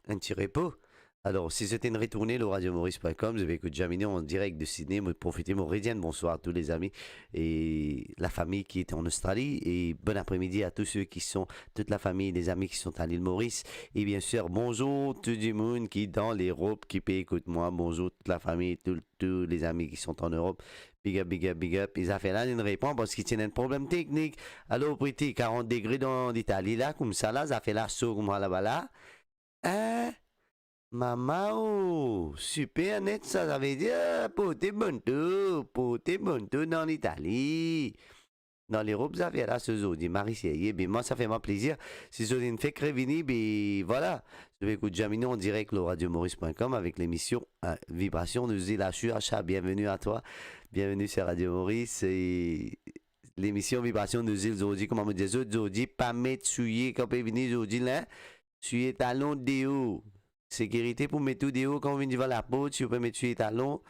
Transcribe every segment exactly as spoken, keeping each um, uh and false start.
enn ti repo. Alor, si zot inn retourne lor radio maurice point com, zot pe ekout Jamino an direk de Sydney, mo profite, mo redire enn bonswar a tou lezami e lafami ki ete an Ostrali, e bon apremidi a tous ceux qui sont, toute la famille, les amis qui sont à l'île Maurice, e bien sûr, bonzour tou dimoun ki dan Lerop, ki pe ekout mwa, bonzour tout la famille, tout, tous les amis qui sont en Europe, big up, big up, big up. E zafer la, inn repran parski ti ena enn problem teknik. Alor, pou ete karant degre dan Litali la, koumsa la, zafer la so kouma laba la. Hein? Mama o, siper net sa, savedir porte bonn tou, porte bonn tou dan Litali. Dan Lerop, zafer la so zordi, Marie Serrier, be mwa, sa fer mwa plezir. Si zot inn fek revini, be vwala. Zot pe ekout Jamino an direk lor radio maurice point com avek lemision, euh, Vibration de Zil. Ashu Asha, bienvenue à toi. Bienvenue sur Radio Maurice. E lemision Vibration de Zil zordi, kouma mo dir zot, zordi, pa met soulie kan pe vini zordi la, soulie talon deor. Sekirite pou met ou deor kan ou vinn devan laport, si ou pe met soulie talon,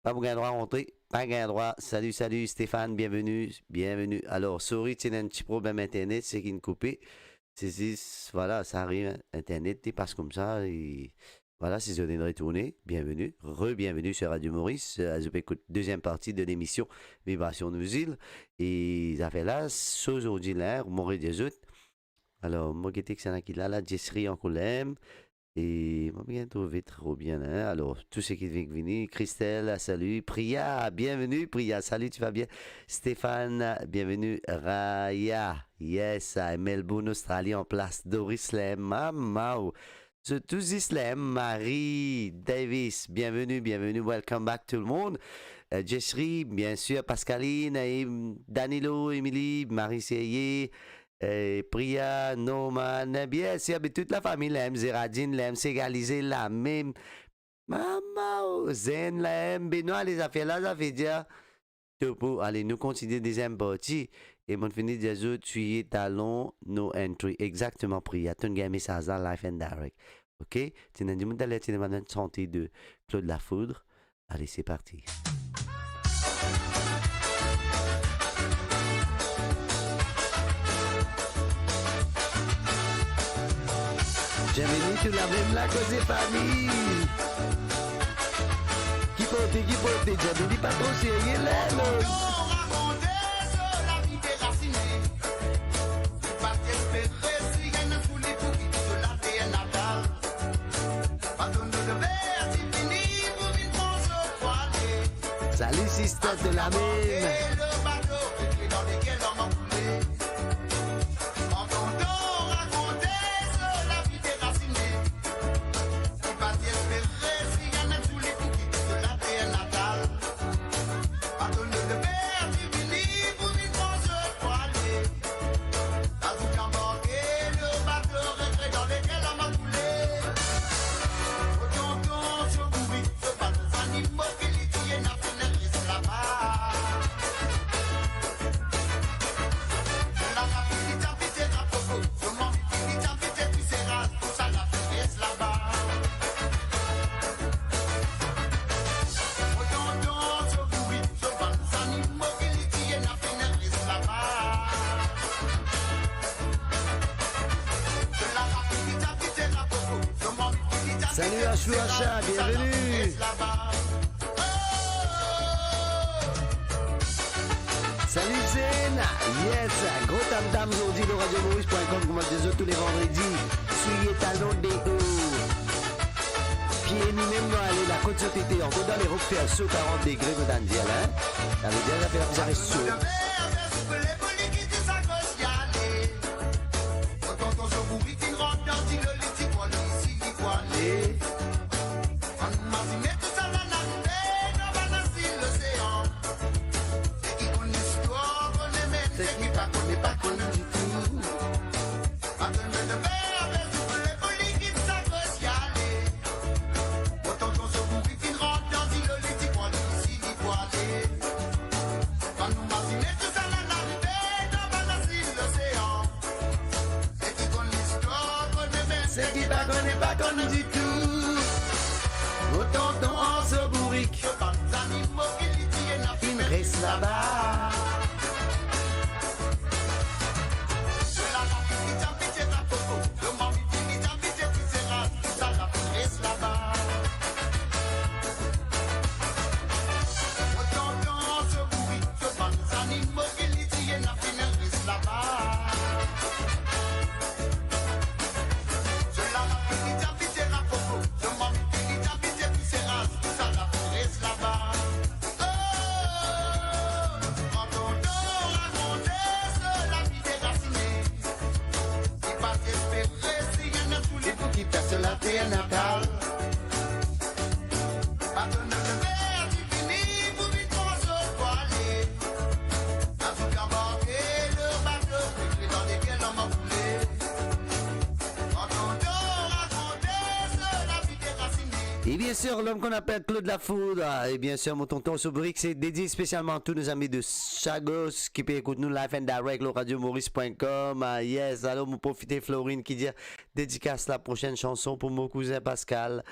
pa pou gagn drwa rantre, pa gagn drwa. Salut, salut Stéphane, bienvenue, bienvenue. Alor, sorry, ti ena enn ti problem internet, seki'nn koupe. Se zis, vwala, sa ariv, internet li pas koumsa, e vwala, si zot inn retourne, bienvenue, re-bienvenue sur Radio Maurice. Euh, zot pe ekout deziem parti de lemision Vibration de Zil. E zafer la, so zordi la, mo redir zot, Alor, mo gete kisannla ki la, la, Jesri ankor la mem. E mo bien trouve tro bien, hein. Alor, tou seki finn vini, Christelle, salut. Priya, bienvenue, Priya, salut, tu vas bien? Stéphane, bienvenue. Raya, yes, I, Melbourne, Australie, en place. Doris la mem, mama o. Zot tou zis la mem, Marie Davis, bienvenue, bienvenue, welcome back tout le monde. Euh, Jesri, bien sûr, Pascaline, e Danilo, Émilie, Marie Serrier, eh, Priya, Norman, bien sûr, be tout lafami la mem, Zeradine la mem, Segalize la mem, mama o, Zen la mem, Benoit, le zafer la, zafer dir, to pou, ale, nou kontigne deziem parti, e mo fini dir zot, soulie talon, no entry, exakteman, Priya, to'nn gagn mesaz la, live and direct, ok? Ti ena dimoun taler, ti ena bann sante de Claude Lafoudre, Allez, c'est parti. Bienvenue tout la mem, la koze fami. Ki porte, ki porte, Djadou li pa tro serye la, non. Salut, sister de la mem. Salut Ashou Asha, bienvenue. Salut Zen. Yes, gro tam tam zordi lor radio maurice point com, kouma dir zot tou le vandredi. Soulie talon deor. Pie nou mem nou ale la kot zot ete, ankor dan Lerop, fer so karant degre, mo tann dir la, hein? Savedir zafer la bizin res so. Seki pa kone, pa konn ditou. Mo tonton Anso Bourik finn res laba. Ternatal. Bato nou te perdi fini pou vinn pran zot pou ale. Azour kabarke lor bato, pe dan lekel lom akoule. Kan tonton rakonte so lavi derasine. E bien sir, lom ki apel Claude Lafoudre, e bien sir, mo tonton, so brik se dedie spesialman a tou nou zami de Chagos ki pe ekout nou live and direct lor radio maurice point com. Ah, yes, alor mo profite, Florine ki dir dedikas la prosenn sanson pou mo kouzin Pascal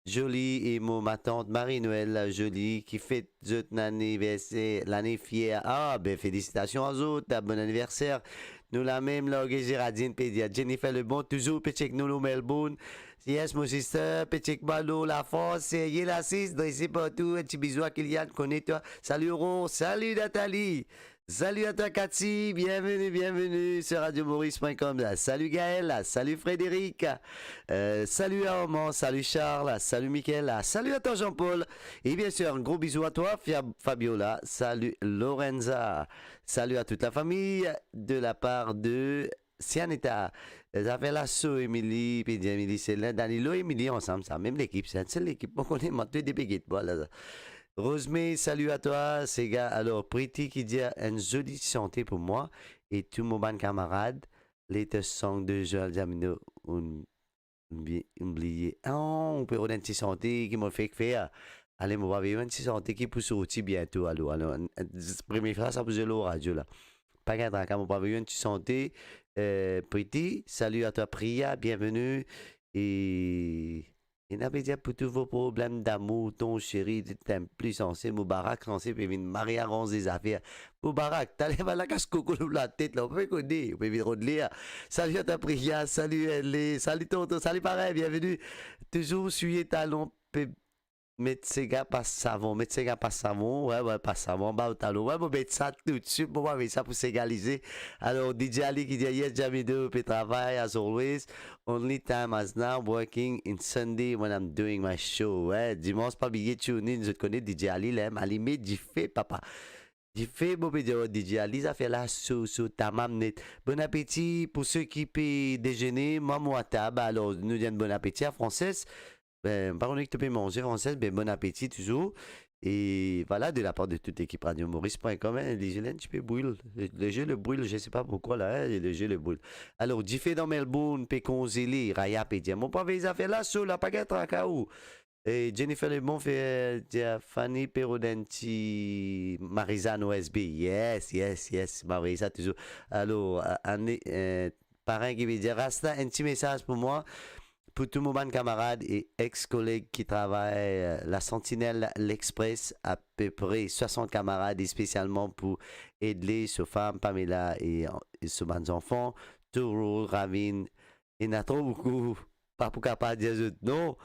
Joly e mo matant Marie-Noël Joly ki fet zot laniverser, lane fier. Ah, be felisitasion a zot, bon aniverser. Nou la mem, large Géraldine pe dir, Jennifer Lebon, touzour pe chek nou lor Melbourne. Yes, mo sister, pe chek mwa lor Lafrans, serye la sis, drese partou, enn ti bizou a Kylian, kone twa. Salut Aurore, salut Nathalie. Salut à toi Cathy, bienvenue, bienvenue sur radio maurice point com. Salut Gaël, salut Frédéric, euh, salut Armand, salut Charles, salut Michael, salut à toi Jean-Paul. Et bien sûr, un gros bisou à toi Fia-, Fabiola, salut Lorenza, salut à toute la famille de la part de Sianita. Zafer la so, Emily, pe dir Emily Selin, Danilo, Emily ansam sa, mem lekip, se enn sel lekip, mo kone, mo tou de pe get bal la. Rosme, salut à toi, sega. Alor, Priti ki dir enn zoli sante pou mwa e tou mo bann kamarad, latest song de Joël Jamino, oubien, oubien bliye. Oh, ou pe rod enn ti sante ki mo fek fer. Ale, mo pe avoy enn ti sante ki pou sorti biento, alor, alor, enn, enn, premie fwa sa pou zwe lor radio la. Pa gagn traka, mo pe avoy enn ti sante, euh, Priti, salut à toi Priya, bienvenue. E, ena pe dir pou tous vos problèmes d'amour, ton chéri t'aime plus sanse, Moubarak sanse pe vinn mari aranz zafer. Moubarak, taler bann la kas koko lor latet la, ou pe kone, ou pe vinn rod li la. Salut à toi Priya, salut L A, salut tonton, salut parey, bienvenue. Touzour swiye talon, pe met sega pas savon, met sega pas savon, wi, wi, pas savon, anba ou talon. Wi, mo met sa toutswit, mo avoy sa pou segalize. Alor, D J Ali ki dir, yes, Jamido, pe travay, as always. Only time as now, working in Sunday when I'm doing my show. Wi, dimans, pa bliye tune in, zot kone D J Ali, la, alime dife, papa. Dife, mo pe dir, D J Ali, zafer la so, so, tamam net. Bon apeti pou seki pe dezene, mwa mo atab, alor, nou dir bon apeti a Frances. Ben, pa kone ki to pe manze, Frances, ben, bon apeti touzour. E vwala, de la part de toute l'équipe radio maurice point com, hein, les yeux un petit peu brûlent. Les yeux le brûlent, je sais pas pourquoi là, hein, les yeux le brûlent. Alor, dife dan Melbourne, pe konzele, Raya pe dir, mo pe avoy zafer la so, la, pa gagn traka ou. E Jennifer Lebon fer, dir, Fanny pe rod enn ti Marie-Jeanne O S B. Yes, yes, yes, mo avoy sa touzour. Alor, a-, ane, euh, parey ki pe dir, Rasta, enn ti mesaz pou mwa, pou tou mo bann kamarad e ex-koleg ki travay, euh, La Sentinelle, L'Express, apepre swasant kamarad, espesialman pou Edley, so fam, Pamela e, e so bann zanfan, Touro, Ravine, ena tro boukou, pa pou kapav dir zot non,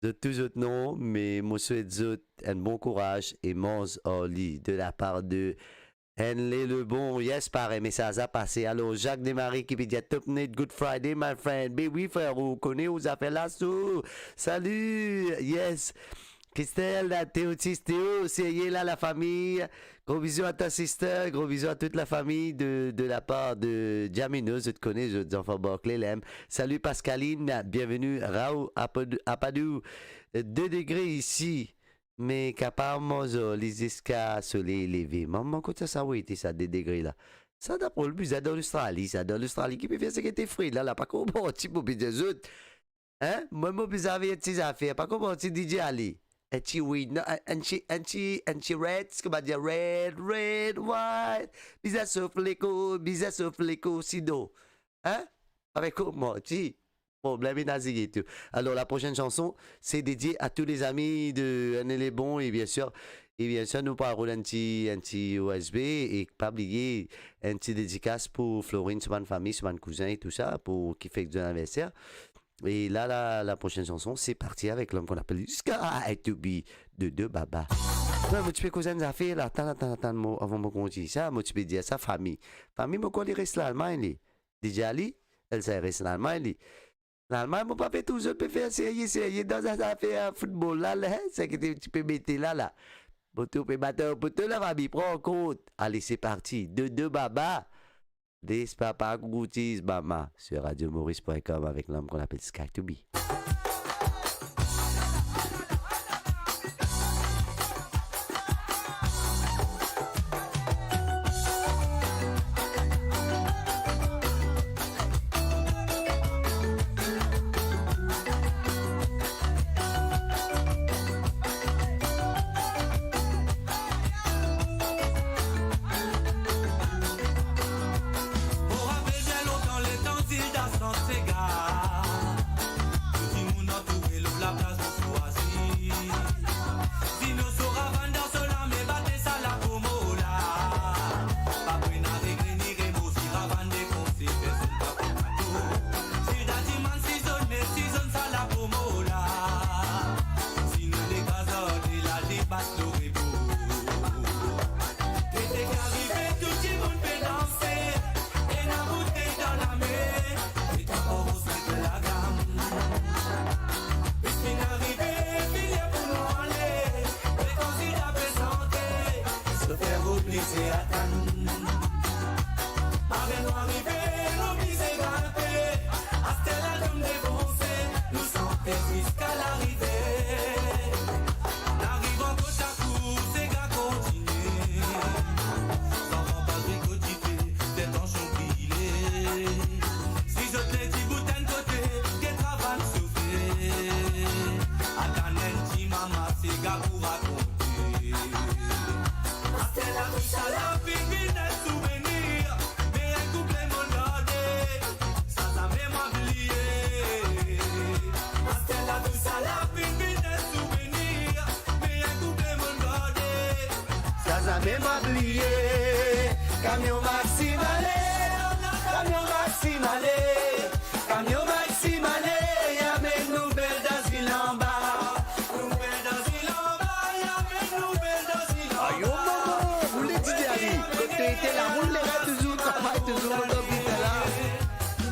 zot tou zot non, me mo swet zot enn bon kouraz e manz ar li, de la part de Henley Lebon. Yes, parey, mesaz la pase. Alor, Jacques Desmarais ki pe dir, top net, good Friday, my friend. Be wi, frer, ou kone ou zafer la so. Salut, yes. Christelle, Théotis, Théo, serye la, la famille. Gros bisous à ta sister, gros bisous à toute la famille de, de la part de Jamino, zot kone, zot zanfan Barclay, lem. Salut Pascaline, bienvenue. Raoul Apad-, Apadou, deux degrés ici, me kapav manz li ziska soley leve. Mama, kot sa, sa ou ete sa, de degre la? Sa dapre ou bizin dan Lostrali, sa. Dan Lostrali ki pe fer seki ete fre la, la pa konpran ti mo pe dir zot. Hein? Mwa, mo bizin avoy enn ti zafer, pa konpran ti D J Ali. Enn ti win, non, enn, enn ti, enn ti, enn ti red, kouma dir, red, red, white. Bizin sof leko, bizin sof leko, sinon. Hein? Avek kouma ti problem ena zigi tou. Alors, la prochaine chanson, c'est dédié à tous les amis de Henley Lebon et bien sûr, e bien sir, nou pou rod enn ti, enn ti O S B e pa bliye enn ti dedikas pou Florine, so bann fami, so bann kouzin e tou sa, pou ki fet zot aniverser. E la, la, la prochaine chanson, c'est parti avec l'homme qu'on appelle Sky to be de, de Baba. Non, mo ti pe koz enn zafer la, atann, atann, atann, mo, avan mo kontign sa, mo ti pe dir sa, fami. Fami, mo krwar li res Lalmagn, li. D J Ali, el sa res Lalmagn, li. Lalmagn, mo pa pe trouv zot pe fer serye, serye dan sa zafer foutbol la, la, hein, seki ti pe mete la, la. Mo trouv pe bat, euh, poto la, fami, pran kont. Allez, c'est parti. De, de Baba. Des papa goutis mama sur radio maurice point com avec l'homme qu'on appelle Sky to be. Pa bliye, kamion Maxime ale, kamion Maxime ale, kamion Maxime ale, amenn nou bel dan zil anba. Nou bel dan zil anba, amenn nou bel dan zil anba. Ayo mama, roule Didi ale. Kot to ete la, roule la touzour, travay touzour, kot to ete la.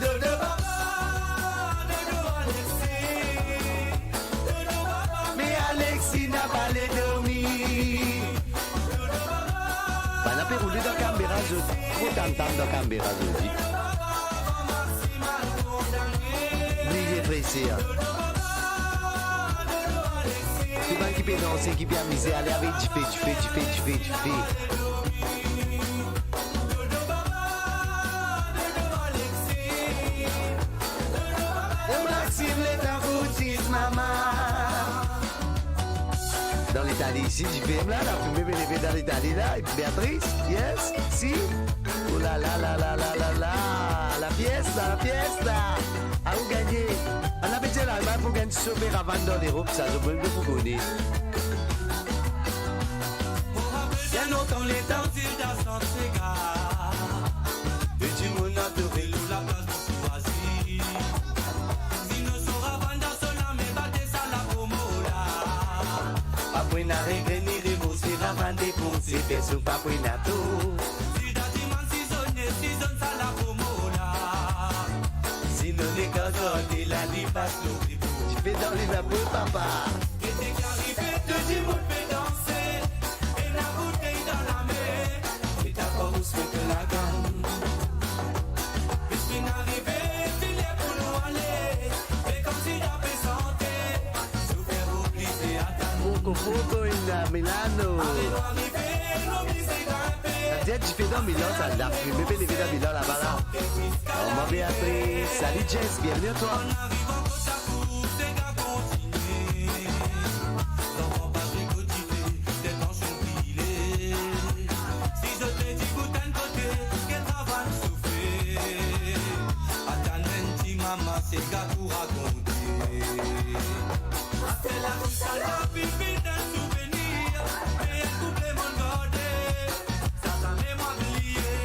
Dodo baba, dodo Alexis. Me Alexis napa le dormi. Bann la pe roule dan kamera, zot tro tam-tam dan kamera, zot di. Bliye prese, a. Tou bann ki pe danse, ki pe amize, ale avek dife, dife, dife, dife, dife. E Maxime letan pou tis mama. Dan Letali isi, dife la, la fime bele dan Letali la, epi Beatrice, yes, si. Oh la la la la la la la, la fiesta, la fiesta. A ou gagne. Ann apetir la, pou gagn sofer avan dan Lerop, sa, zot mem pou kone. Bien lontan letan Zilda Sant Sega, e dimoun antoure lor laplas pou swazir. Zino so ravann dan so lame, bate sa lapromo la. Pa pou ena regrè ni remor, si ravann depanse, personn pa pou ena tor. Zilda dimann si zone, si zone sa lapromo la. Zino lekor zordi la, li pas lor Ti pe dan li lapo, papa. Ete ki arive, tou dimoun pe danse, ena boutey dan lame, e ta fors met lagann. Plis finn arive, finn ler pou nou ale, me koumsi dan pe sante, nou fer oblize atann. Poco poco in Milano. Ale nou arive, nou oblize grinpe. Sa dir dife dan Milan, sa, la fime pe leve dan Milan laba la. Oh, ma Beatrice, salut Jess, bienvenue à toi. An arivan kot lakour, sega kontinie. Zanfan pa zwe kot dife, tet ansanm brile. Si zot pe dibout enn kote, get ravann sofe. Atann enn ti mama, sega pou rakonte. Aster la tou sa la finn vinn enn souvenir, me enn kouple mo'nn garde. Sa zame mwa bliye.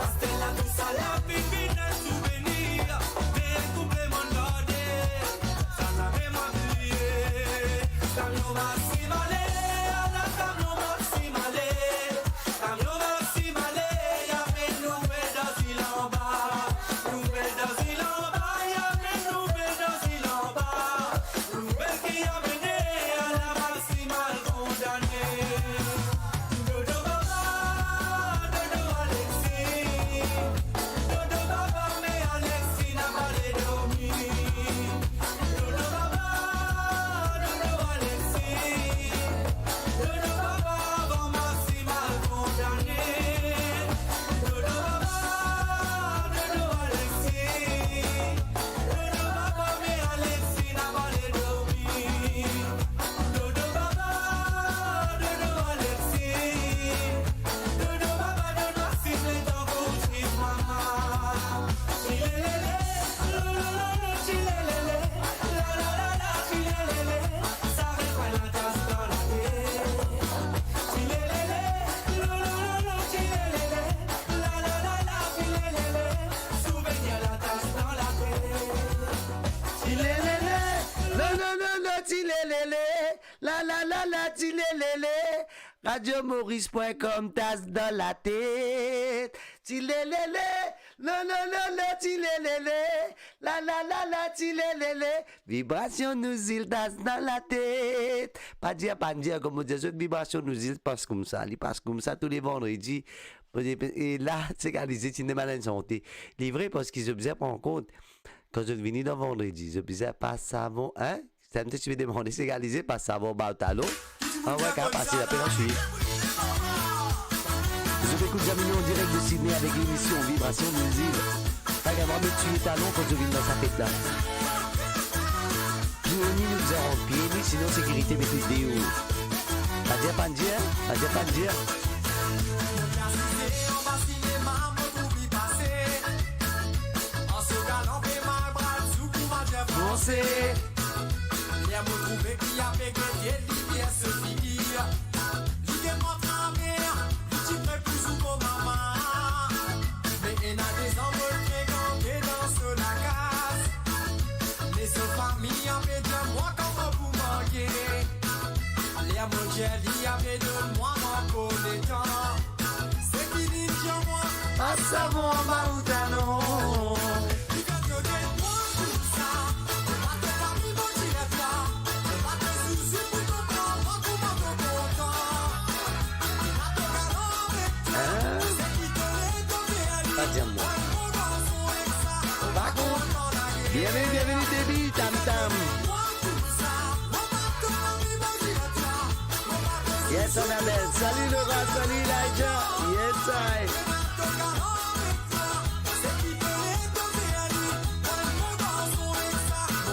Aster la tou sa la finn vinn enn souvenir, me enn kouple mo'nn garde. Sa zame mwa bliye. Kamion Maxime ale, ala kamion Maxime ale. Kamion Maxime ale, amenn nou bel dan zil anba. Nou bel dan zil anba, amenn nou bel dan zil anba. Nouvelle qui a mené à la maximale condamnée. Dodo baba, dodo Alexis. Dodo baba, me Alexis napa le dormi. Dodo baba, dodo Alexis. Dodo baba, avan maximale condamnée. Dodo baba, dodo Alexis. Dodo baba, me Alexis napa le dormi. Dodo baba, dodo Alexis. Dodo baba, dodo Maxime, letan pou tris mama. Tilelele, lolololo, tilelele. La la la la, tilelele. Sa refren la tas dan latet. Tilelele, lolololo, tilelele. La la la la, tilelele. Souvenir la tas dan latet. Tilelele, lolololo, tilelele. La la la la, tilelele. Radio Maurice point com, tas dan latet. Tilelele, lolololo, tilelele. La la la la, tilelele. Vibrasion nou zil, tas dan latet. Pa dir, pa dir, kouma dir, zot Vibrasion nou zil pas koumsa. Li pas koumsa tou le vandredi. E la, Sega Lizet, ti ena bann sante. Li vre, parski zot bizin pran kont. Kan zot vini dan vandredi, zot bizin pas savon, hein? Sa mem ti pe demande, Sega Lizet, pas savon ba talon. Ah ouais, kan pase, apel answit. Zot ekout Jamino an direk de Sydney avek lemision Vibrasion Music. Pa gagn drwa met soulie talon kan zot vinn dan sa fet la. Pie ni, nou bizin rant pie ni, sinon sekirite met nou deor. Pa dir, pa dir, pa dir, pa dir. Asize anba sinema, mo trouv li pase. An so galan pe mal bral, zouk ou pa bien franse. Ler mo trouve ki ape gete, limier so figir. Li demann Pe dir mwa kouma pou marye. Ler mo dir li, ape donn mwa ankor letan. Seki li dir mwa, pas savon anba ou talon. Li fer to get mwa koumsa. Mo pa to fami, mo dir twa. Mo pa to zouzou pou to pran mwa kouma to kontan. Mo pa to galan avek twa. Hein? Seki to le to fer li. Pa dir mwa. Mo garson ek sa. Pa kontan. Bienvenue, bienvenue, Debbie, Tam Tam. Yes, Annabelle. Salut, Laura. Salut, Elijah. Yes, I.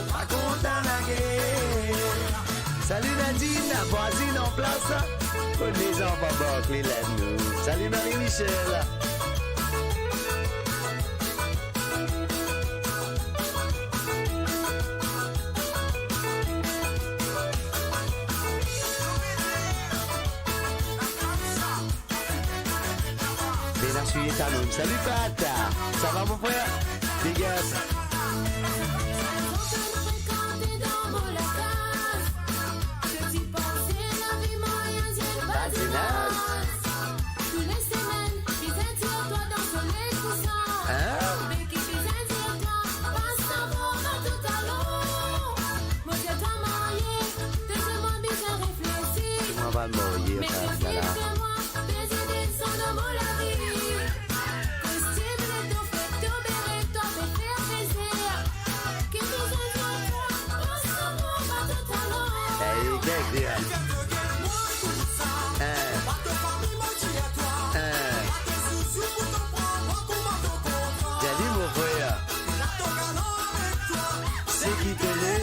Pa kontan lager. Salut, Nadine, la voisine en place. Kot lezanfan Barclay la nou. Salut, Marie-Michel. Bena swiye talon. Salut Pat. Ça va mon frère? Big up. Badinaz. Hein? Mwa pa marye, pa sa la. Ey, big up. Hein. Hein. Gade mo frer. Seki to le.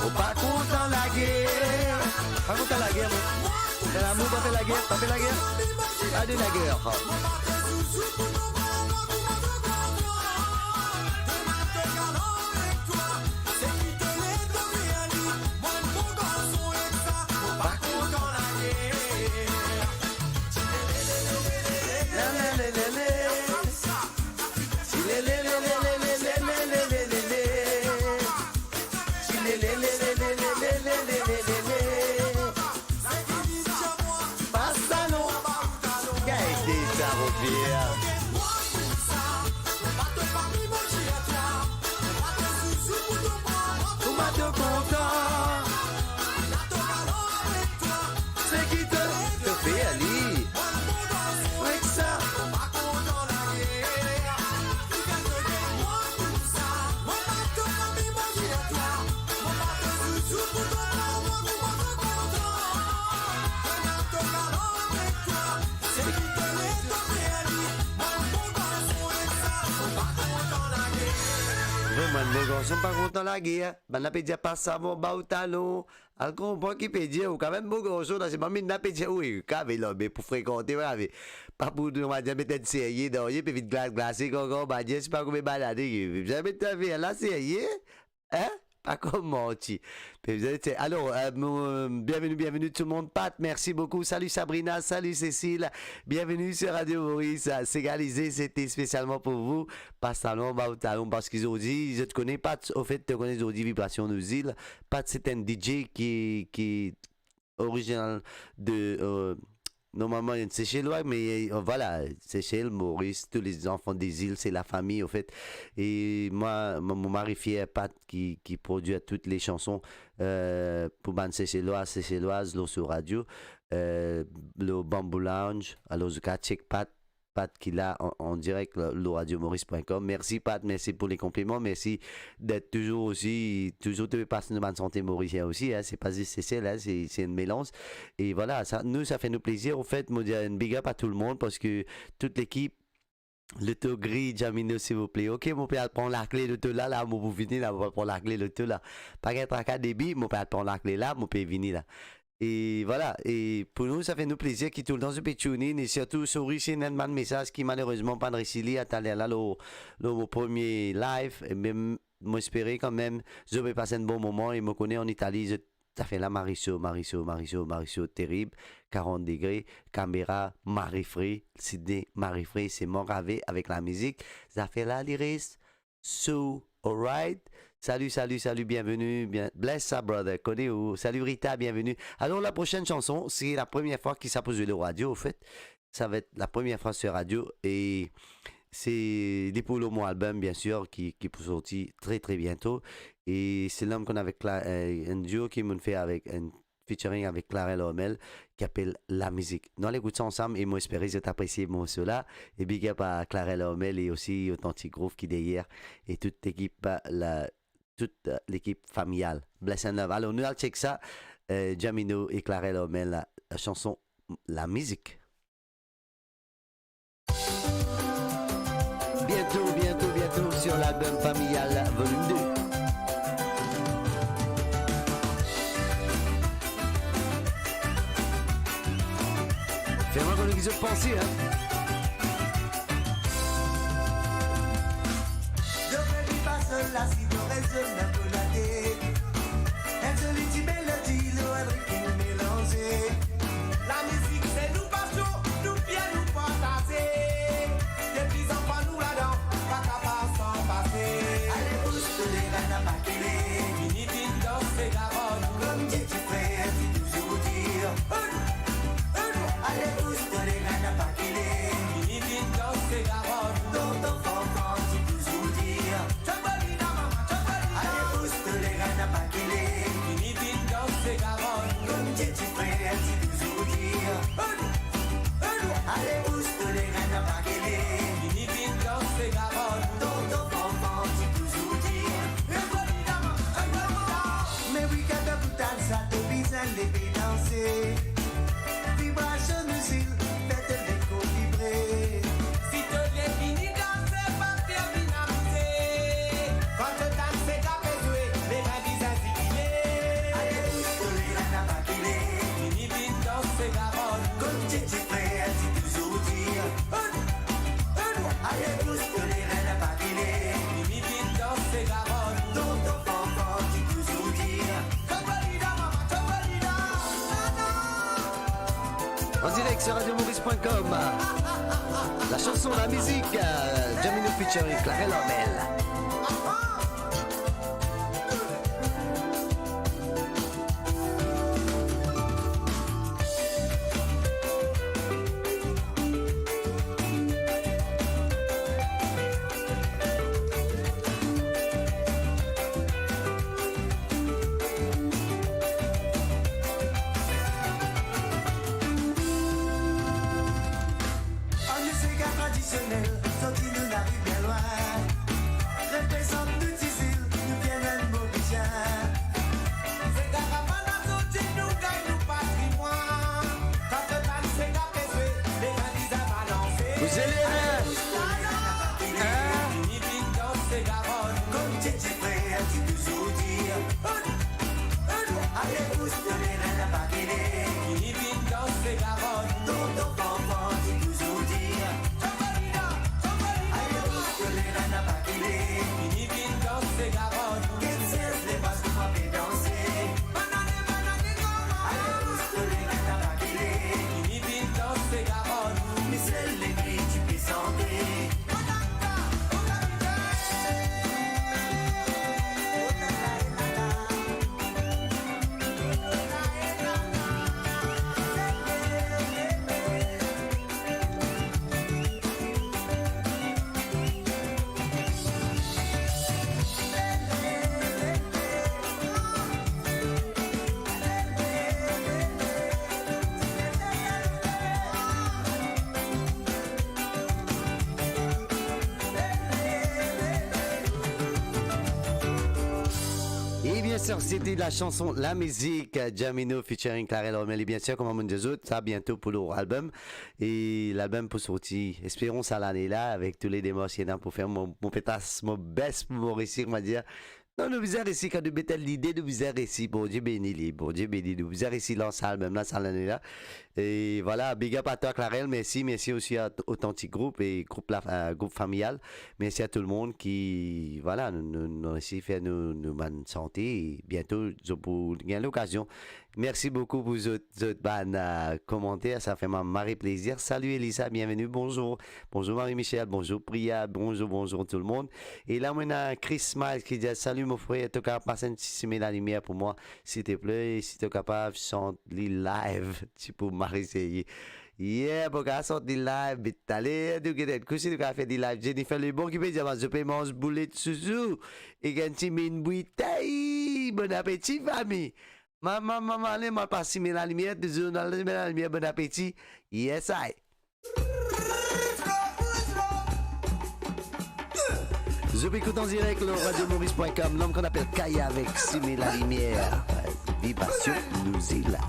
Mo pa kontan lager. Pa kontan lager, mo. Dan lamour, pa fer lager, pa fer lager. Pa de lager. Pas talon. Gete sa, Roger. Kouma to kontan. Seki to, to fer li. Ek sa. Bon, bann bon garson pa kontan lager. Bannla pe dir pas savon anba ou talon. Al konpran ki pe dir, ou kanmem bon garson la, se pa minn la pe dir, wi, kave lame pou frekante, kave. Pa pou nou, on va dir, met enn serye dan ye, pe vinn glas, glase, kankan, on va dir, se pa konbien bann ane ki, bizin met zafer la serye, hein? Pa komanti. Pe bizin, ti, alors, euh, mon, bienvenue, bienvenue tout le monde. Pat, merci beaucoup. Salut Sabrina, salut Cécile. Bienvenue sur Radio Maurice. C'est réalisé, c'était spécialement pour vous. Pas talon anba ou talon, parski zordi, zot kone Pat, ofet, to kone zordi Vibration Nos Îles. Pat, se enn D J ki, ki orizinal de, euh, normalman, li enn Seselwa, me, euh, vwala, Sesel, Moris, tou lezanfan de zil, se lafami, anfet. E mwa, mo, mo mari Fier Pat ki, ki prodwir tou le sanson, euh, pou bann Seselwa, Seselwaz, lor so radio, euh, lor Bamboo Lounge. Alor, zot kav check Pat, Pat ki la an, an direk lor, lor radio maurice point com. Mersi Pat, mersi pou le konpliman, mersi d'être toujours aussi, toujours to pe pas nou bann sante morisien osi, hein, se pa zis Sesel, hein, se, se enn melanz. E vwala, sa, nou, sa fer nou plezir. Anfet, mo dir enn big up a tou le mond, parski tou lekip, loto gri, Jamino, silvouple. Ok, mo pe al pran lakle loto la, la, mo pou vini la, mo pe al pran lakle loto la. Pa gagn traka debi, mo pe al pran lakle la, mo pe vini la. E vwala, e pou nou, sa fer nou plezir ki toultan zot pe tune in, e sirtou, sorry si ena enn bann mesaz ki malerezman pa'nn resi lir taler la lor, lor mo premie live, e mem, mo espere kanmem, zot pe pas enn bon moman, e mo kone an Itali, zot, zafer la mari so, mari so, mari so, mari so, terib, karant degre, kamera, mari fre, Sydney, mari fre, se mor ave avek lamizik, zafer la, li res, So, alright. Salut, salut, salut, bienvenue, bien, bless up, brother, kone ou. Salut Rita, bienvenue. Alors, la prochaine chanson, c'est la première fois ki sa pou zwe lor radio, au fait. Ça va être la première fois sur radio et c'est, li pou lor mon album, bien sûr, ki, ki pou sorti très, très bientôt. E se lom konn avek la, euh, un duo ki mo'nn fer avek un featuring avek Clarel Ormel ki apel La Mizik. Nou al ekout sa ansam e mo espere zot apresie morso la. E big up a Clarel Ormel e osi Authentic Groove ki deryer e tout lekip, la, tout, euh, lekip familial. Bless and love. Alors, nou al check sa, euh, Jamino e Clarel Ormel, la, la chanson La Mizik. Bientôt, bientôt, bientôt sur l'album Familial Volume deux. Fer mwa konn ki zot panse, hein. Zot pe viv pa sel la, si zot rezonn enn pe latet. Enn zoli ti melodi, lor enn ritm melanze. Lamizik se nou pasion, nou fier, nou partaze. Depi zanfan nou ladan, pa kapav san pase. Ale bous to lerin, napa kele. Vini vinn dans, se garan nou. Kouma Titi Frer ti touzour dir. Ale bous to lerin, napa kele. Vini vinn dans, se garan nou. Tonton Fanfan ti touzour dir. Ale bous to lerin, napa kele. Vini vinn dans, se garan nou. Kouma Titi Frer ti touzour dir. Ale bous to lerin, napa kele. Vini vinn dans, se garan nou. Tonton Fanfan ti touzour dir. Me wi, kan to tann sa, to bizin leve danse. Vibrasion nou zil, fer to lekor vibre. Si to le vini danse, pa per vinn amize. Kan to tann sega pe zwe, lerin bizin zigile. Ale bous to lerin, napa kele. Vini vinn dans, se garan nou. Kouma Titi Frer ti touzour dir. Ale bous to lerin, napa kele. Vini vinn dans, se garan nou. Tonton Fanfan ti touzour dir. En direct sur radio maurice point com. La chanson, la musique, euh, Jamino featuring Clarel Ormel. Annou sega tradisionel, sorti nou lari bien lwin. Reprezant nou ti zil, nou bien enn Morisien. Sega kapav sorti, nou gagn nou patrimwann. Kan to tann sega pe zwe, lerin bizin balanse. Vous allez, hein? Hein? Vini vinn dans, se garan nou. Kouma Titi Frer ti touzour dir. Ale bous to lerin, napa kele. Vini vinn dans, se garan nou. Tonton Fanfan ti touzour dir. Ale bous to lerin, napa kele. Vini vinn dans, se garan nou. Get sez, le bas, kouma pe danse. Ale bous to lerin, napa kele. Vini vinn dans, se garan nou. Michel Legris, ti pe sante. E bien sir, sete la chanson, la mizik, Jamino featuring Clarel Ormel. E bien sir, kouma mo'nn dir zot, sa biento pou lor album. E lalbum pou sorti, esperon sa lane la, avek tou le demars ena pou fer. Mo, mo pe tras mo best pou mo resi, kouma dir. Non, nou bizin resi, kan nou met enn lide, nou bizin resi. Bondie beni li, Bondie beni li. Nou bizin resi lans album la, sa lane la. E vwala, big up a twa, Clarel. Mersi, mersi osi a Authentic Group e group la, euh, group familial. Mersi a tou lemonn ki, vwala, nou, nou, nou resi fer nou, nou bann sante. E biento, zot pou gagn lokazion Mersi boukou pou zot, zot bann, euh, komanter, sa fer mwa mari plezir. Salut Elisa, bienvenue, bonjour. Bonjour Marie-Michel, bonjour Priya, bonjour, bonjour tout le monde. E la, mwa ena Chris Miles ki dir, "Salut mon frère, to kapav pas enn ti Sime Lalimier pou mwa, silteple, e si to kapav sant li live, ti pou mari seye." Yeah, pou kapav sant li live, bit ale, nou gete, kouma si nou kapav fer li live. Jennifer Lebon ki pe dir, "Mwa, zot pe manz boulet sousou, e enn ti minn boutey. Bon apeti, fami." Mama, mama, ale, mwa pas Sime Lalimier, touzour nou al Sime Lalimier, bon apeti. Yes, I. Zot pe ekout an direk lor radio maurice point com, nom ki apel Kaya avek Sime Lalimier. Vibrasion, nou la.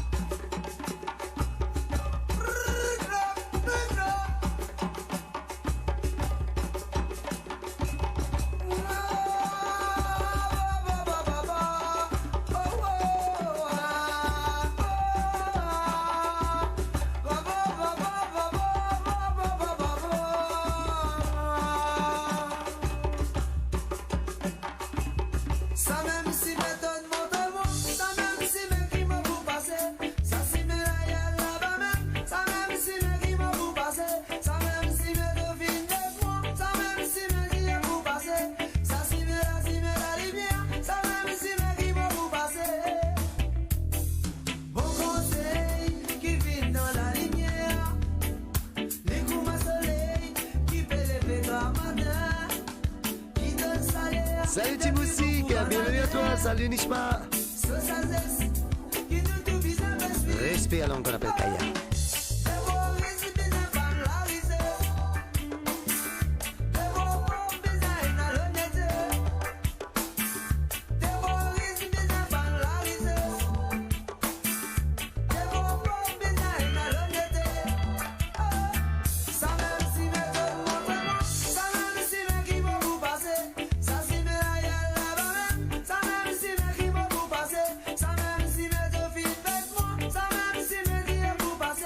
Samem Sime to montre mwa, samem Sime ki mo pou pase, sa Sime la, li al laba mem, samem Sime ki mo pou pase, samem Sime to finn get mwa, samem Sime ki mo pou pase, sa Sime la, Sime Lalimier, samem Sime ki mo pou pase. Bon konsey ki vinn dan lalimier, li kouma soley ki pe leve gramatin, ki donn saler. Salut Ti Moustique, bienvenue à toi, salut Nishma. So sazes ki nou tou bizin bes li. Respect à l'homme qu'on appelle Kaya. Terorizm bizin bann larizez. Terorizm bizin bann larizez. Samem Sime to montre mwa, samem Sime ki mo pou pase, sa Sime la, li al laba mem, samem Sime ki mo pou pase, samem Sime to finn get mwa, samem Sime ki mo pou pase.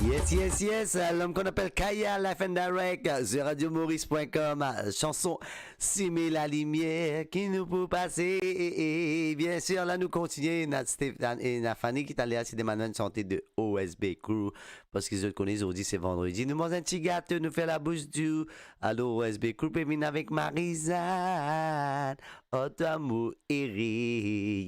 Yes, yes, yes, euh, l'homme qu'on appelle Kaya, live and direct, euh, sur radio maurice point com, euh, chanson Sime lalimier ki nou pou pase. Bien sûr, la nou kontigne, na Steph-, e na Fanny ki taler ti demann enn sante de O S B Crew, parski zot kone zordi se vandredi, nou manz enn ti gato, nou fer labous dou. Alor, O S B Crew pe vinn avek Marizanne. Oh, to amour ere.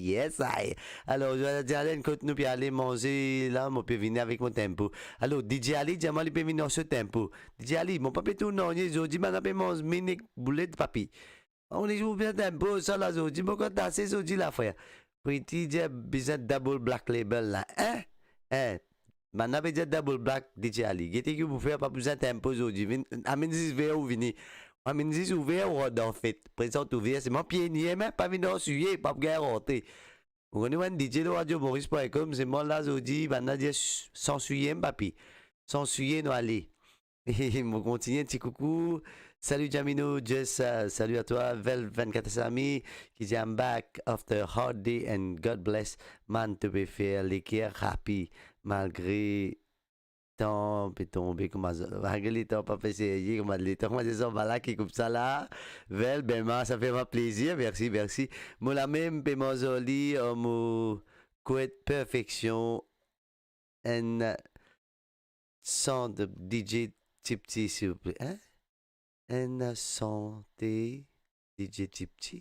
Yes, I. Alor, zot dir, Alain, kot nou pe ale manze la, mo pe vini avek mo tempo. Alor, D J Ali, dir mwa li pe vini ar so tempo. D J Ali, mo pa pe tourn nanye zordi, bann la pe manz minn ek boulet, papi. On est bien tempo, sa la zordi, mo kontan ase zordi la, frer. Pretty dir bizin double black label la, hein? Hein? Bann la pe dir double black, D J Ali. Gete ki ou pou fer, pa bizin tempo zordi. Vinn, amenn zis ver ou vini. Amenn zis ou ver ou rant dan fet. Prezant ou ver, se mwa pie nie, me pa vinn ar siye, pa pou gagn rante. Ou kone bann D J lor radio maurice point com, se mwa la zordi, bann la dir s-, san siye, papi. San siye, nou ale. Mo kontigne, ti koukou. Salut Jamino, just, euh, salut à toi. Vel vingt-quatre Sami ki dir, I'm back after hard day and God bless, man, to pe fer leker happy malgre tan pe tonbe kouma z-, malgre letan pa pe serye, kouma letan, kouma se sanbala ki koup sa la. Vel, ben, ma, sa fer mwa plezir, mersi, mersi. Mo la mem pe manz ar li, oh, mo kwet perfeksion. Enn sante D J Tipti, silvouple, hein? Enn sante D J Tipti.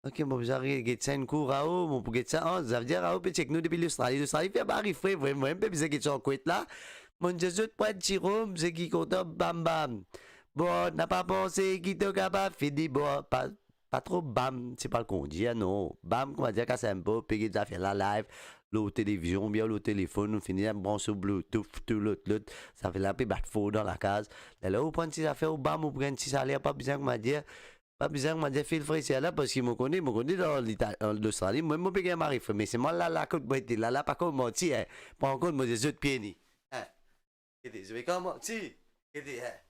Ok, mo bizin get sa enn kour, Rao, mo pou get sa. Ah, savedir Rao pe chek nou depi Lostrali. Lostrali fer bari fre, vre, mo mem pe bizin get sa an kwet la. Mo dir zot pran ti rom, seki kontan, bam, bam. Bon, napa panse ki to kapav fini, bon, pa, pa tro bam, se pa le kondir, non. Bam, koumadir, kas enn po, pe get zafer la live, lor televizion, oubien lor telefonn, ou fini brans ou Bluetooth, tou lot, lot, zafer la pe bat for dan lakaz. Lerla ou pran ti zafer, ou bam, ou pran ti saler, pa bizin, koumadir, pa bizin, koumadir, fil freser la, parski mo kone, mo kone dan Lita-, dan Lostrali, mwa, mo pe gagn mari fre, me se mwa la, la, kot mo ete, la, la, pa komanti, hein. Pran kont, mo dir zot pie ni. Hein? Gete, zot pe komanti. Gete, hein?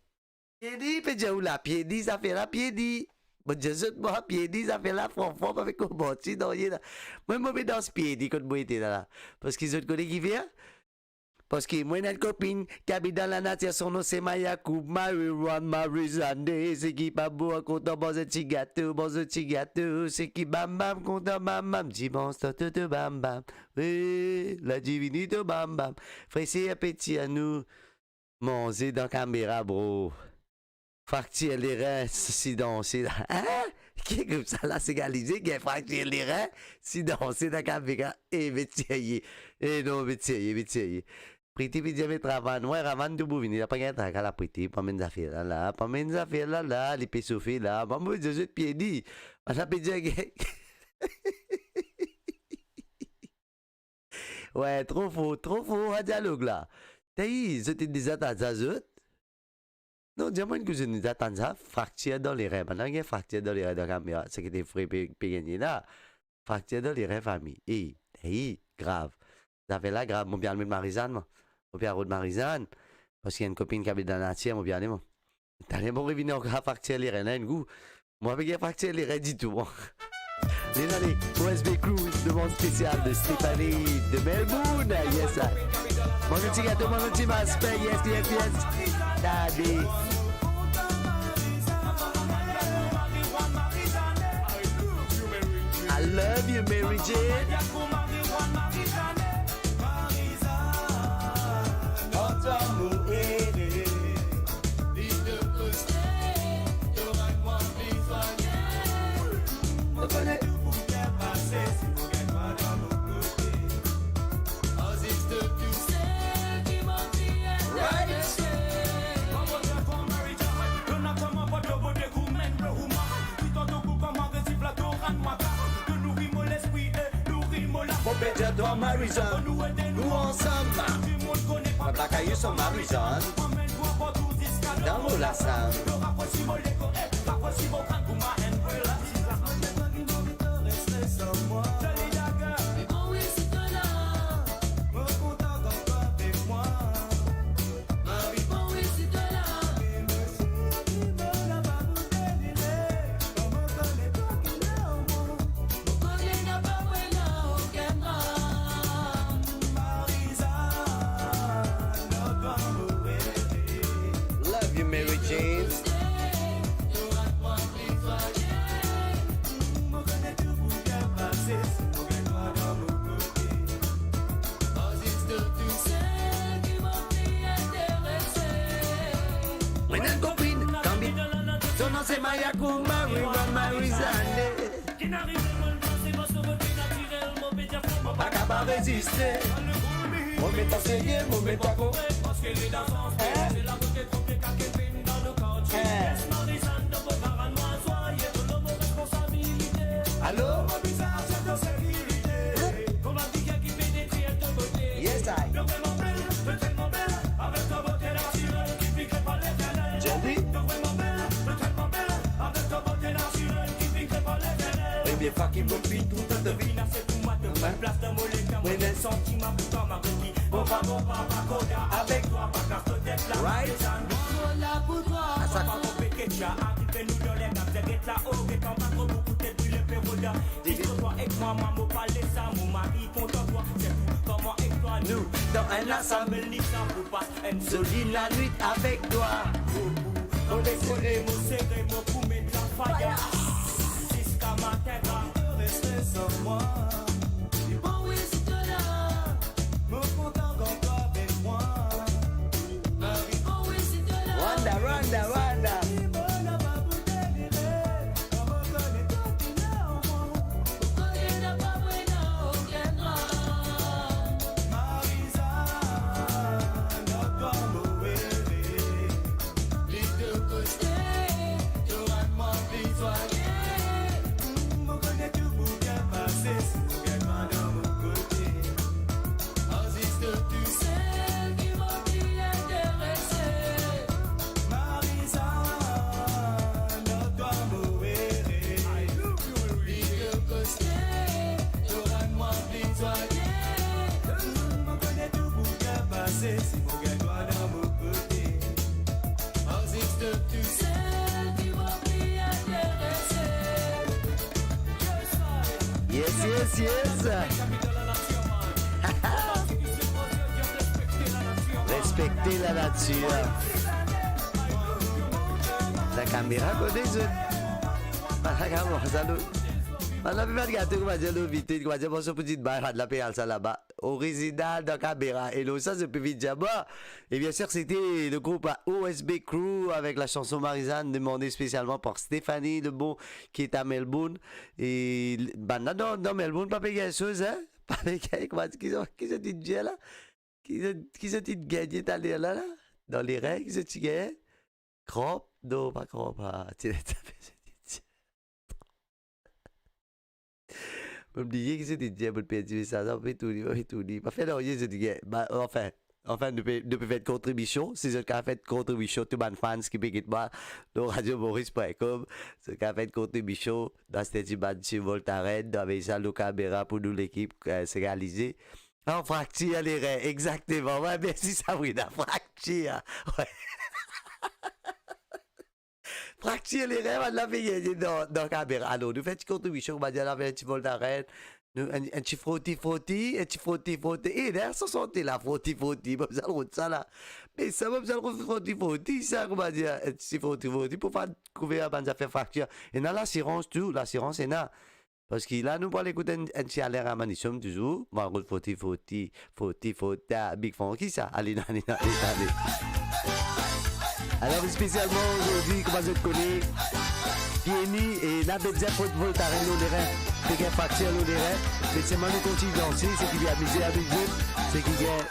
Pie ni, pe dir ou la, pie ni, zafer la, pie ni. Mo dir zot, mwa, pie ni, zafer la, fran, fran, pa pe komanti, nanye la. Mwa, mo pe dans pie ni, kot mo ete la, la. Parski zot kone ki fer? Parski mwa ena enn kopinn ki abit dan lanatir, son nom se Maya, koup marijuana, Marizanne, seki pa bwar kontan manz ti gato, manz ti gato, seki bam bam kontan bam bam, dimans to to to bam bam, wi, la divinite bam bam. Freser pe tir nou manze dan kamera, bro. Fraktir lerin, si danse la. Hein? Ki koup sa la, Segalize, ki fraktir lerin, si danse dan kamera? Eh, met serye. Eh non, met serye, met serye. Priti pe dir met Ravan. Wi, Ravan tou pou vini. La pa gagn traka la, Priti. Pa amenn zafer la, la. Pa amenn zafer la, la. Li pe sofe la. Mwa, mo dir zot pie ni. Mwa, sa pe dir ke Wi, tro for, tro for, sa dialog la. Tei, zot inn deza tann sa, zot? Non, dir mwa enn kou zot inn deza tann sa, fraktir dan lerin. Bann la gagn fraktir dan lerin dan kamera, seki te fre pe, pe gagne la. Fraktir dan lerin, fami. E, tei, grav. Zafer la grav, mo pe al met Marizanne, mwa. Mo pe al rod Marizanne, parski enn kopinn ki abit dan lanatir, mo pe ale, mwa. Taler mo revini ankor fraktir lerin la enn kou. Mwa, pa gagn fraktir lerin ditou, mwa. Lezami, O S B Crew, demande spéciale de Stéphanie de Melbourne. Yes, I. Manz ti gato, manz ti maspin. Yes, yes, yes. Daddy. I love you, Mary Jane. Mo pe dir twa, Marizanne, nou ansam. Mwa, pa kayo san Marizanne. Dan mo lasam. Se Maya kouma Riwan Marizane. Mo pa kapav reziste. Mo met twa serye, mo met twa ko. Hein? Hein? Alo? Yes, I. Jerry? Ebien, fak ki mo finn trouv twa, to finn. Hein? Mo ena santiman pou twa, mo regrèt. Avek twa, pa kas to tet la. Right? Asa. Nou, dan enn lasanble, enn soli lanwit avek twa. Mo les mo sere, mo pou met lafaya ziska matin gra. Reste sans moi. Bon, wi, si to la, mo kontan kan twa avek mwa. Marie, bon, wi, si to la. Rwanda, Rwanda, Rwanda. Yes, yes, yes. Respekte lanatir. Sa kamera kote zot? Ala kouma sa nou, bann la pe gate, kouma dir, limite, kouma dir, bon, so pou dir, bann la pe al sa laba. Orizinal dan kamera. E lor sa, zot pe vinn dir mwa. Et bien sûr, c'était le groupe O S B Crew avec la chanson Marizane, demandée spécialement par Stéphanie Lebon, qui est à Melbourne. E bann la dan, dan Melbourne, pa pe gagn soz, hein? Pa pe gagn, kouma, ki zot, ki zot inn dir la? Ki zot, ki zot inn gagne taler la, la? Dan lerin, ki zot ti gagne? Kranp? Non, pa kranp, ah, ti, ti, ti, ti. Mo bliye ki zot ti dir, mo perdi mesaz la, mo pe tourne, mo pe tourne. Pa fer nanye, zot ti gagn. Ba, anfin, anfin, nou pe, nou pe fer kontribision. Si zot kapav fer kontribision, tou bann fans ki pe get mwa lor radio maurice point com, zot kapav fer kontribision, nou aste ti bann ti Voltaren, nou amenn sa lor kamera pou nou lekip, eh, se realize. Ah, fraktir lerin, exakteman. Wi, mersi Sabrina, fraktir. Wi. Fraktir lerin, bann la pe gagne dan, dan kamera. Alor, nou fer ti kontribision, kouma dir, nou fer ti Voltaren, nou, enn, enn ti froti froti, enn ti froti froti. E, deryer sa sante la, froti froti, mo bizin rod sa la. Me sa, mo bizin rod froti froti, sa, kouma dir, enn ti froti froti, pou fer kouver bann zafer fraktir. Ena lasirans tou, lasirans ena. Parski la, nou pou al ekout enn, enn ti Alain Ramanisum touzour. Mo rakonte froti, froti, froti, froti, ah, Big Francky sa. Ale, ale, ale, ale. Alor, spesialman azordi, kouma zot kone, Pieni e la, be bizin frot Voltaren lor lerin. Pe gagn fraktir lor lerin. Me selman nou kontign danse, seki pe amize, amize. Seki gagn,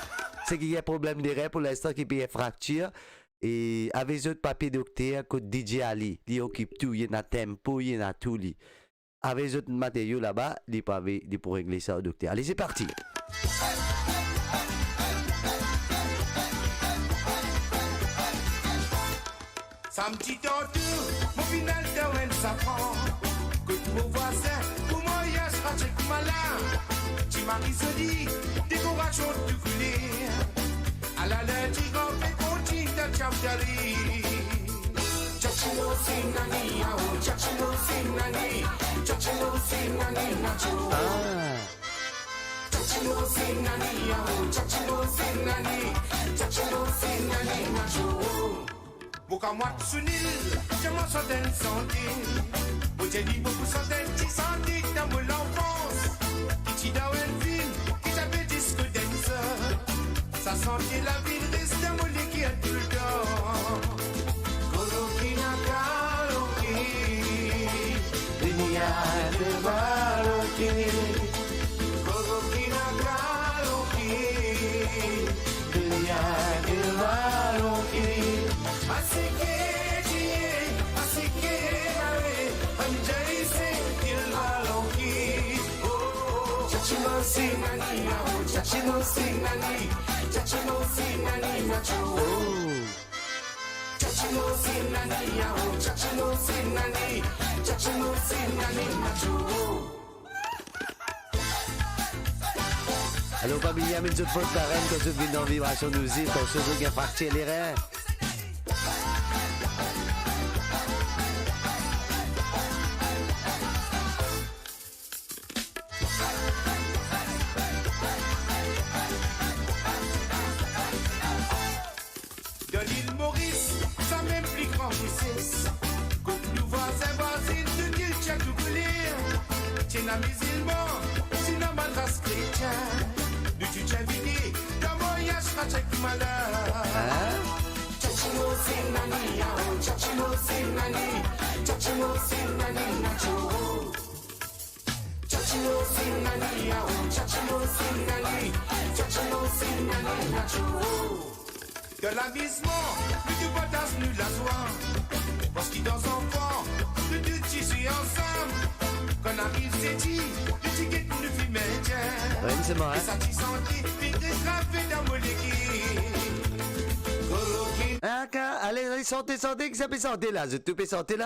seki gagn problem lerin pou linstan ki pe gagn fraktir. E avek zot, Papie Dokter, kot D J Ali, li okip tou, li ena tenpo, li ena tou li. Avek zot materio laba, li pou ave, li pou regle sa, dokter. Ale, se parti. Samdi tanto, mo finn al dan enn safran. Kot mo vwazin, pou maryaz Patrick Mala. Ti mari zoli, dekorasion tou kouler. Ala lindir anpe kontign dan Champ d'Ali. Tchatchilo sinani, ao, tchatchilo sinani, tchatchilo sinani, nacho. Ah. Tchatchilo sinani, ao, tchatchilo sinani, tchatchilo sinani, nacho. Mo kamwad Sunil, ti ena mo sante, sante. Mo ti ena mo pou sante, ti sante dan mo lanfans. Ki ti dan enn fim, ki ti apel Disco Dancer. Sa sante la vinn res dan mo leker toultan. Kolo ki na kalo ki Dunia ke valon ki, dunia ke valon ki, asike diye, asike mare, ann jai se ki valon ki. Oh, Chachimo se nani, oh, Chachimo se nani, Chachimo se nani, macho. Oh. Chachimo se nani, oh, Chachimo se nani, Chachimo se nani, macho. Alor, pa bliye amenn zot Voltaren kan zot vinn dan Vibration Music, kan zot gagn fraktir lerin. Dan lil Moris, samem pli gran rises. Kot nou vwazin, vwazin, tou kiltir, tou kouler. Ti ena mizilman, ti ena bann ras kretien. Nou tou ti invite dan maryaz, fratèl ki maler. Hein? Chachimo se nani, oh, Chachimo se nani, Chachimo se nani, macho. Chachimo se nani, oh, Chachimo se nani, Chachimo se nani, macho. Dan lamizman, nou tou partaz nou lazwa. Parski dan zanfan, nou tou ti zwe ansam. Kan ariv seti, nou ti get nou fim indien. Wi, se mwa, hein? E sa ti sante, finn retrave dan mo legim. Kolo ki... Ah, ka, ale, ale, sante, sante, ki sa pe sante la? Zot tou pe sante la?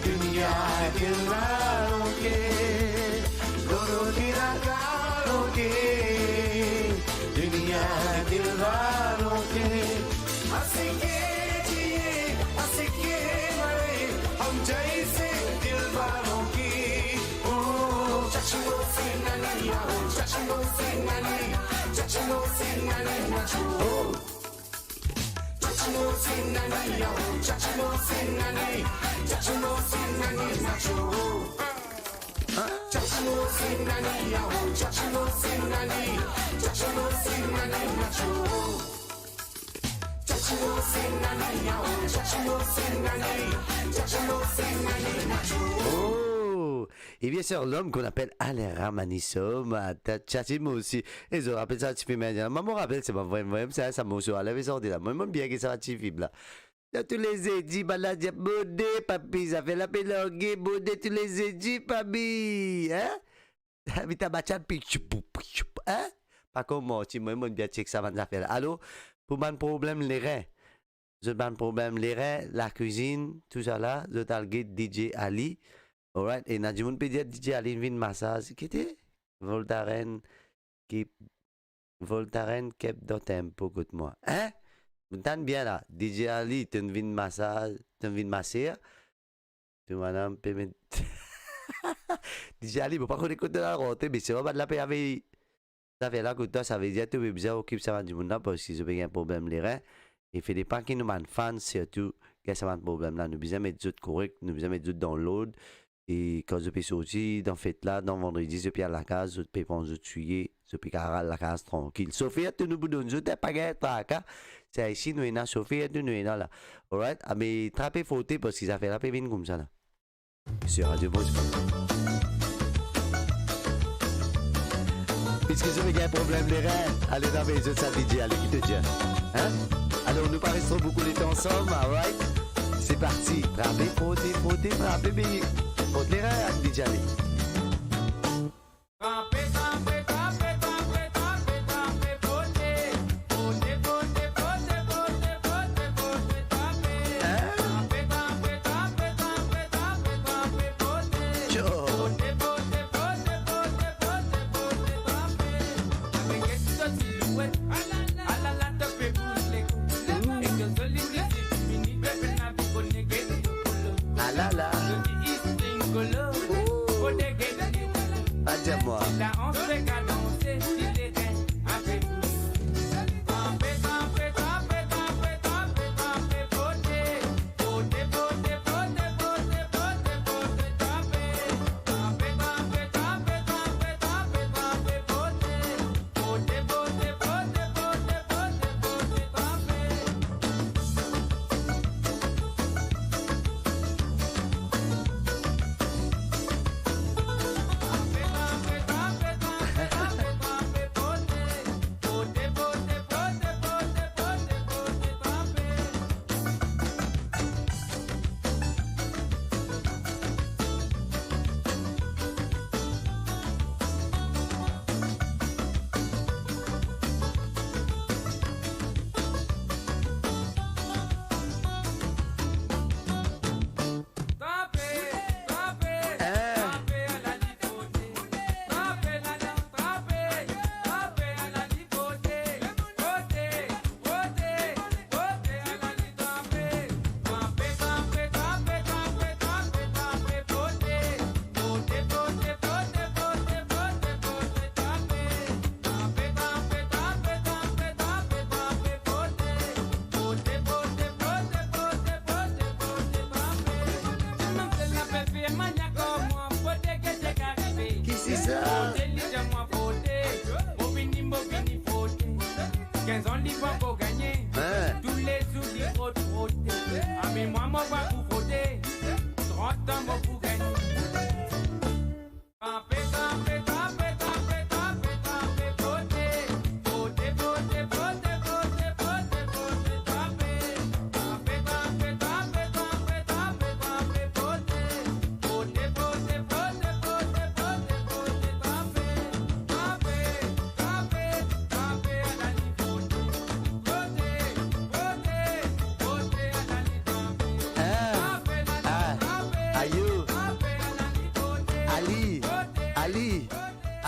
Dunia ke valon ki, dunia ke valon ki, asike diye, asike mare, ann jai se ki valon ki. Oh, Chachimo se nani, oh, Chachimo se nani, Chachimo se nani, macho. Oh. Chachimo se nani, oh, Chachimo se nani, Chachimo se nani, macho. Chachimo se nani, oh, Chachimo se nani, Chachimo se nani, macho. Chachimo se nani, oh, Chachimo se nani, Chachimo se nani, macho. Oh, et bien sûr, l'homme qu'on appelle Alain Ramanisom, euh, Chachimo aussi. E zot rapel sa tifilm la? Mwa mo rapel, se pa vremem sa, sa morso la, la pe sorti la. Mwa, mo bien ki sa tifilm la. Dan tou le zedi, bann la dir, "Bode, papi, zafer la pe large, bode tou le zedi, papi." Hein? Vita Bachan, pi tchoup, pi tchoup, hein? Pa kouma ti, mwa, mo bien chek sa bann zafer la. Alor, pou bann problem lerin, zot bann problem lerin, lakwizinn, tousala, zot al get D J Ali. Alright, e ena dimoun pe dir D J Ali vinn masaz. Ki te? Voltaren, ki Voltaren kep dan tempo kot mwa. Hein? Tann bien la, D J Ali, to'nn vinn masaz, to'nn vinn maser. To madam pe met D J Ali, mo pa kone kot to al rante, me si bann la pe ave zafer la kot twa, savedir to pe bizin okip sa bann dimoun la, parski zot pe gagn problem lerin. E fode pa ki nou bann fan sirtou gagn sa bann problem la. Nou bizin met zot korek, nou bizin met zot dan lord. E kan zot pe sorti dan fet la, dan vandredi, zot pe al lakaz, zot pe pran zot swiye, zot pe kapav al lakaz trankil. Sofer tou nou pou donn zot, pa gagn traka. Sa isi nou ena, sofer tou nou ena la. Alright? Ah, me trape fote, parski zafer la pe vinn koumsa la. Sur Radio Buzz. Piski zot pe gagn problem lerin, ale dan mazo sa D J, ale, ki to dir? Hein? Alor, nou pa res tro boukou letan ansam, alright? C'est parti. Trape fote, fote, trape beni. Fot lerin, ale, ale. Trape, trape, trape, fote. Fote, fote, fote, trape. Hein? Trape, trape, trape, fote. Yo. Fote, fote, fote, fote, fote, trape. Ave get to silouet. Alala, to pe bouz lekou. Mm. E to zoli ti fini, bebe na bi kone get to kolo. Alala. To ti is tingolo. Ooh. Fote get to kolo. Adia mwa. La on se ka danse, ti lerin ave bouz. Trape, trape, trape, fote. Fote, fote, fote, fote, fote, fote, trape. Trape, trape, trape, fote. Fote, fote, fote, fote, fote, fote, trape.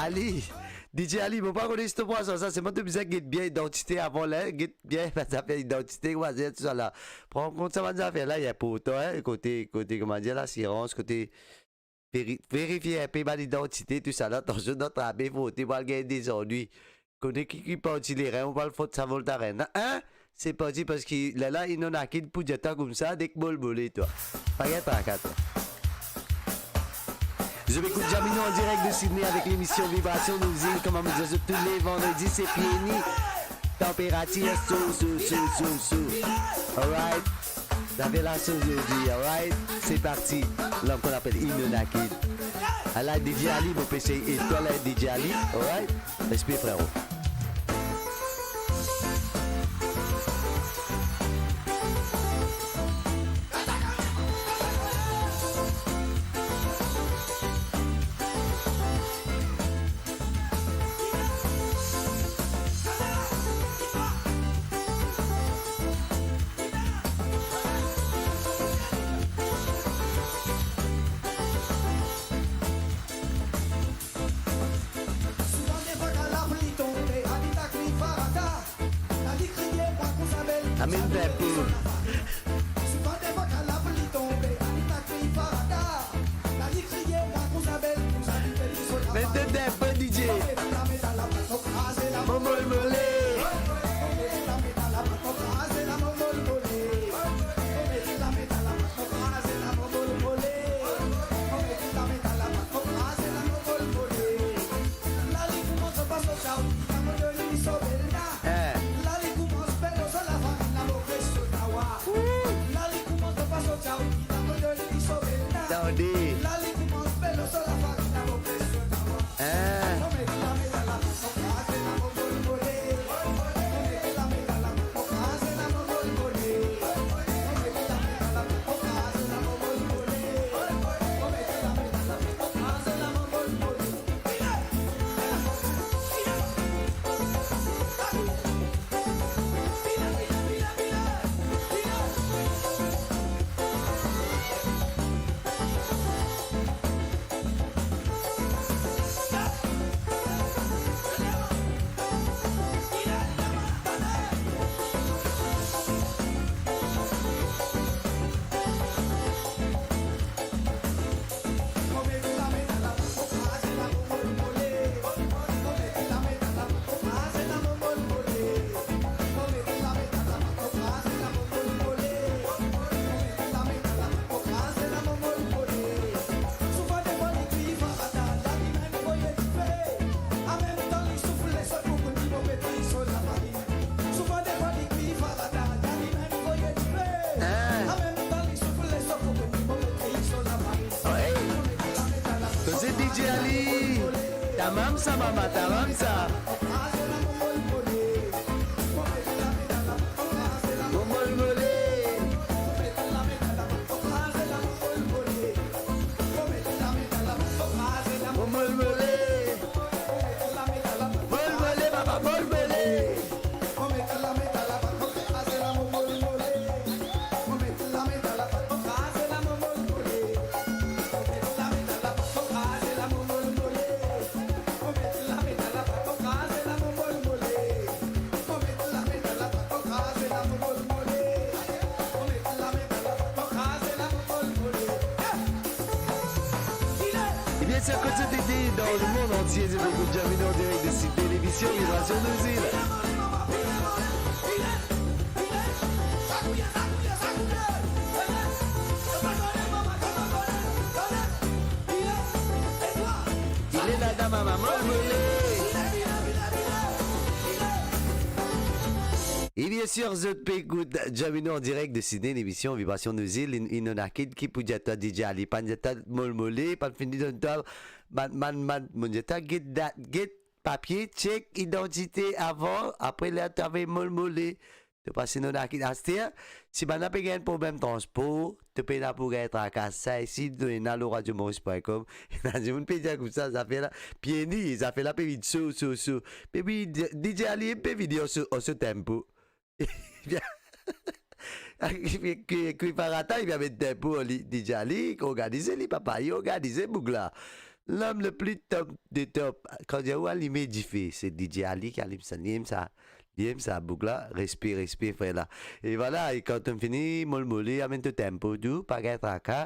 Ali, D J Ali, mo pa kone si to pran sa, selman to bizin get bien idantite avan la, get bien bann zafer idantite, kouma dir, tou sa la. Pran kont sa bann zafer la, li inportan, hein, kote, kote, kouma dir, lasirans, kote veri-, verifie inpe bann idantite, tou sa la, atansion, dan trape, frote, pou al gagn dezannwi. Kone ki, ki parti Lerin, ou pou al frot sa Voltaren la, hein? Se parti, parski lerla Ino Nakid pou dir twa koumsa, dek molmole twa. Pa gagn traka twa. Zot pe ekout Jamino en direct de Sydney avec l'émission Vibration Nouzil. Kouma mo dir zot, tou le vandredi, se Pieni. Tanperatir so, so, so, so, so. Alright. Zafer la so zordi, alright? Se parti. L'homme qu'on appelle Ino Nakid. Ala D J Ali, mo pe sey etwal la D J Ali, alright? Respect, frérot. Amèn tempo. Met tempo, D J. Mo molmole. Eh. Tande. Eh. Koze D J Ali. Tamam sa, mama, tamam sa. Mo molmole. Mo molmole. Molmole, papa, molmole. Ebien, se kote zot ete dan lemonn antie, zot ekout Jamino an direk de Sydney, lemision Vibration Nouzil. Ile la, dama, mama, molmole. E bien sir, zot pe ekout Jamino an direk de Sydney, lemision Vibration Nouzil, Ino Nakid ki pou dir twa D J Ali, pa'nn dir twa molmole, pa'nn fini donn twa bann, bann, bann, mo dir twa get dat, get papie, chek idantite avan, apre ler to ave molmole, to pas Ino Nakid. Aster, si bann la pe gagn problem transpor, to pena pou gagn traka. Sa isi, to ena lor radio maurice point com. Ena dimoun pe dir koumsa, zafer la, Pieni, zafer la pe vinn so, so, so. Baby, D-, D J Ali pe vini an so, an so tempo. Bien. Ki, ki, ki parata, li bien met tempo, li, D J Ali, organize li, papa, li organize boug la. Lom le pli top de top. Kan dir ou alime dife, se DJ Ali ki alim sa. Li aim sa. Li aim sa, boug la. Respe, respe, frer la. E vwala, e kan to'nn fini, molmole, amenn to tempo tou, pa gagn traka.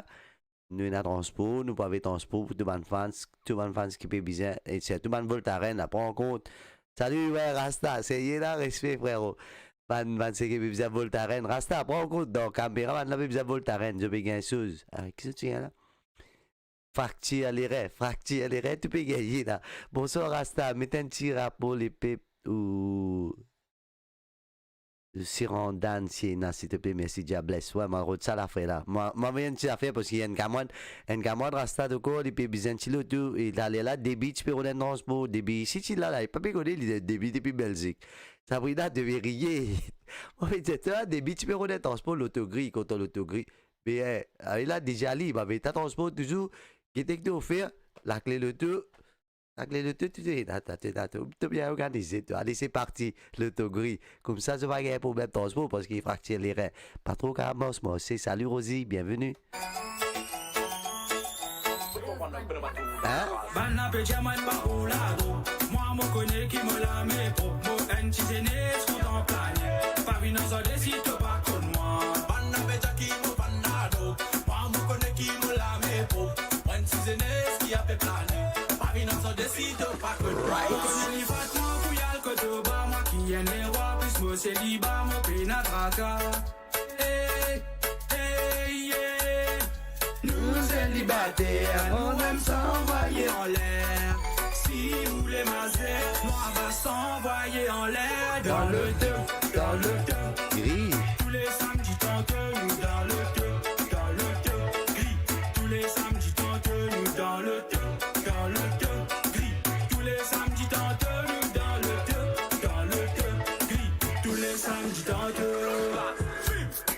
Nou ena transpor, nou pou avoy transpor pou tou bann fans, tou bann fans ki pe bizin, e sirtou bann Voltaren la, pran kont. Sali, wi, Rasta, serye la, respe, frero. Bann, bann seki pe bizin Voltaren, Rasta, pran kont, dan kamera, bann la pe bizin Voltaren, zot pe gagn soz. Ah, ki zot ti gagn la? Fraktir lerin, fraktir lerin, tou pe gagne la. Bonswar, Rasta, met enn ti rap pou lepep ou Sirandan Siena, silteple, mersi, Diables. Wi, mo rod sa la, frer la. Mo, mo avoy enn ti zafer, parski enn kamarad, enn kamarad Rasta ankor, li pe bizin ti loto, e taler la, Debi ti pe rod enn transpor, Debi isi ti la la, li pa pe kone li, Debi depi Belzik. Sabrina, to pe riye. Mo pe dir twa, Debi ti pe rod enn transpor, loto gri, kontan loto gri. Me, eh, ah, la, DJ Ali, mo avoy twa transpor touzour, gete ki to fer, lakle loto, Lakle loto, to, to, to, to, to bien organize, to. Allez, c'est parti, loto gri. Koumsa, zot pa gagn problem transpor, parski fraktir lerin. Pa tro karamans, mo, se, salut Rosie, bienvenue. Hein? Bann la pe dir mwa pa oulago. Mwa, mo kone ki mo lame prop. Mo enn ti zenes kontan plane. Pa vinn ansanm si to pa konn mwa. Bann la pe dir ki mo bann la do. Mwa, mo kone ki mo lame prop. Mo enn ti zenes ki ape plane. Pa vinn ansanm si to pa konn mwa. Right. Mo kone li fas mwa pou al kot to ba, mwa ki enn lerwa, plis mo seliba, mo pena traka. Hey, hey, yeah. Nou selibater, nou aim sa anvoye anler. Si ou le mazer, nou ava sa anvoye anler. Dan loto, dan loto. Gri. Tou le samdi tante nou dan loto, dan loto. Gri. Tou le samdi tante nou dan loto, dan loto. Gri. Tou le samdi tante nou dan loto, dan loto. Gri. Tou le samdi tante.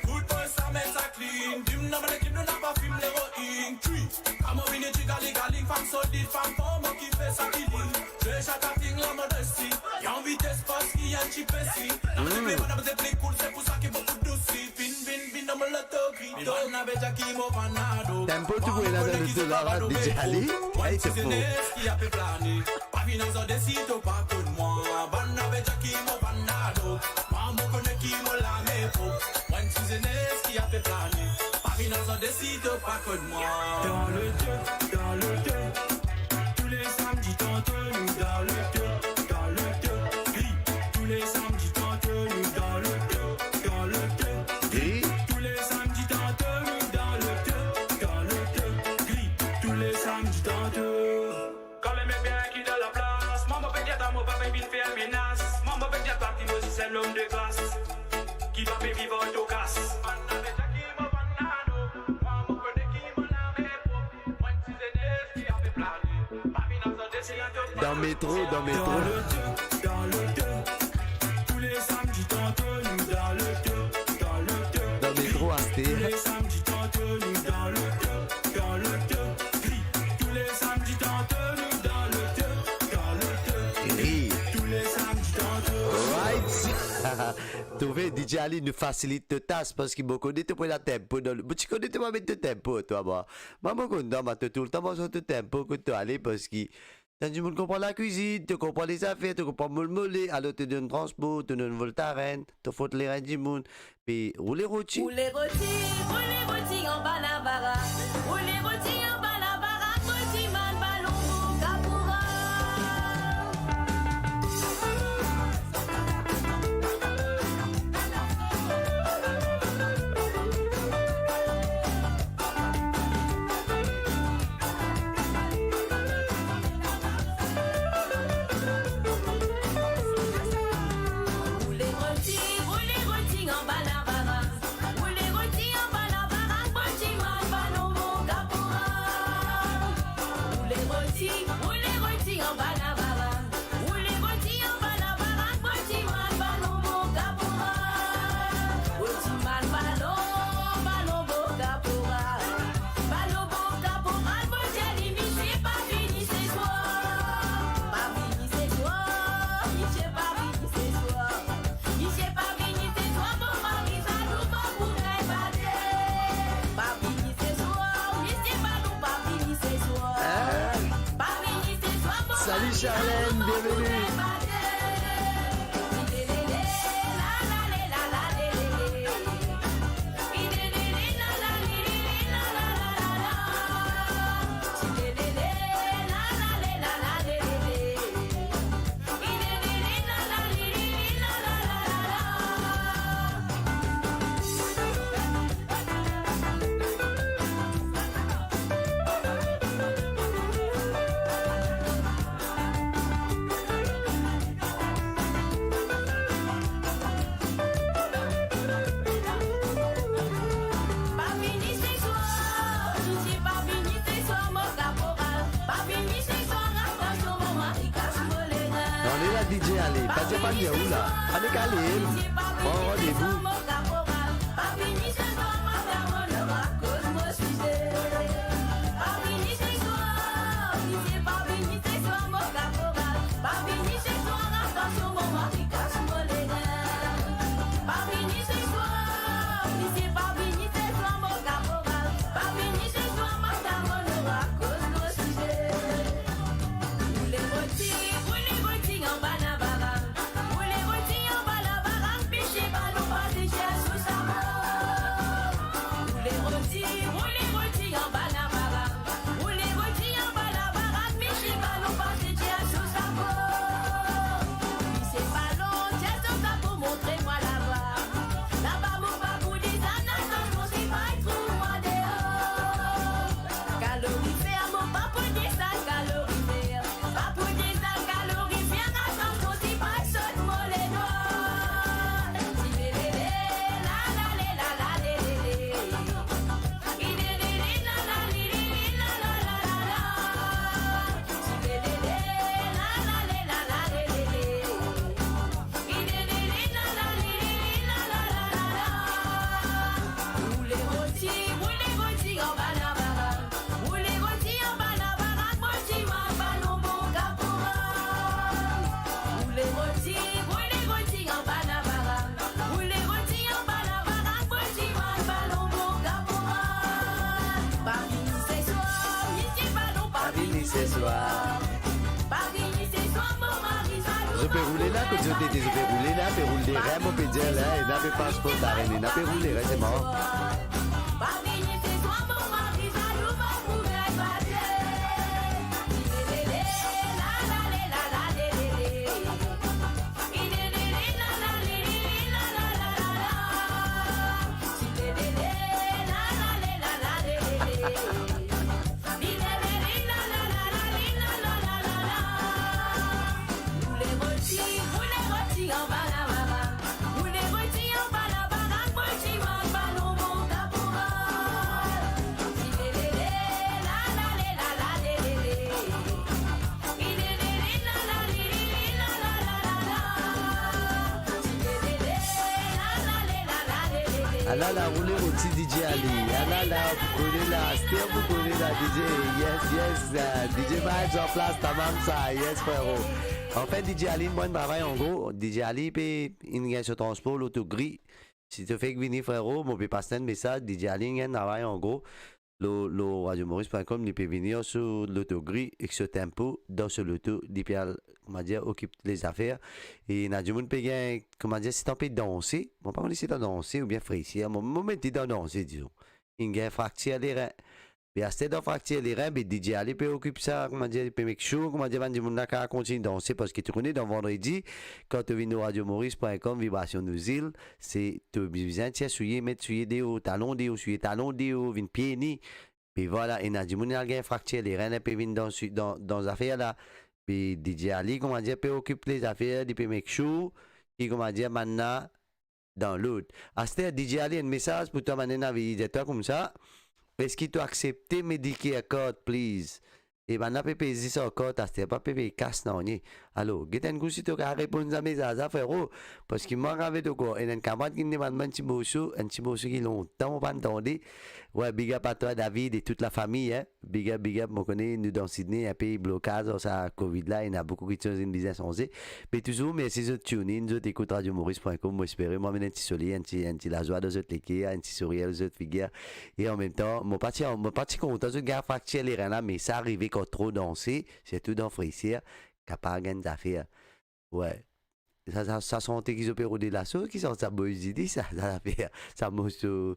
Football, sa met sa clean. Dim nan mo lekip, nou napa fim leroin. Twi. Kamo vini ti gali gali, fam solid, fam for, mo ki fer sa killing. Zwe sa cutting la modesti. Li anvi test fors ki enn ti pesi. Nan mo zepli, bann zepli cool, se pou sa ki boukou dousi. Vinn, vinn, vinn dan mo loto gri. Bann la pe dir ki mo bann la do. Tempo tou pou ena dan loto la, la, DJ Ali. Hey, tempo. Ki ape plane. Pa vinn ansanm si to pa konn mwa. Bann la pe dir ki mo bann la do. Mwa, mo kone ki mo lame prop. Mo enn ti zenes ki ape plane. Pa vinn ansanm si to pa konn mwa. Dan loto, dan loto. Tou le samdi tante nou dan loto, dan loto. Gri. Tou le samdi tante nou dan loto, dan loto. Gri. Tou le samdi tante nou dan loto, dan loto. Gri. Tou le samdi tante. Kan le met bien ki dan laplas, mwa mo pe dir twa mo pa pe vinn fer menas. Mwa mo pe dir twa ki mo se enn lom de klas, ki pa pe viv an tokas. Bann la pe dir ki mo bann la do. Mwa, mo kone ki mo lame prop. Mo enn ti zenes ki ape plane. Pa vinn ansanm si to pa konn mwa. Dan metro, dan metro. Dan loto, dan loto. Tou le samdi tante nou dan loto, dan loto. Dan metro, aster. Tou le samdi tante nou dan loto, dan loto. Gri. Tou le samdi tante nou dan loto, dan loto. Gri. Tou le samdi tante. Right. Trouve DJ Ali nou fasilit to tas, parski mo kone to pou ena tempo dan, mo ti kone to pa met to tempo, twa, mwa. Mwa, mo kontan, mwa, to toultan, mwa, sort to tempo kot to ale, parski tann dimoun konpran lakwizinn, to konpran lezafer, to konpran molmole, alor to donn transpor, to donn Voltaren, to frot lerin dimoun, pe roule roti. Roule roti, roule roti anba lavara. Roule roti anba lavara, roti mal balon pou kapoura. Roule roti, roule roti anba lavara. Roule roti anba lavara, roti mal Charlène, bienvenue. Ane la D J ale, pa dir pa li ou la. Ane kale, pran randevou. Zot pe roule la, kot zot ete, zot pe roule la, pe roul derin, mo pe dir la, ena pe pas kot la, ena pe roul derin, se mor. Ala la, roule roti D J Ali. Ala la, pou kone la, aster pou kone la, D J. Yes, yes, euh, D J Vibes an plas, tamam sa, yes, frero. Anfin, D J Ali, mo travay an gro. D J Ali pe, inn gagn so transpor, loto gri. Si to fek vini, frero, mo pe pas enn mesaz, D J Ali inn gagn travay an gro. Lor, lor radio maurice point com, li pe vini ar so loto gri ek so tempo dan so loto, li pe al, koumadir, okip lezafer. E ena dimoun pe gagn, koumadir, sitan pe danse, mo pa kone sitan danse oubien fresir, mo, mo met li dan danse, dizon. Inn gagn fraktir lerin. Be aster dan fraktir lerin, be D J Ali pe okip sa, koumadir, li pe make sure, koumadir, bann dimoun la kapav kontign danse, parski to kone dan vandredi, kan to vinn lor radio maurice point com, Vibration Nos Îles, se to bizin tir soulie, met soulie deor, talon deor, soulie talon deor, vinn pie ni. Be vwala, ena dimoun al gagn fraktir lerin, pe vinn dan, dan, dan zafer la. Be D J Ali, koumadir, pe okip lezafer, li pe make sure ki, koumadir, bann la dan lord. Aster, D J Ali, enn mesaz pou twa, bann ena veye dir twa koumsa, eski to aksepte Medicare card, please? E bann la pe pey zis ar kart aster, pa pe pey kas nanye. Alor, get enn kou si to kapav reponn sa mesaz la, frero, parski mwa, avek to kor, ena enn kamarad ki demann mwa enn ti morso, enn ti morso ki lontan mo pa'nn tande. Wey, big up a twa, David, e tout lafami, hein. Big up, big up. Mo kone nou dan Sydney, inpe blokaz ar sa covid la, ena boukou kiksoz inn bizin sanze. Me touzour, mersi zot tune in, zot ekout radio maurice point com. Mo espere mo amenn enn ti soley, enn ti, enn ti lazwa dan zot leker, enn ti sourir dan zot figir. E anmemtan, mo pa ti, mo pa ti kontan zot gagn fraktir lerin la, me sa arive kan tro danse, sirtou dan fresir. kapav gagn zafer. Wi. Sa, sa, sa sante ki zot pe rode la, so ki sant sa, Boy Zidi, sa, sa zafer, sa morso.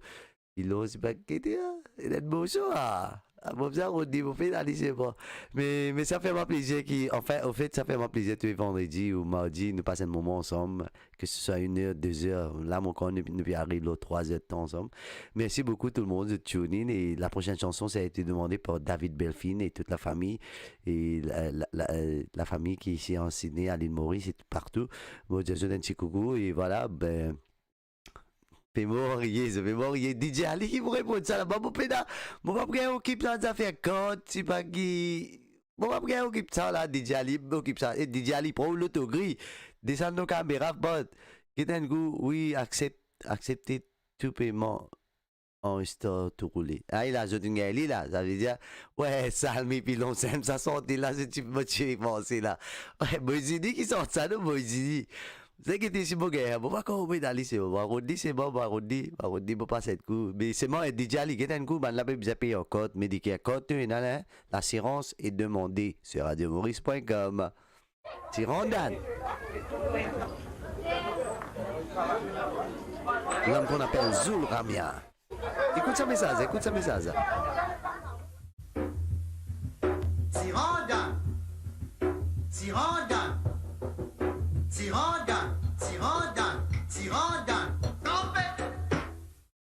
Pilon, se pa ki ete, ah, enn morso, ah. Ah, bon, sa, Rodi, bon, pe ale, se bon. Me, me sa fer mwa plezir ki, anfin, anfet, sa fer mwa plezir tou le vandredi ou mardi, nou pas enn moman ansam, ke se swa enn er, de zer. La, mo krwar nou, nou pe ariv lor trwa zer de tan ansam. Mersi boukou tou le mond, zot tune in, e la prosenn sanson, sa a ete demande par David Belfin e tout la fami, e la, la, la, euh, la fami ki isi an Sydney, a Lil Moris e partou. Mo dir zot enn ti koukou, e vwala, ben, Pe mor riye, zot pe mor riye. DJ Ali ki pou reponn sa laba, mo pena, mo pa pou gagn okip sa zafer kant, ti pa ki, mo pa pou gagn okip sa la, DJ Ali, okip sa. E DJ Ali, pran ou lotogri, desann nou kamera, but, get enn kou, wi, aksep, aksepte tou peman an star tou roule. Ay la, zot inn gagn li la, savedir, wi, Salmi Pilon, sem sa santi la, se ti, mo ti panse la. Wi, Boy Zidi ki sort sa, non, Boy Zidi. Zot gete si mo gagn, mo pa konpran, mo ena li, se mo, mo rod li, se mo, mo rod li, mo rod li, mo pas enn kou. Me selman, eh, DJ Ali, get enn kou, bann la pe bizin pey ankor, Medicare card, tou ena la, hein. L'assurance est demandée sur radio maurice point com. Ti Randan. L'homme qu'on appelle Zul Ramia. Écoute ce message, écoute ce message. Ti Randan, Ti Randan, Ti Randan, Ti Randan, Ti Randan. Kanpe!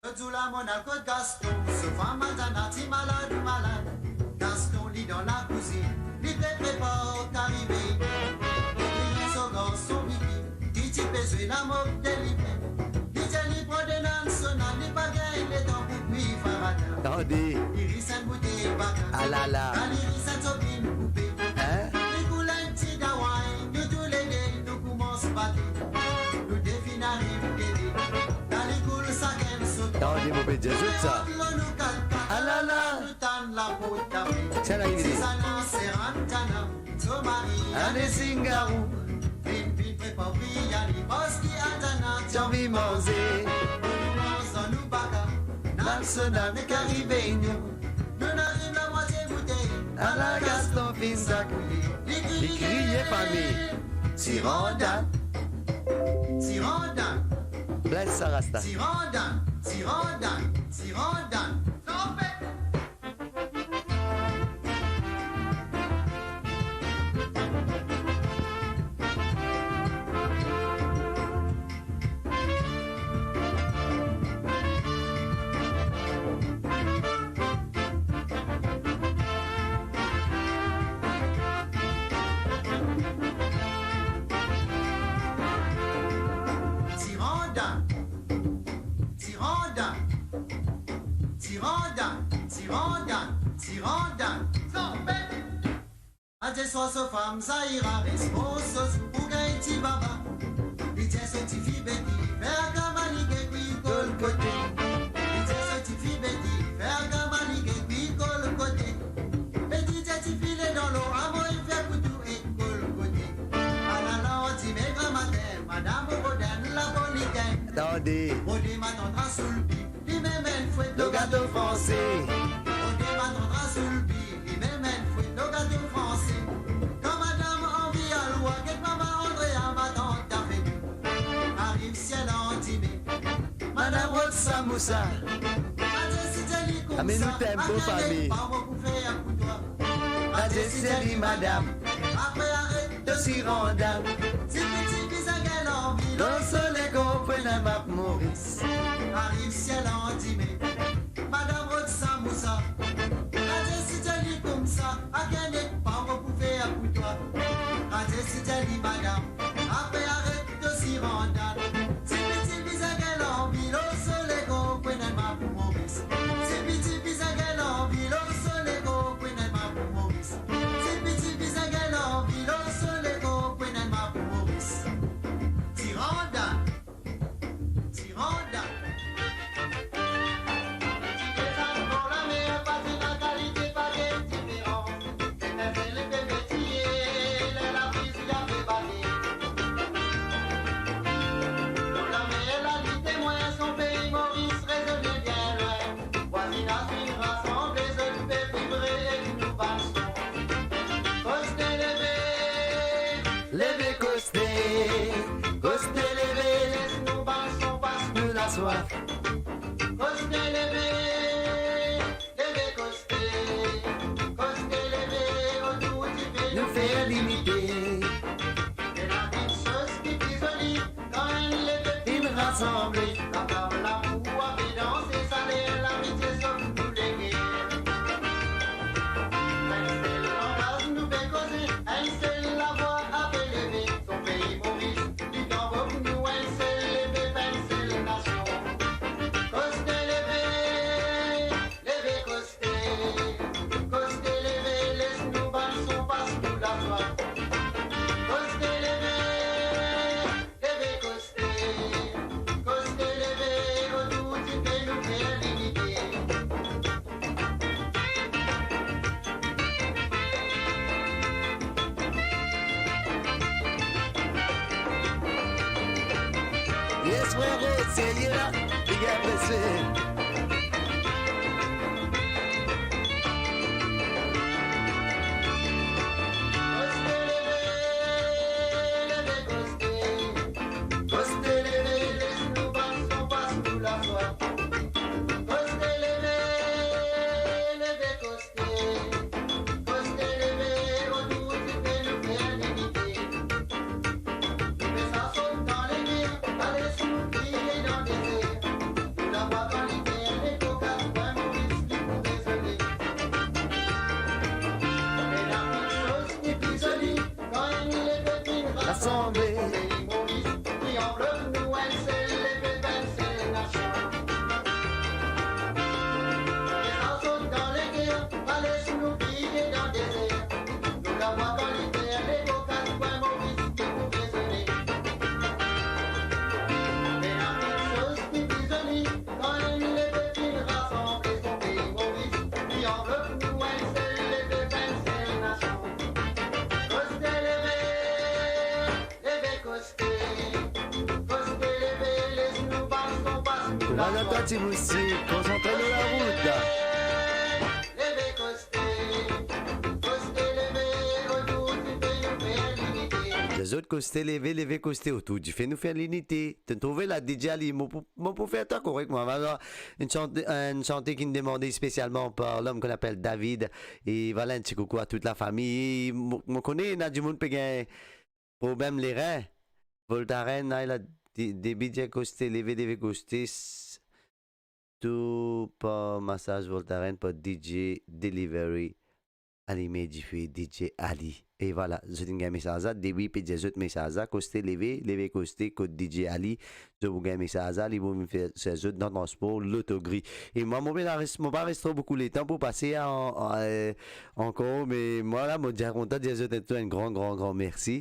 Lot zour la, mo al kot Gaston, so fam Adana ti malad, malad. Gaston, li dan lakouzinn, li pe prepar kari vinn. Li so garson Miki, ki ti pe zwe lamok de lipe. Li dir li pran de nansonal, li pa gagn letan pou bwi farata. Tande. Li ris enn boutey baka. Alala. Kan li ris enn sopin koupe. Hein? Li koul enn ti daway, nou toulede, nou koumans bate. Nou de finn ariv dede. Kan li koul sakenn so. Tande, mo pe dir zot sa. Alala. Sa la, li vini. Ane Zingarou. Vinn, vinn, prepar pri ali, parski Adana ti anvi manze. Nou manz dan nou baka, nansonal, me kari vinn. Nou ariv lamwatie boutey, ala Gaston finn zakoule. Li kriye fami. Ti Randan, Ti Randan. Bless sa rasta. Ti Randan, Ti Randan, Ti Randan. Kanpe! Ti Randan, Ti Randan, Ti Randan, Ti Randan, Ti Randan. Kanpe! Aze swar so fam Zahira respons so zour pou gagn ti baba. Li dir so tifi Betty fer gam ali gagn bwi kolkote. Li dir so tifi Betty fer gam ali gagn bwi kolkote. Betty dir tifi, le dan lor, amoin fer pou tou ek kolkote. Ala landime gramatin, madam rod enn lapoliten. Tande. Rode matant Rasoul Pi. Li mem enn fwet lor gato franse. Rode matant Rasoul Pi, li mem enn fwet lor gato franse. Kan madam anvi al war, get mama Andrea, matant kafe. Ariv siel landime, madam rod samousa. Aze si Dieu li koumsa, amenn nou tempo, fami. Pa mo pou fer pou twa. Aze si Dieu li, madam. Apre aret to Ti Randan. Tipi tipi bizin gagn lanvi, lor soley konpran enn map Moris. Ariv siel landime, madam rod samousa. Aze si Dieu li koumsa, akenn ek pa mo pou fer pou twa. Aze si Dieu li, madam. Apre aret to Ti Randan. Tipi tipi bizin gagn lanvi, lor soley konpran enn map Moris. Tipi tipi bizin gagn lanvi, lor soley konpran enn map Moris. Tipi tipi bizin gagn lanvi, lor soley konpran enn map Moris. Ti Randan, Ti Randan. Ti Randan, lameyer, pa finn kalite, pa gagn diferan. Enn bel bebe ti ye, ler labriz li ape bale. Limite. Ena kiksoz ki pli zoli kan enn lepep inn rasanble. Sa fam lamour ape danse, sa ler lamitie sof nou lege. Enn sel langaz nou pe koze, enn sel lavwa ape leve. Son pei Moris, li tanbo pou nou, enn sel lepep, enn sel nasion. Koste leve, leve koste. Koste leve, les nou bann son pas nou laswa. Koste leve, leve koste. Koste leve, otour dife nou fer linite. Yes, frero, serye la, big up, mesye. Koste leve, leve koste. Koste leve, les nou bann son pas nou laswa. Koste leve, leve koste. Koste leve, otour dife nou fer linite. Pe sa sot dan leger, ale sou kriye dan dezer. Nou lavwa kan li fer leko, kat kwin Moris li pou rezone. Ena kiksoz ki pli zoli kan enn lepep inn rasanble. Rasanble. Pei Moris, li anvlop nou, enn sel lepep, enn sel nasion. Pe sa sot dan leger, ale sou nou kriye dan dezer. Nou lavwa kan li fer leko, kat kwin Moris li pou rezone. Ena kiksoz ki pli zoli kan enn lepep inn rasanble. Son pei Moris, li anvlop nou, enn sel lepep, enn sel nasion. Koste leve, leve koste. Koste leve, les nou bann son pas nou laswa. Kouraj a twa, Ti Moustik, konsantre nou larout. Leve koste. Koste leve, otour dife nou fer linite. Lezot, koste leve, leve koste, otour dife nou fer linite. To trouve la, DJ Ali, mo pou, mo pou fer twa korek, mwa. Vwala, enn sante, enn sante ki'nn demande spesialman par lom ki apel David. E vwala, enn ti koukou a tout lafami. E mo, mo kone ena dimoun pe gagn problem lerin. Voltaren, ay la, de-, debi dir koste leve, leve koste, s-, tou par masaz Voltaren, par DJ Delivery, Alime dife, DJ Ali. E vwala, zot inn gagn mesaz la, debi pe dir zot mesaz la, koste leve, leve koste, kot DJ Ali, zot pou gagn mesaz la, li pou vinn fer swiv zot dan transpor Lotogri. E mwa, mo pe la res-, mo pa res tro boukou letan pou pase a, an, an, eh, ankor, me mwa la, mo dir kontan dir zot tou enn gran, gran, gran mersi.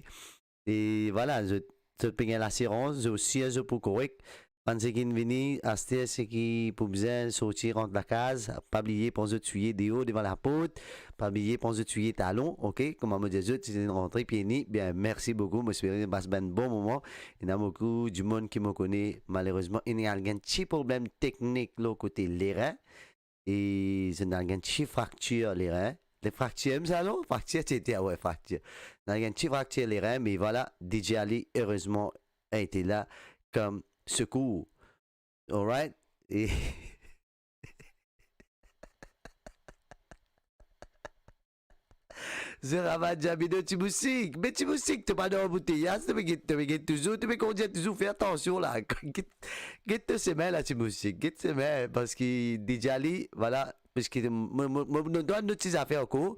E vwala, zot, zot pe gagn lasirans, zot sir zot pou korek. Bann seki inn vini, aster seki pou bizin sorti, rant lakaz, pa bliye pran zot soulie deor devan laport, pa bliye pran zot soulie talon, ok? Kouma mo dir zot, si zot rantre pie ni, bien, mersi boukou, mo espere zot pas bann bon moman. Ena boukou dimoun ki mo kone, malerezman, inn al gagn ti problem teknik lor kote lerin. E zot inn al gagn ti fraktir lerin. Le fraktir, mem sa non? Fraktir, ti ete, ah we, fraktir. Inn al gagn ti fraktir lerin, me vwala, DJ Ali, erezman, ete la kom sekour. Alright? E Zerava Diabido, Ti Moustik. Me Ti Moustik, to pa dan bouteyaz, to pe get, to pe get touzour, to pe kondir touzour, fer atansion la. Get, get to semin la, Ti Moustik, get semin, parski DJ Ali, vwala, parski mo, mo, mo, mo donn twa enn lot ti zafer ankor.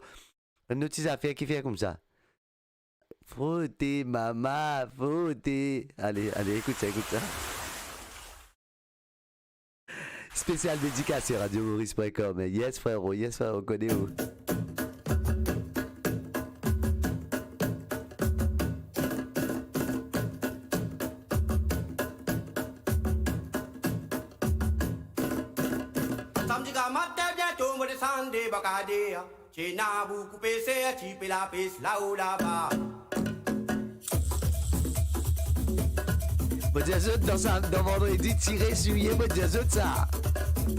Enn lot ti zafer ki fer koumsa. Frote, mama, frote. Ale, ale, ekout sa, ekout sa. Spesial dedikasyon radio maurice point com. Yes, frero, yes, frero, kone ou. Samdi gramatin, biento mo desann debarkade. Ti ena boukou peser, ti pe lapes lao laba. Mo dir zot, dan sa, dan Vandredi, tire souye, mo dir zot sa.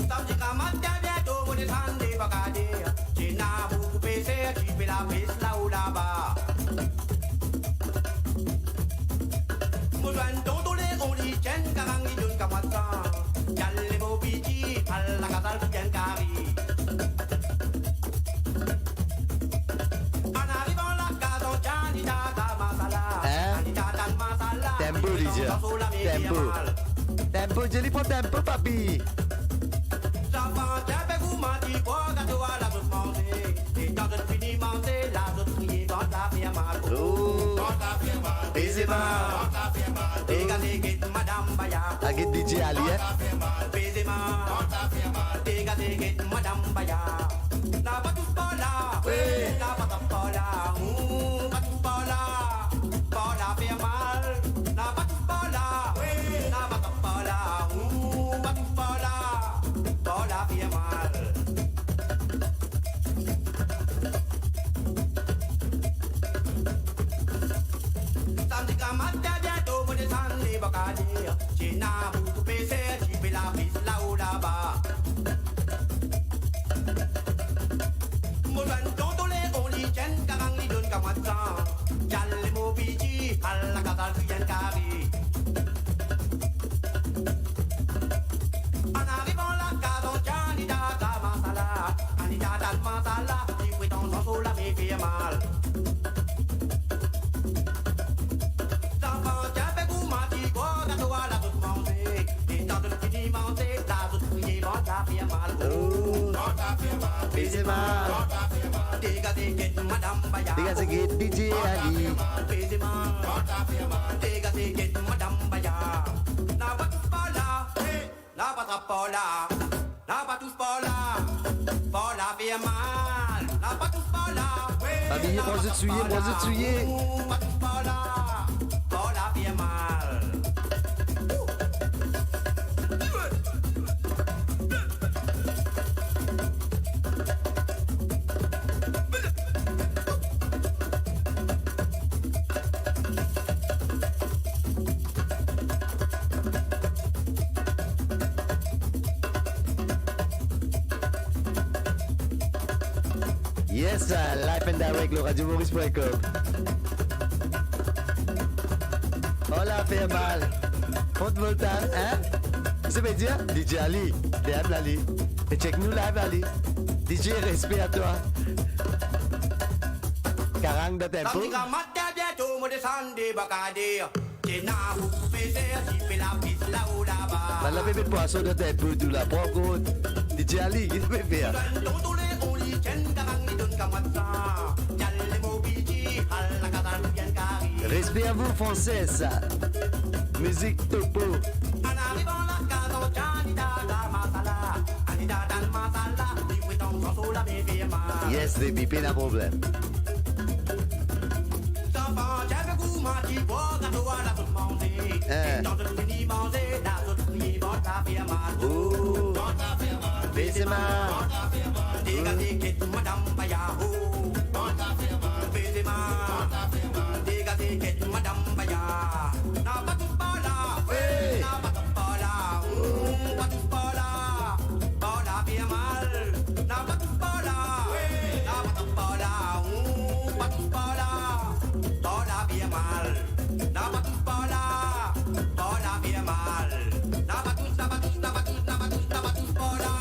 Samdi gramatin, biento mo desann debarkade. Ti ena boukou peser, ti pe lapes lao laba. Mo zwenn tonton Leron, li ti enn karang, li donn kamwad san. Li al leve piti, al lakaz, al pou bien kari. An arivan lakaz, an Tempo. Tempo, Jelly, pran tempo, papi. Zanfan, tienn pe gouman, ti krwar gato ala zot manze. Letan zot fini manze, la zot kriye, vant la fer mal. Oh. Vant la fer mal. Peze mal. Vant la fer mal. Degaze, get madam Baya. Ah, get D J Ali, hein? Vant la fer mal. Peze mal. Vant la fer mal. Degaze, get madam Baya. Non, pa tous par la. Wi. Non, pa trap par la. Ouh, pa tous par la. Par la fer mal. Non, pa tous par la. Wi. Non, pa trap par la. Ouh, pa tous par la. Par la fer mal. Samdi gramatin, biento mo desann Lebakade. Ti ena boukou peser, ti pe lapes lao laba. Mo zwenn tonton Leon, li ti enn karang, li donn mwa san. Ti al Lemobiti, al lakaz al kriy enn kare. An arivan lakaz, an ti Anita, sa masala. Anita tann masala, li fret ansan so lame fer mal. Zanfan, tienn pe gouman, ti krwar gato ala zot manze. Letan zot fini manze, la zot kriye, vant la fer mal. Oh. Vant la fer mal. Peze mal. Vant la fer mal. Degaze, get madam Baya. Degaze, get D J Ali. Vant la fer mal. Peze mal. Vant la fer mal. Degaze, get madam Baya. Non, pa tous par la. Hey. Non, pa trap par la. Non, pa tous par la. Par la fer mal. Non, pa tous par la. Wi. Fabi, non, pran zot souye, pran zot souye. Ouh, pa tous par la. Par la fer mal. Yes, uh, live and direct, lor radio maurice point com. Par la fer mal. Haute voltage, hein? Sa vedir, D J Ali, D M Lali. E check nou live, Ali. D J, respect à toi. Karang dan tempo. Samdi gramatin, biento mo desann Lebakade. Ti ena boukou peser, ti pe lapes lao laba. Bann la pe met pwason dan tempo tou la, pran kont. D J Ali, ki pe fer? Tonton Leon, li ti enn karang, li donn mwa san. Ti al Lemobiti, al lakaz al kriy enn kare. Respect à vous, Frances. Mizik Topo. An arivan lakaz, an ti Anita, sa masala. Anita tann masala, li fret ansan so lame fer mal. Yes, baby, pena problem. Zanfan, tienn pe gouman, ti krwar gato ala zot manze. Eh. Letan zot fini manze, la zot kriye, vant la fer mal. Oh. Vant la fer mal. Peze mal. Vant la fer mal. Degaze, get madam Baya. Oh. Vant la fer mal. Peze mal. Vant la fer mal. Degaze, get madam Baya. Non, pa tous par la. Wi. Non, pa tous par la. Ouh, pa tous par la. Par la fer mal. Non, pa tous par la. Wi. Non, pa tous par la. Ouh, pa tous par la. Par la fer mal. Non, pa tous par la. Par la fer mal. Non, pa tous, non, pa tous, non, pa tous, non, pa tous, non, pa tous par la.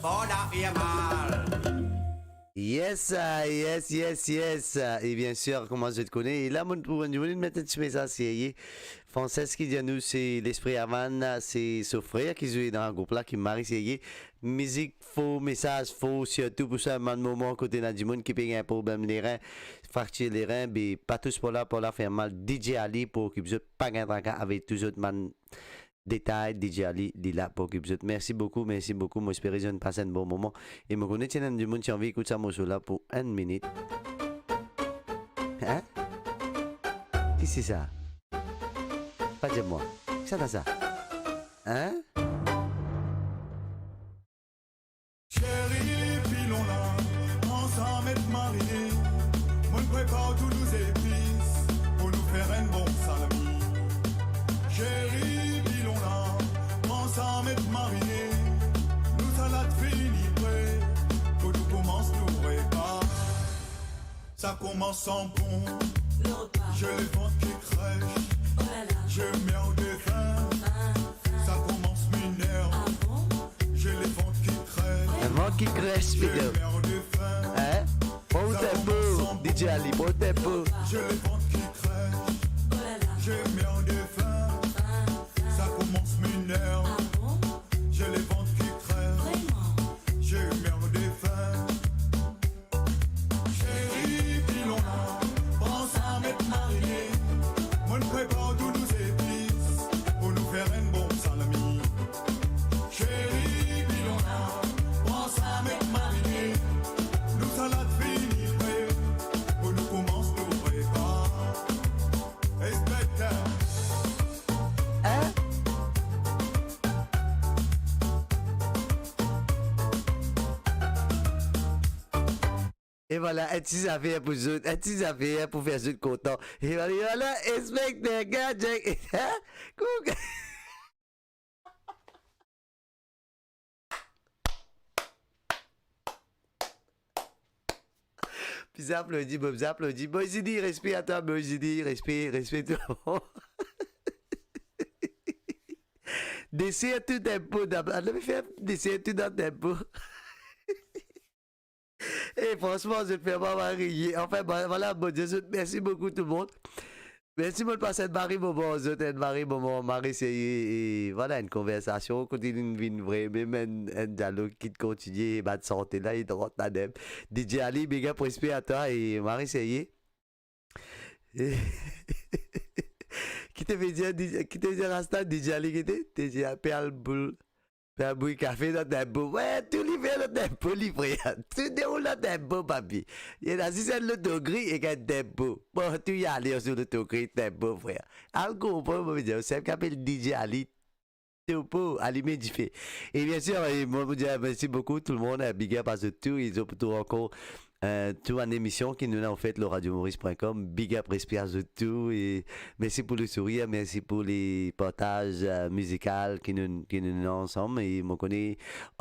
Par la fer mal. Yes, ah, yes, yes, yes. E bien sir, kouma zot kone, e la, mo pou enn dimoun met enn ti mesaz serye. Frances ki dir nou se Lespri Avan, se so frer ki zwe dan group la, ki mari serye. Mizik fo, mesaz fo, sirtou pou sa bann moman kote ena dimoun ki pe gagn problem lerin, fraktir lerin, be pa tous par la, par la fer mal, D J Ali pou okip zot, pa gagn traka avek tou zot bann detay, D J Ali, li la pou okip zot. Mersi boukou, mersi boukou. Mo espere zot inn pas enn bon moman. E mo kone ti ena dimoun ti anvi ekout sa morso la pou enn minit. Hein? Ki se sa? Pa dir mwa. Ki sa ta sa? Hein? Seri, pilon la, ansam et marie. Mo'nn prepar tou nou zepis pou nou fer enn bon salami. Seri, pilon la, ansam et marie. Nou salad fini pre pou nou koumans nou repa. Ça commence en pompe. J'ai le ventre qui crèche. Je meurs de faim. Ça commence mineur. J'ai le ventre qui crèche. Le ventre qui crèche, Peter. Je meurs de faim. Hein? Bon tempo, D J Ali, bon tempo. J'ai le ventre qui crèche. Je meurs de faim. Ah bon? J'ai le ventre qui crève. Vraiment? J'ai merde de faim. Chéri, pilon la, pran sa, met marine. Mo'nn prepar tou nou zepis pou nou fer enn bon salami. Chéri, pilon la, pran sa, met marine. Nou salad fini pre, pou nou koumans nou repa. Inspekter. Hein? E vwala, enn ti zafer pou zot, enn ti zafer pou fer zot kontan. E vwala, e vwala, Inspekter Gadget. Hein? Kouma Bizin aplodi, bon, bizin aplodi. Moïse Didi, respe a twa, Moïse Didi, respe, respe tou. Deser tou tempo, dam, ah, non, fer deser tou dan tempo. E fransman, zot fer mwa mari. Anfin, bon, vwala, Bondie, zot, mersi boukou tou lemonn. Mersi, mo'nn pas enn mari moman, zot, enn mari moman, mari serye, e vwala, enn konversasion kot inn vinn vremem enn, enn dialog ki kontinie, e bann sante la, inn rant ladan. DJ Ali, big up, respe a twa, e mari serye. Ki to pe dir, DJ, ki to pe dir Rasta, DJ Ali ki te? To dir pe al boul, pe al bwar kafe dan tempo. Wi, tou li fer dan tempo, li, frer. Tou deroul dan tempo, papi. Ena zis enn lotogri ek enn tempo. Bon, tou ale sou lotogri, tempo, frer. Al konpran, mo pe dir, sef ki apel DJ Ali, topo, alime dife. E biensir, e mo, mo dir mersi boukou tou lemonn, eh, big up a zot tou, e zot pou trouv ankor, eh, tou bann emision ki nou ena ofert lor radio maurice point com. Big up, respe a zot tou, e mersi pou le sourir, mersi pou le partaz, eh, mizikal ki nou, ki nou ena ansam. E mo kone,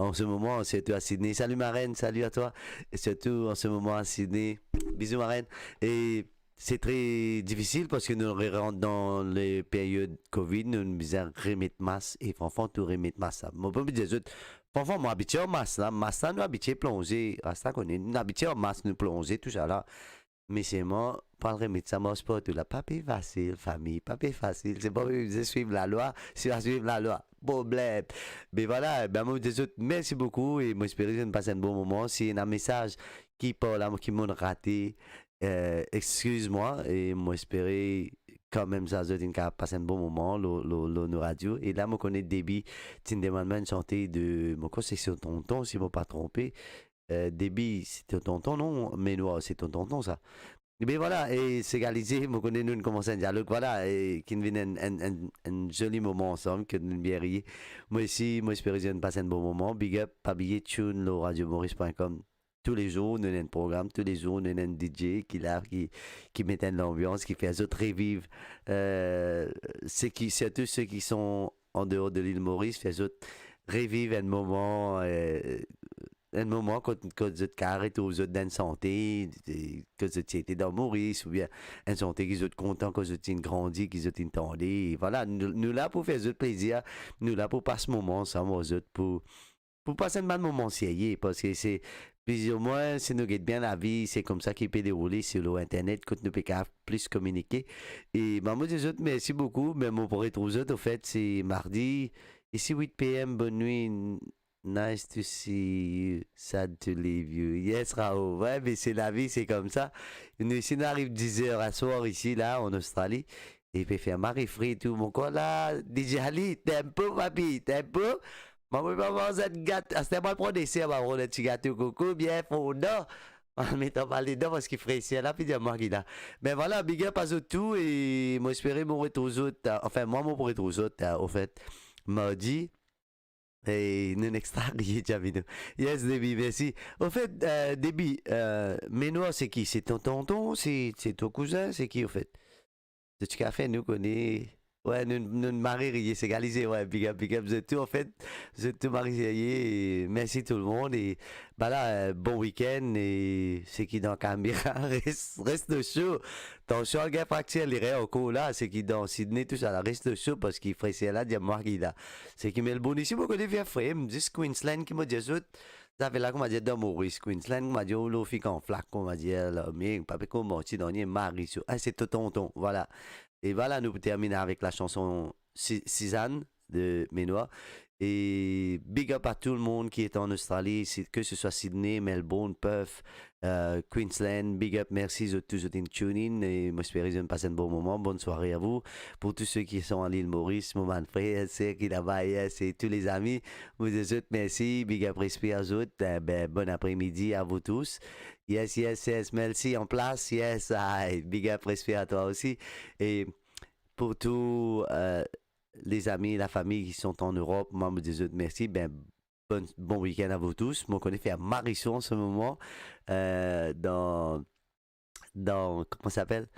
an se moman, sirtou a Sydney. Salut ma reine, salut à toi. E sirtou an se moman a Sydney. Bizou ma reine. E se tre difisil parski nou rant dan le period covid, nou bizin remet mas, e franfman tou remet mas la. Mo pa pou dir zot, franfman, mo abitie ar mas la, mas la nou abitie plonze, Rasta kone, nou abitie ar mas, nou plonze, tousala. Me selman, pou al remet sa mas partou la, pa pe fasil, fami, pa pe fasil, se pa bizin swiv lalwa, si pa swiv lalwa, problem. Me vwala, be mo dir zot mersi boukou e mo espere zot inn pas enn bon moman. Si ena mesaz ki par la, ki mo'nn rate, eh, exkiz mwa, e mo espere kanmem sa zot inn kapav pas enn bon moman lor, lor, lor nou radio. E la, mo kone Debbie ti'nn demann mwa enn sante de, mo krwar se so tonton, si mo pa tronpe. Eh, Debbie, se to tonton, non? Menwar, se to tonton, sa. Be vwala, e Segalize, mo kone nou'nn koumans enn dialog, vwala, e ki'nn vinn enn, enn, enn, enn zoli moman ansam, ki nou'nn bien riye. Mo osi, mo espere zot inn pas enn bon moman. Big up, pa bliye tune lor radio maurice point com. Toulezour nou ena enn program, toulezour nou ena enn DJ ki la, ki, ki met enn lanbians, ki fer zot reviv, eh, seki, sirtou seki son an deor de lil Moris, fer zot reviv enn moman, eh, enn moman kot, kot zot kapav retrouv zot dan enn sante, e, kot zot ti ete dan Moris, oubien enn sante ki zot kontan, kot zot inn grandi, ki zot inn tande. Vwala, nou, nou la pou fer zot plezir, nou la pou pas moman ansam ar zot, pou, pou pas enn bann moman serye, parski se, plizoumwin, si nou get bien lavi, se koumsa ki pe deroule sir lor internet, kot nou pe kapav plis kominike. E, ba, mo dir zot mersi boukou, me mo pou retrouv zot, anfet, se mardi, isi wit PM, bonn nwi, nice to see you, sad to leave you. Yes, Raoul. Wi, me se lavi, se koumsa. Nou isi, nou ariv diz er aswar isi, la, an Ostrali. E pe fer mari fri tou, mo kor la, DJ Ali, tempo, papi, tempo. Mo pe pa manz enn gato, aster mo pran deser, mo pran enn ti gato koko, bien fondan. Mo met anba ledan, parski freser la, pe dir mwa ki la. Me vwala, big up a zot tou, e mo espere mo retrouv zot, eh, anfin, mwa, mo pou retrouv zot, eh, anfet, mardi, e nou next a riye, Jamino. Yes, Debbie, mersi. Anfet, eh, Debbie, eh, Menwar, se ki? Se to tonton? Se, se to kouzin? Se ki, anfet? To ti kapav fer nou kone. Wi, nou, nou mari riye, Segalize, wi, big up, big up zot tou, anfet, zot tou mari serye, e mersi tou lemonn, e, ba la, eh, bon wikenn, e seki dan kamera, res, res o sho. Tansion, gagn fraktir, li re ankor la, seki dan Sydney, tousala, res o sho, parski freser la, dir mwa ki la. Seki Melbourne, isi, mo kone vinn fre, zis Queensland, ki mo dir zot, zafer la, kouma dir, dan Moris, Queensland, kouma dir, ou lor fik an flak, kouma dir, la, me pa pe komanti, dan nie mari, so, ah, se to tonton, vwala. E vwala, nou pou termine avek la sanson Si-, Sizann, de mémoire. E big up à tout le monde qui est en Australie, si, que ce soit Sydney, Melbourne, Perth, euh, Queensland, big up, mersi zot tou zot inn tune in, e mo espere zot inn pas enn bon moman, bonn sware à vous. Pour tous ceux qui sont à l'île Maurice, mo bann frer, ser ki laba, yes, e tou lezami, mo dir zot mersi, big up, respe à zot, eh ben, bon après-midi à vous tous. Yes, yes, yes, mersi an plas, yes, ay, big up, respe à toi aussi. E pour tous, euh, les amis, la famille qui sont en Europe, mwa mo dir zot mersi, ben, bon, bon week-end à vous tous. Mo kone fer mari so an se moman, euh, dan, dan, comment ça s'appelle?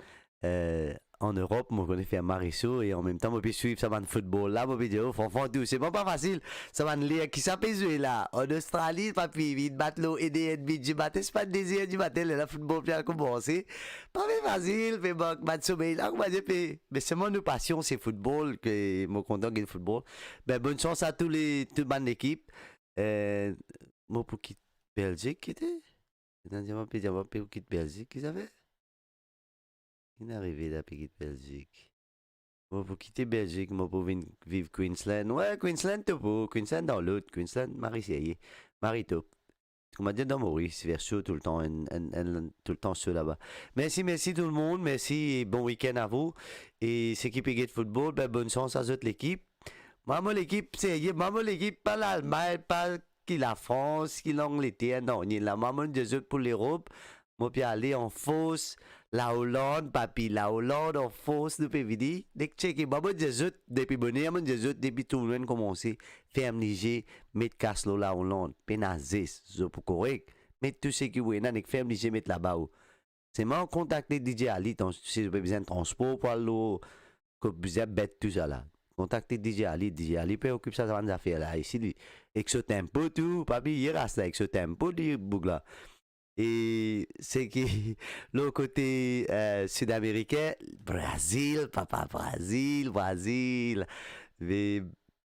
Euh, an Erop, mo kone fer mari so, e an mem tan mo pe swiv sa bann football la, mo pe dir, oh, franchman tou, se pa, pa fasil, sa bann ler ki sa pe zwe la, an Ostrali, papi, vinn bat lor ene edmi dimatin, se pa de zer dimatin, lerla football pe al koumanse, pa pe fasil, pe mank bann somey la, kouma dir pe, me selman nou pasion se football, ke mo kontan gagn football. Ben, bonn sans à tous les, tout bann lekip. Euh, mo pou kit Belzik, kite? Ena dir mwa pe, dir mwa pe kit Belzik, ki zafer? Ki'nn arive la, pe kit Belzik? Mo pou kite Belzik, mo pou vinn viv Queensland. Wi, Queensland to pou, Queensland dan lot, Queensland mari serye, mari top. Kouma dir dan Moris, fer so toultan, enn, enn, enn, toultan so laba. Mersi, mersi tou lemonn, mersi e bon week-end à vous. E seki pe get football, ben, bonn sans à zot lekip. Mwa mo lekip serye, mwa mo lekip pa Lalmagn, pa ki Lafrans, ki Langleter, non, ni la. Mwa mo dir zot pou Lerop, mo pe ale an fors, La Oland, papi, La Oland an fors, nou pe vini. Nek tcheke, mwa mo dir zot, depi boner, mo dir zot, depi tournemen koumanse, ferm lizie, met kas lor La Oland, pena zes, zot pou korek. Met tou seki ou ena, nek ferm lizie, met laba ou. Selman kontakte DJ Ali, tan, si ou pe bizin transpor pou al lor, kot bizin bet tou sa la. Kontakte DJ Ali, DJ Ali pe okip sa, sa bann zafer la, isi li. Ek so tempo tou, pa bliye ras la, ek so tempo li boug la. E seki lor kote, eh, Sid Amerikin, Brazil, papa, Brazil, Brazil. Me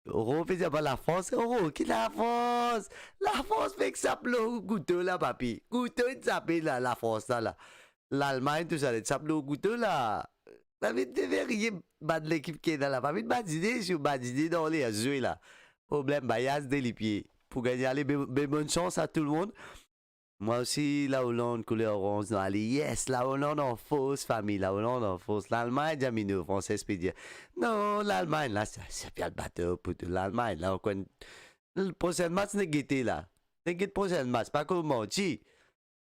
Oro pe dir pa Lafrans, Oro, ki Lafrans? Lafrans fek sap lor kouto la, papi. Kouto inn sape la, Lafrans la, la. Lalmagn, tou sa, inn sap lor kouto la. Pa vinn deverye bann lekip ki ena la. Pa vinn badine, si ou badine dan le zwe la. Problem, bayaz de lipie. Pou gagne ale, be, be bonn sans à tout le monde. Mwa osi, La Oland, kouler oranz, nou ale, yes, La Oland an fors, fami, La Oland an fors. Lalmagn, Jamino, Franses pe dir, non, Lalmagn la, sa, sa pe al bat, eh, pou tou. Lalmagn la, ankor enn, prosenn match, nou gete la. Nou get prosenn match, pa koz manti.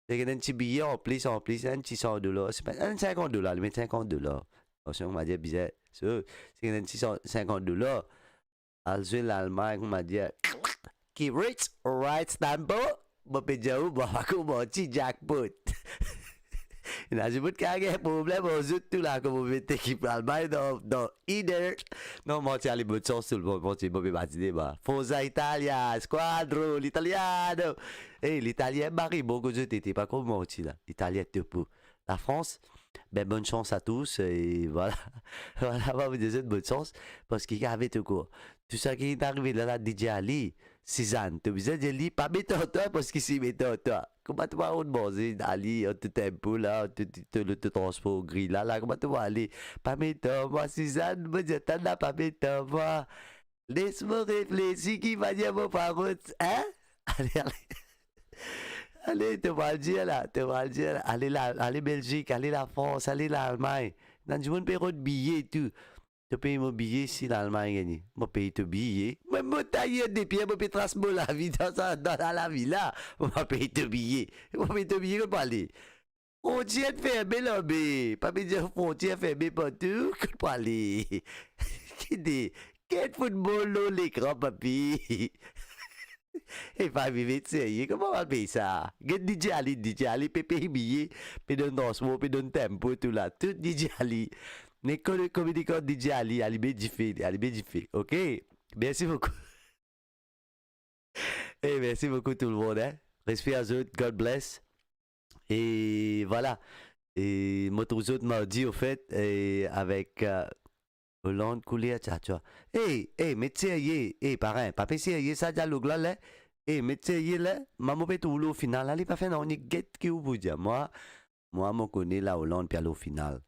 Se gagn enn ti biye an plis, an plis, enn ti san dolar, se pa, enn sinkant dolar, li met sinkant dolar. Attention, on va dire bizar. So, se gagn enn ti san, sinkant dolar. Al zwe Lalmagn, kouma dir, ki rich, right tempo, mo pe dir ou, mo pa koz manti, jackpot. Ena dimoun ki al gagn problem, mo zot tou la, kouma mo met ekip Lalmagn dan, dan iner. Non, manti, ale, bonn sans tou lemonn, manti, mo pe badine, ba. Forza Italia, squadro, l'italiano. Ey, Litalien mari bon kot zot ete, pa koz manti la. Litalien top. Lafrans, ben, bonn sans à tous, e vwala. Vwala, mo dir zot bonn sans, parski ave to kor. Tou sa ki arive la, la, DJ Ali, Sizann, to bizin dir li, pa met ar twa, parski si met ar twa, kouma to pa rod manze, Ali, ar to tempo la, ar to, to, to, to transpor gri la, la, kouma to va ale? Pa met ar mwa, Sizann, mo dir, tann la, pa met ar mwa. Les mo reflesi ki manier mo pa rod, hein? Ale, ale. Ale, to pral dir la, to pral dir la. Ale la, ale Belzik, ale Lafrans, ale Lalmagn. Ena dimoun pe rod biye tou. To pey mo biye si Lalmagn gagne. Mo pey to biye. Mwa, mo tayer de pier, mo pe tras mo lavi dan sa, dan sa lavi la. Mo pa pey to biye. Mo pey to biye, kot pou ale? Frontier ferme, lanbe. Pa pe dir frontier ferme partou, kot pou ale? Ki de, get football lor lekran, papi. E pa viv serye, kouma pral pey sa? Get DJ Ali, DJ Ali pe pey biye, pe donn transpor, pe donn tempo, tou la. Tou DJ Ali. Me ko-, kominikan DJ Ali, alime dife, alime dife. Ok? Mersi boukou. E mersi boukou tou lemonn, hein. Respe a zot, God bless. E vwala. E mo trouv zot mardi, ofet, e avek, euh, Hollande, kouler, tchatcha. Ey, ey, met serye, ey, parenn, pa pe serye sa dialog la, la. Ey, met serye la, mwa mo pe trouv lor final la, li pa fer nanye, get ki ou pou dir. Mwa, mwa mo kone La Hollande pe al lor final.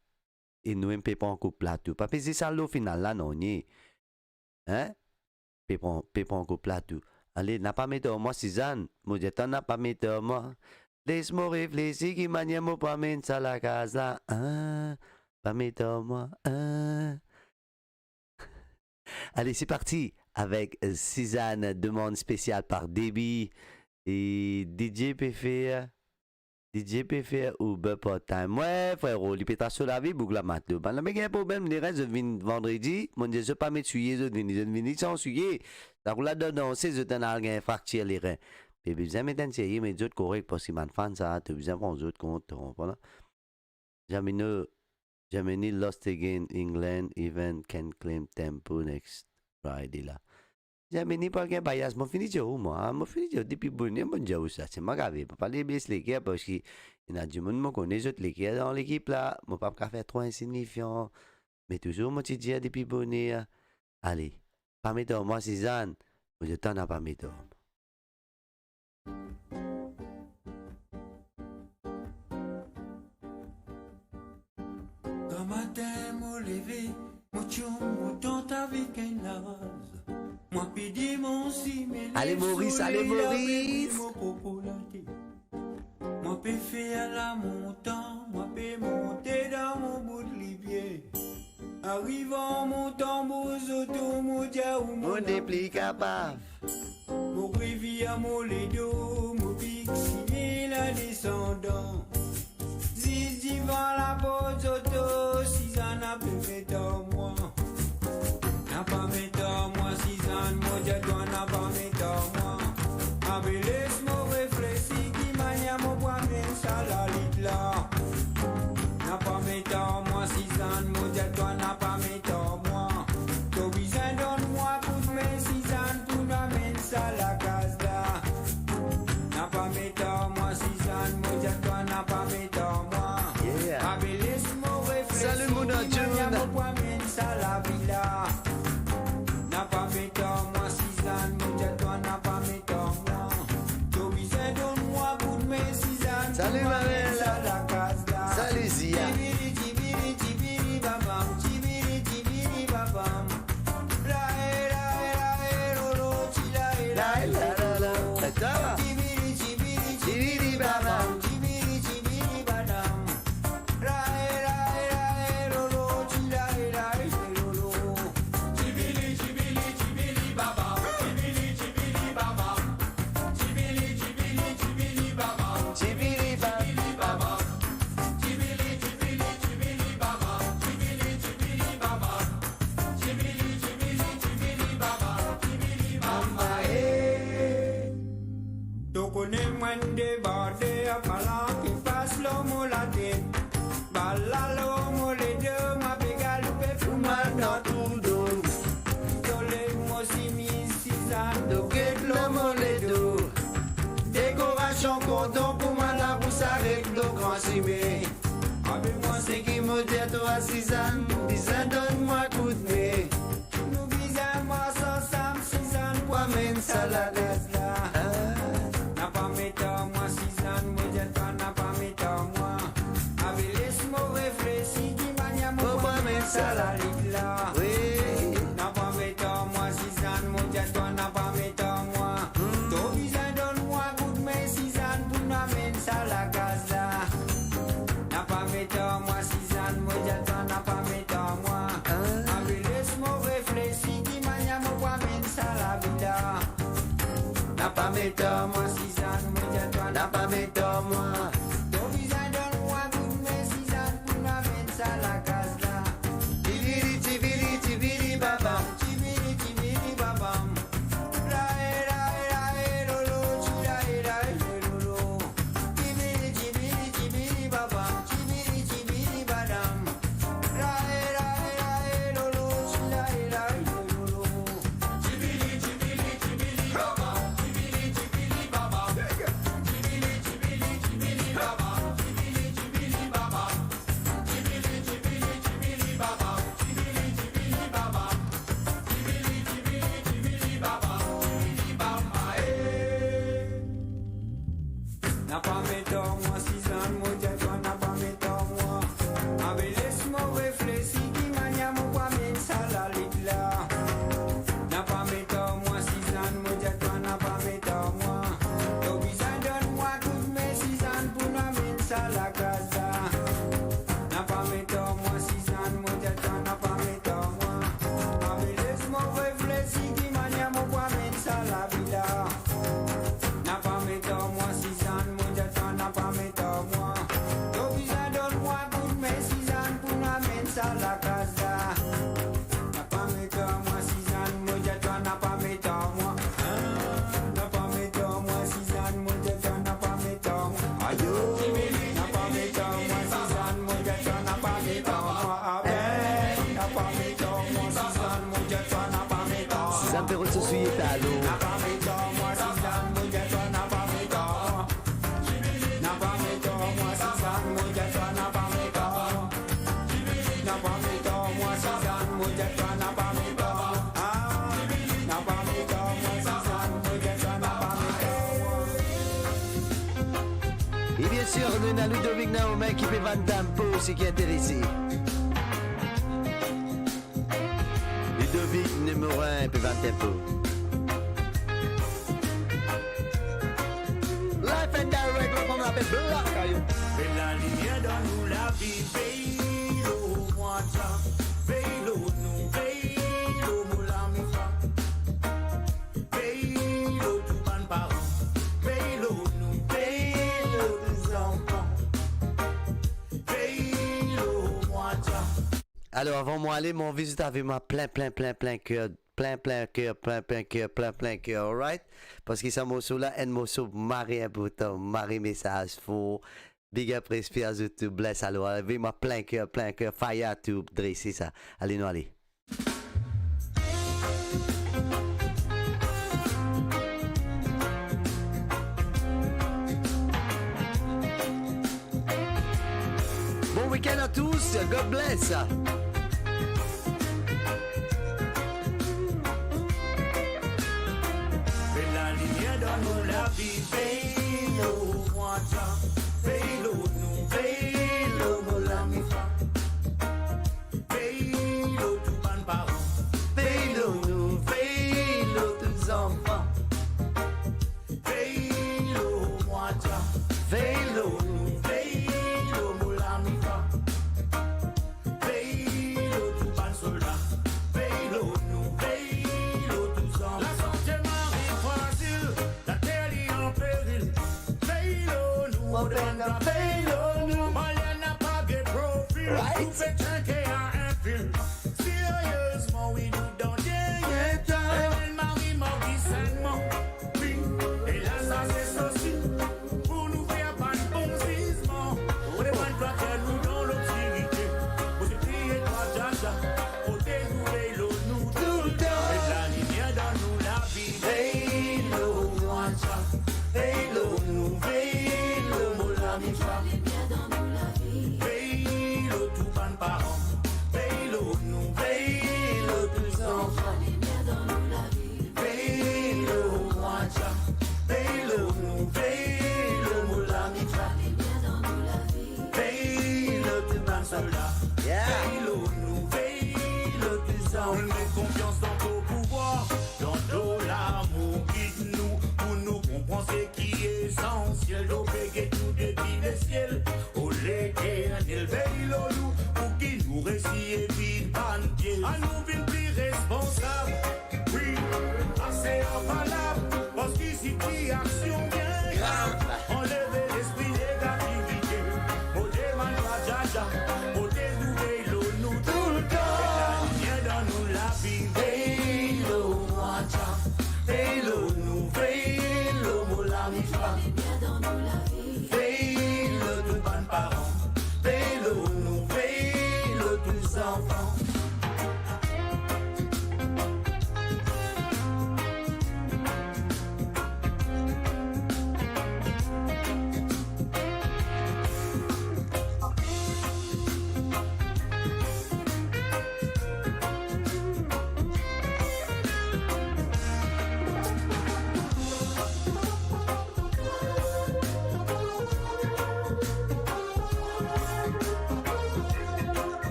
E nou mem pe pran koup la tou. Pa pe zis al lor final la, nanye. Hein? pe pran, pe pran koup la tou. Ale, napa met ar mwa, Sizann, mo dir twa napa met ar mwa. Les mo reflesi ki manier mo pou amenn sa lakaz la, ah, pa met ar mwa, ah. Allez, c'est parti avec, euh, Sizann, demande spéciale par Debbie. Et D J pe fer, D J pe fer Uber part-time. Wi, frero, li pe tras so lavi, boug la matlo. Bann la pe gagn problem, li rest, zot vinn vandredi, mo dir zot pa met soulie, zot vini, zot vini san soulie. Sa kou la dan danse, zot ena al gagn fraktir lerin. Pe bizin met enn serye, met zot korek, parski bann fan sa, to bizin pran zot kont, to konpran la? Jamino, Germany lost again, England even can claim tempo next Friday la. Germany pou al gagn bayaz, mo fini dir ou mwa, mo fini dir ou depi boner, mo dir ou sa, se mwa gave, pa pale bes leker, parski ena dimoun mo kone zot leker dan lekip la, mo pa kav fer tro insignifian, me touzour mo ti dir depi boner, ale, pa met ar mwa, Sizann, mo dir twa napa met ar mwa. Gramatin mo leve, mo tyoum mo tant avek enn laraz. Mwa pe demann si me... Ale, Moris, ale, Moris. Mo popo late. Mwa pe fer lamontan, mwa pe monte dan mo bout lipie. Ariv an montan mo zoto, mo dir ou mo nepli kapav. Mo revir mo ledo, mo pik sime la desandan. Zis divan laport zoto, Sizann ape met ar mwa. Napa met ar mwa, Sizann, mo dir twa napa met ar mwa. Abe les mo reflesi ki manier mo pou amenn sa lalit la. Napa met ar mwa, Sizann, mo dir twa napa met ar mwa. To bizin donn mwa koudme, Sizann, pou nou amenn sa lakaz la. Napa met ar mwa, Sizann, mo dir twa napa met ar mwa. Yeah. Abe les mo reflesi, salut, mon ki manier mo pou amenn sa lavi la. Napa met ar mwa, Sizann, mo dir twa napa met ar mwa. To bizin donn mwa koudme, Sizann, salut, pou amenn sa lakaz la. Salut, Zia. Tibidi, tibidi, tibidi, babam, tibidi, tibidi, babam. La, e, la, e, la, e, lo, lo, ti, la, e, la, e, lo, lo. Tibidi, tibidi, tibidi, babam, tibidi, tibidi, badam. La, e, la, e, la, e, lo, lo, ti, la, e, la, e, lo, lo. Tibidi, tibidi, tibidi, babam, tibidi, tibidi, babam. Tibidi, tibidi, tibidi, babam, tibidi, babam. To kone mwa enn debarder, bal la ki pas lor mo latet. Bal la lor mo ledo, mwa pe galoupe pou mal dan trou do. To lev mo simiz, Sizann, to get lor mo ledo. Dekorasion kordon pou mwa, larou saret lor gran sime. Abe mwa seki mo dir twa, Sizann, bizin donn mwa koudme. Nou bizin mars ansam, Sizann, pou amenn sa lakaz la. Napa met ar mwa, Sizann, mo dir twa napa met ar mwa. Abe les mo reflesi ki manier mo pou amenn sa lalit la. Wi. Napa met ar mwa, Sizann, mo dir twa napa met ar mwa. To bizin donn mwa koudme, Sizann, pou nou amenn sa lakaz la. Napa met ar mwa, Sizann, mo dir twa napa met ar mwa. Abe les mo reflesi ki manier mo pou amenn sa lavi la. Napa met ar mwa, Sizann, mo dir twa napa met ar mwa. To bizin donn mwa koudme, Sizann, pou nou amenn sa lakaz la. Tibidi, tibidi, tibidi, babam. Tibidi, tibidi, babam. La, e, la, e, la, e, lo, lo, ti, la, e, la, e, lo, lo. Tibidi, tibidi, tibidi, babam. Tibidi, tibidi, badam. La, e, la, e, la, e, lo, lo, ti, la, e, la, e, lo, lo. Tibidi, tibidi, tibidi, babam. Tibidi, tibidi, babam. Tibidi, tibidi, tibidi, babam. Tibidi, tibidi, babam. Napa met ar mwa, Sizann, mo dir twa napa met ar mwa. Abe les mo reflesi ki manier mo pou amenn sa lalit la. Napa met ar mwa, E bien sir, nou ena Ludovic Naomin ki pe vann tempo, seki interese. Ludovic nimero enn pe vann tempo. Live and direct, la fam apel Black Ayo. Met lalimier dan nou lavi, vey lor mwa de sa, vey lor nou, vey lor mo lami fam. Vey lor tou bann paran, vey lor nou, vey lor tou zanfan, vey lor mwa de sa. Alor, avan mo ale, mo anvi zot ave mwa plin, plin, plin, plin ker, plin, plin ker, plin, plin ker, plin, plin ker, alright? Parski sa morso la, enn morso mari inportan, mari mesaz for. Big up, respe a zot tou, bless, alor, ave mwa plin ker, plin ker, fire tou, drese sa. Ale, nou ale. Bon week-end à tous, God bless. Met lalimier dan nou lavi, vey lor mwa de sa, vey lor nou, vey lor mo lami fam. Vey lor tou bann paran, vey lor nou, vey lor tou zanfan. Vey lor mwa de sa, vey lor nou, vey lor mo lami fam. Vey lor tou bann solda, vey lor nou, vey lor tou zanfan. Lasante mari frazil, later li an peril. Vey lor nou, vey lor nou. Malad napa de profil. Right. Tou pe trinke a enn fil. Seriezman, wi, nou dan deryer tan. Enn mari mor disenman. Wi, e la sa se sosi. Pou nou fer bann bon zizman. Pou demann twa fer nou dan lobskirite. Mo sipliye twa, Jaja, protez nou, vey lor nou toultan. Met lalimier dan nou lavi. Vey lor mwa de sa, vey lor nou, vey lor mo lami fam. Vey lor tou bann paran, vey lor nou, vey lor tou zanfan. Vey lor mwa de sa, vey lor nou, vey lor mo lami fam. Vey lor tou bann solda, yeah, vey lor nou, vey lor tou zanfan. Nou met konfians dan to pouvwar, dan to lamour, gid nou, pou nou konpran seki esansiel. To pe get nou depi lesiel, o Leternel, vey lor nou, pou ki nou resi evid bann piez. Anou vinn pli responsab, wi, ase an palab, parski sitiasion bien grav. Anleve lespri negativite. Mo demann twa, Jaja, protez nou, vey lor nou toultan. Met lalimier dan nou lavi. Vey lor mwa de sa, vey lor nou, vey lor mo lami fam. Vey lor tou bann paran, vey lor nou, vey lor tou zanfan.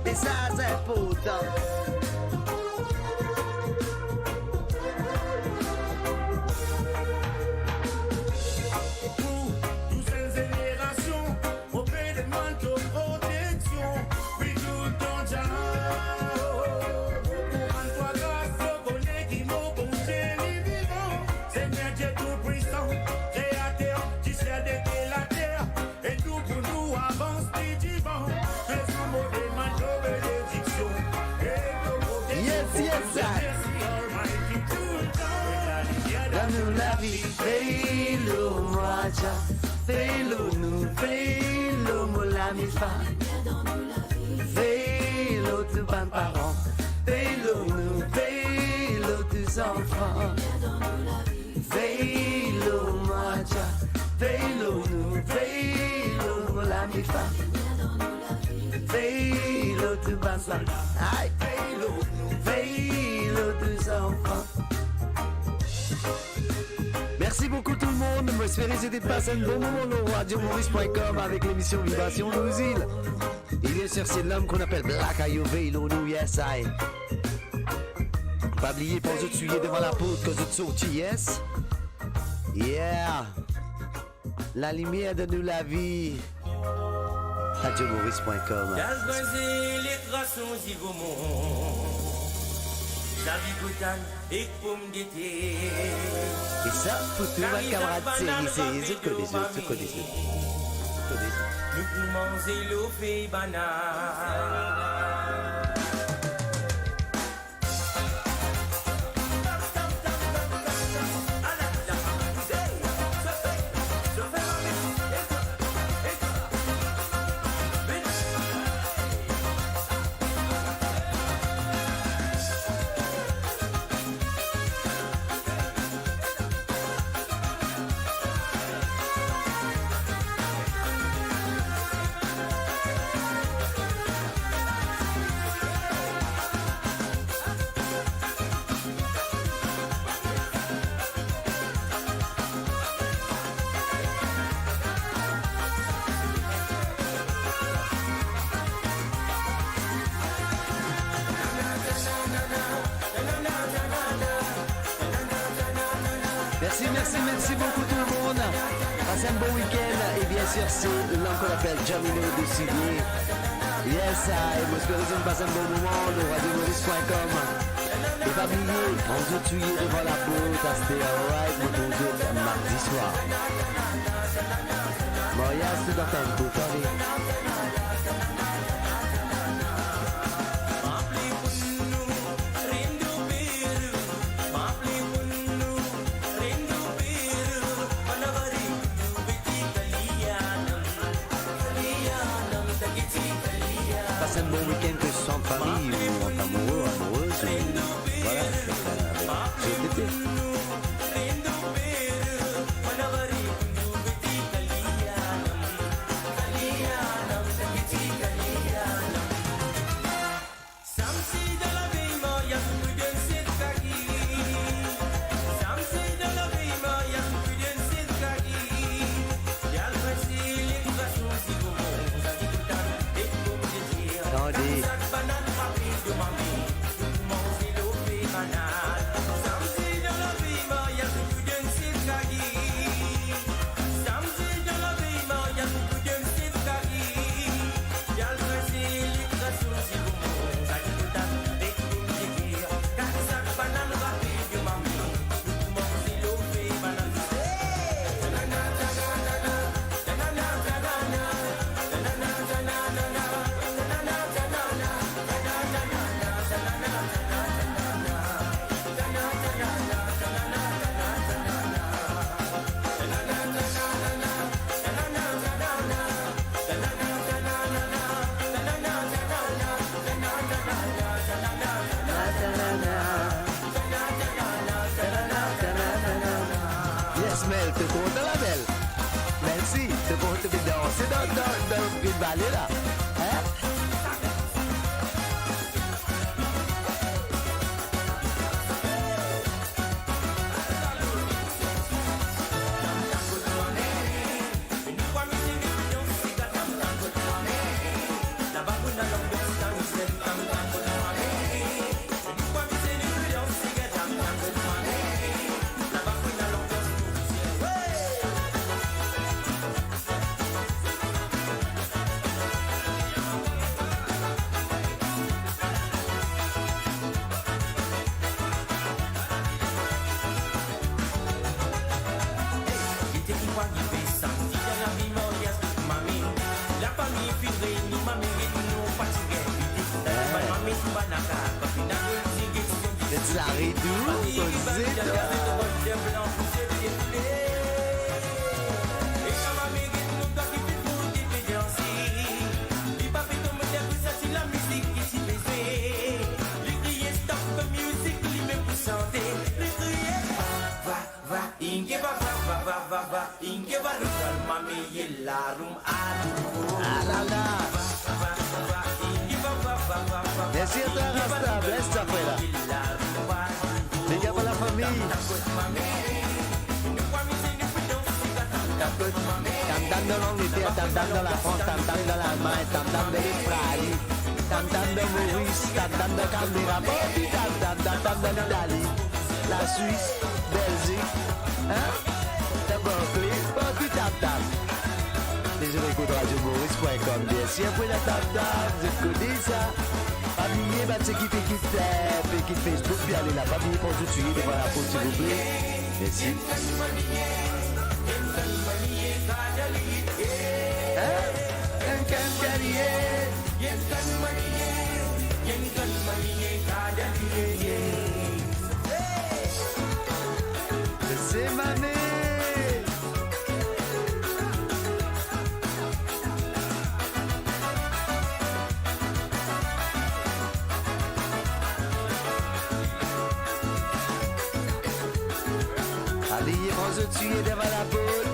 Mesaz inportan. Pou tou zenn zenerasion, mo pe demann to proteksion, wi, toultan, Jah. Mo pou rann twa gras, mo kone ki mo Bondie li vivan. Segner Die Toupwisan, Kreater di siel ek later, ed nou pou nou avans pli divan. Seki mo demann to benediksion ek to proteksion. Yes, yes, sir. Mersi Almighty toultan. Dan nou lavi, vey lor mwa, Jah. Vey lor nou, vey lor mo lami fam. Vey lor tou bann paran. Vey lor nou, vey lor tou zanfan. Vey lor mwa, Jah. Vey lor nou, vey lor mo lami fam. Vey lor tou bann solda. Ay. Vey lor nou, vey lor tou zanfan. Merci beaucoup tout le monde. Mo espere zot inn pas enn bon moman lor radio maurice point com avek lemision Vibration Nouzil. E bien sir, se lom ki apel Black Ayurveda lor nou, yes I. Pa bliye, pran zot souye devan laport kan zot sorti, yes. Yeah. Lalimier dan nou lavi. radio maurice point com. Dal Brazil ek rason zigomo, zabi botan ek pomdete. E sa, pou tou bann kamarad seri, seri, zot kone, zot, zot kone, zot kone. Nou pou manze lofe banal. Merci, merci, merci beaucoup tout le monde. Passez un bon week-end. Et bien sûr, c'est l'homme qu'on appelle Jamino de Sidi. Yes, I. Mo espere zot inn pas enn bon moman lor radio maurice point com. E pa bliye, pran zot souye devan laport, aster, alright, mo trouv zot mardi swar. Maryaz, se dan tann botan, li. Pas un bon week-end, que ce soit en famille ou entre amoureux, amoureuses, ou, voilà, avec, euh, avec, avec tes bébés. Tande. Yes, Mel, to kontan la, Mel? Mel, si, to kontan, to pe danse dan, dan, dan, dan bale la, hein? Li te pou arive samdi dan lavi maryaz mami. Lafami finn reyini, mami ret nou fatige. Li te pou arive, mami tou bann akar, pa finn al koze kestion. Zot sare tou, koze tou. E kan mami ret nou, twa ki finn pou ti pe danse. Li pa pe tom, li santi lamizik ki ti pe zwe. Li kriye stop music, li mem pou sante. Li kriye va, va, va, inge va, va, va, va, va, va, inge va, nou sel mami ye larum alu. Ah la la. Va, va, va, va, inge va, va, va, va, va, va. Merci à toi, Rasta. Bless ta, frère. Big up à la famille. Mami, nou pa Tam-tam dan Langleter, tam-tam dan Lafrans, tam-tam dan Lalmagn, tam-tam dan Lostrali, tam-tam dan Moris, tam-tam dan Canberra, partou tam-tam, tam-tam dan Litali, Laswis, Belzik, hein? Dan Barclays, partou tam-tam. Zot ekout radio moris point com, biensir, pou ena tam-tam, zot kone sa. Pa bliye, bann seki pe kit, eh, pe kit Facebook, pe ale la, pa bliye pran zot souye devan laport, silvouple. Mersi. Hein? Hey! Zema me! Ale, pran zot souye devan laport.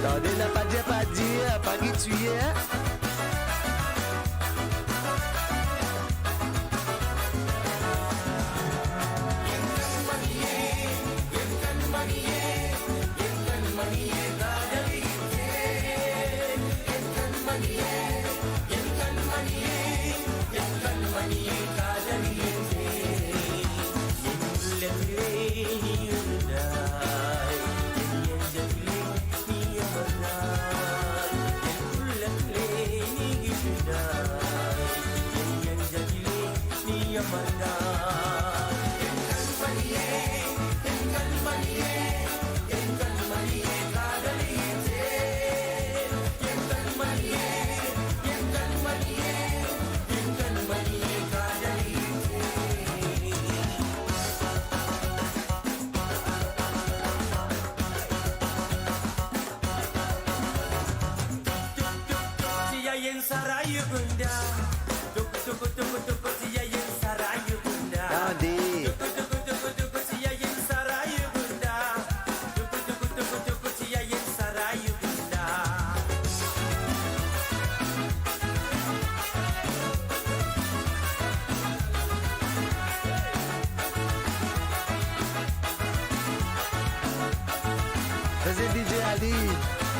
Tande la, pa dir, pa dir, pa git souye, hein? Tande. Sa se D J Ali.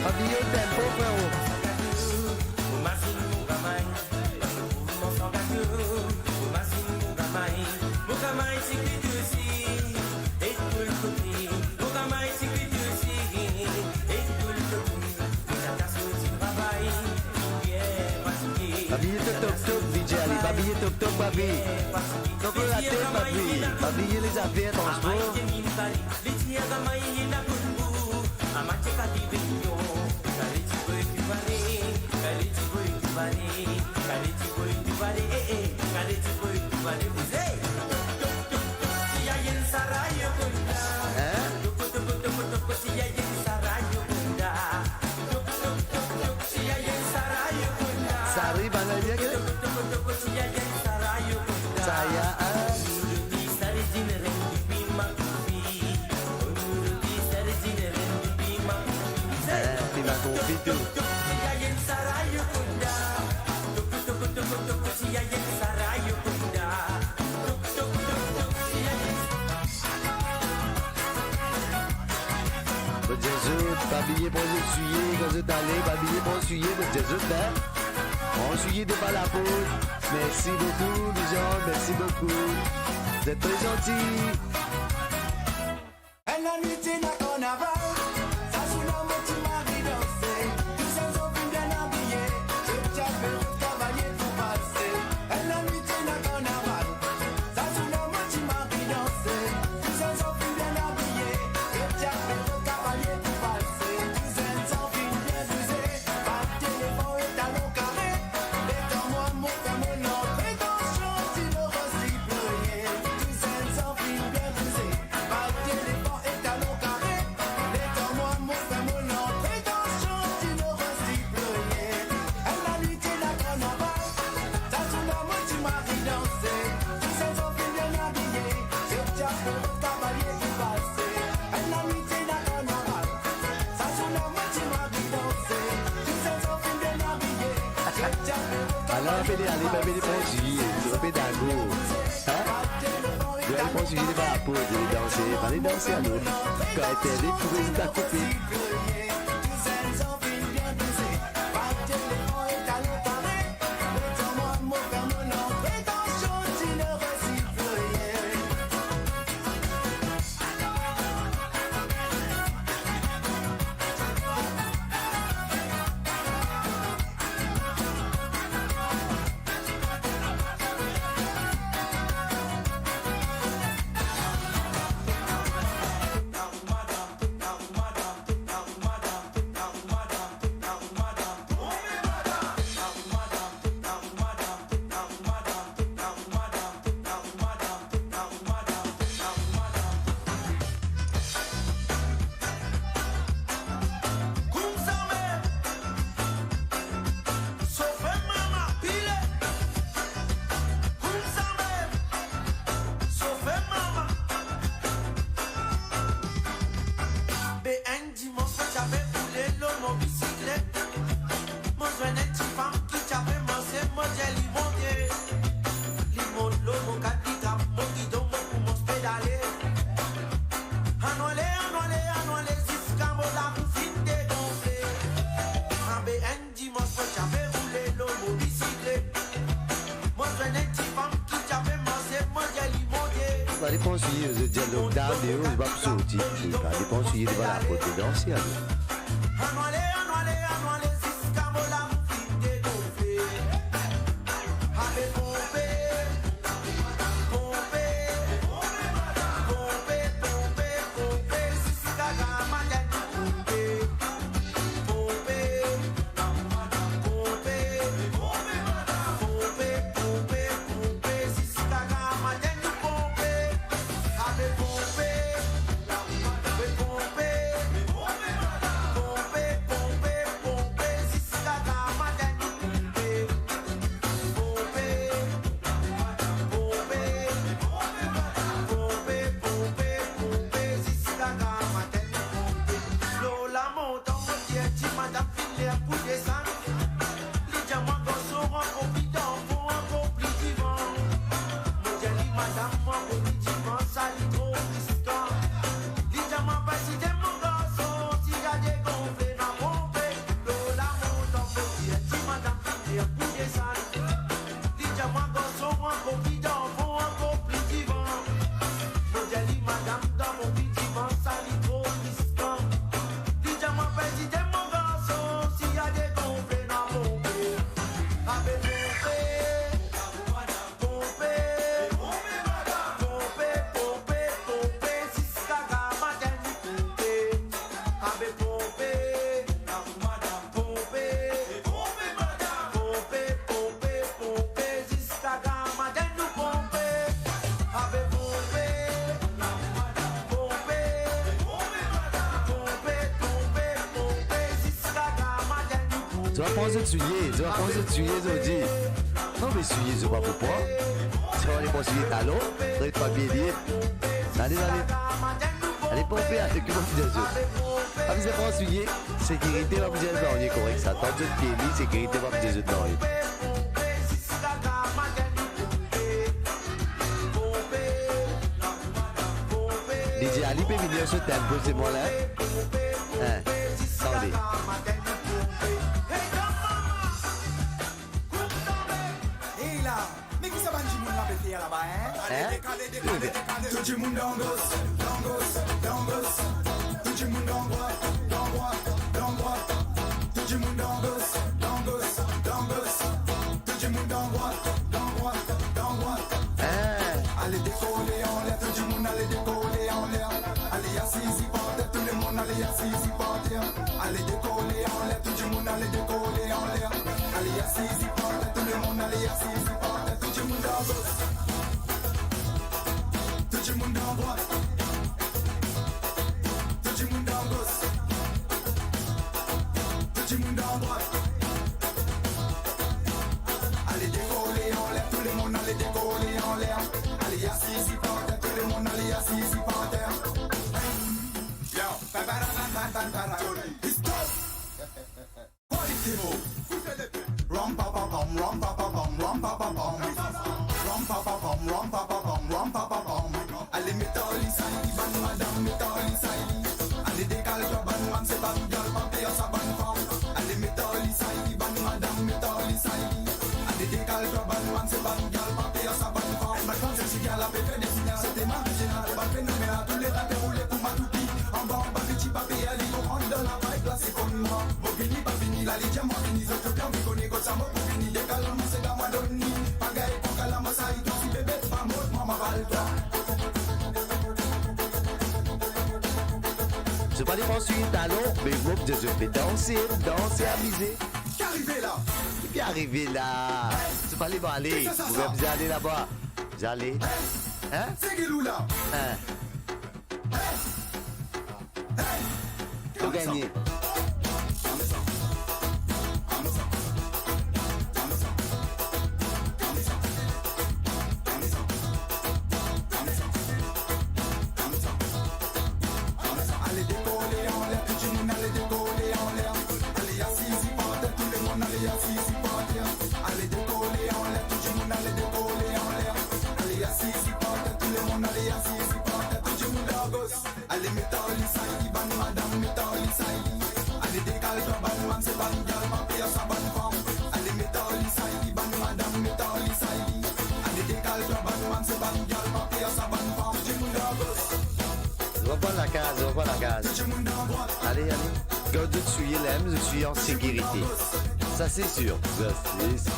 Pa bliye tempo, frero. Pa bliye to tok tok, D J Ali, pa bliye tok tok, papi. To pe rate, papi. Pa bliye lezafer, transpor. Hein? Sari bann la bien ke? Saya, ah. Eh, piman konfi tou. Mo dir zot, pa bliye pran zot souye, kan zot ale, pa bliye pran souye, mo dir zot, hein. Pran souye devan laport. Mersi boukou, lezom, mersi boukou. Zot tre zanti. Enn lanwit ena karnaval, sa zour la mo ti mari danse. Tou sa zot finn bien abiye, zot ti apel zot kavalie pou pase. Enn lanwit ena karnaval, sa zour la mo ti mari danse. Tou sa zot finn bien abiye, zot ti apel zot kavalie pou pase. Tou zot finn bien bouze, bat telefon e talon kare. Letan mwa mo fer mo lantre dan shantiloros ti pleye. Tou zot finn bien bouze, bat telefon e talon kare. Letan mwa mo fer mo lantre dan shantiloros ti pleye. Enn lanwit ena karnaval, sa zour la mo ti mari danse. Tou sa zot finn bien abiye, zot ti apel zot kavalie pou pase. Enn lanwit ena karnaval, sa zour la mo ti mari danse. Tou sa zot finn bien abiye, zot ti apel zot kavalie pou pase. Ala, apel ale, apel pran souye, ti apel dago. Hein? Zot ale pran souye devan laport, zot ale danse, ale danse alor. Kan internet pou zot a koupe. Depan soulie, zot dir lockdown deor, zot pa pou sorti. Depan soulie devan laport, danse ale. Ann ale, ann ale, ann ale ziska mo lamour finn degonfle. Ape ponpe, ponpe, ponpe, ponpe, ponpe, ziska gramatin nou ponpe. Ponpe, ponpe, ponpe, ponpe, ziska gramatin nou ponpe. Ape ponpe, ape ponpe, ponpe, ponpe, ponpe, ziska gramatin nou ponpe. Ponpe, ponpe, ponpe, ponpe, ponpe, ziska gramatin nou ponpe. Lor lamontan, mo dir ti madam finn ler pou desann. Li dir mwa, garson, ankor pli dan fon, ankor pli divan. Mo dir li, madam, ankor pli divan, sa li tro riskan. Li dir mwa, pa ezite, mo garson, si a degonfle, nou a ponpe. Lor lamontan, mo dir ti madam finn ler pou desann. Li dir mwa, garson, ankor pli dan fon, ankor pli divan. Mo dir li, madam, dan fon pli divan, sa li tro riskan. Li dir mwa, pa ezite, mo garson, si a degonfle, nou a ponpe. Ape ponpe, ponpe, ponpe, ponpe, ponpe, ziska gramatin nou ponpe. Ape ponpe, ponpe, ponpe, ponpe, ponpe, ziska gramatin nou ponpe. Ape ponpe, ponpe, ponpe, ponpe, ponpe, ziska gramatin nou ponpe. Zot pa pran zot soulie, zot pa pran zot soulie, zot dir. Non, me soulie, zot pa pou pran. Zot pa pran soulie talon, ret papie lie. Ale, ale. Ale, ponpe, ale, ki mo pou dir zot? Pa bizin pran soulie, sekirite pa pou dir zot nanye korek sa. Tann zot pie li, sekirite pa pou dir zot nanye. Li dir, ali pe vini ar so tempo, se mwa la. Hein? Tande. Ey la, me ki sa bann dimoun la pe fer laba, hein? Hein? Tou dimoun dan gos, dan gos, dan gos. Tou dimoun dan drwat, dan drwat, dan drwat. Tou dimoun dan gos, dan gos, dan gos. Tou dimoun dan drwat, dan drwat, dan drwat. Hein? Ale dekole anler, tou dimoun ale dekole anler. Ale asiz par ter, tou lemonn ale asiz par ter. Ale dekole anler, tou dimoun ale dekole anler. Ale asiz par ter, tou lemonn ale asiz par ter. Tou dimoun dan gos. Tou dimoun dan drwat. Tou dimoun dan gos. Tou dimoun dan drwat. Ale dekole anler, tou lemonn ale dekole anler. Ale asiz par ter, tou lemonn ale asiz par ter. Yo, pa, pa, pa, pa, pa, pa, pa. Stop! Quality move. Ram pa pa pam, ram pa pa pam, ram pa pa pam. Ram pa pa pam, ram pa pa pam, ram pa pa pam. Ale met ar li say li, bann madam, met ar li say li. Ale dekal twa bann mann, se bann gyal, pa pe ar sa bann fam. Ale met ar li say li, bann madam, met ar li say li. Ale dekal twa bann mann, se bann gyal, pa pe ar sa bann fam. Bann fam, se si gyal la pe fer de sinyal, se te marginal. Bann fenomenal, tou leta pe roule kouma toupi. Anba, anba, piti pa pe ale, nou rant dan la vibe la, se konn mwa. Mo vini, pa vini, la li dir mwa vini, zot tou bien, vi kone kot sa mo pou vini. Dekal la, mo se gama donn li. Pa gagn pran kala, mo sa, i dwa si bebe, pa mot, mwa, ma val twa. Zot pa depann soulie talon, me mo pou dir zot pe danse, danse, amize. Ki arive la? Ki arive la? Zot pa ale, mo ale. Kisa sa, mo sa? Bizin ale laba. Bizin ale. Hein? Se ki lou la? Hein? Hey! Hey! Pou gagne. Ale dekole anler, tou dimoun ale dekole anler. Ale asiz par ter, tou lemonn ale asiz par ter. Ale dekole anler, tou dimoun ale dekole anler. Ale asiz par ter, tou lemonn ale asiz par ter, tou dimoun dan gos. Ale met ar li say li, bann madam, met ar li say li. Ale dekal twa bann mann, se bann gyal, pa pe ar sa bann fam. Ale met ar li say li, bann madam, met ar li say li. Ale dekal twa bann mann, se bann gyal, pa pe ar sa bann fam. Tou Lakaz, rantre lakaz. Ale, ale. Kan zot swiye la, zot swiye an sekirite. Sa se sir, sa se sir.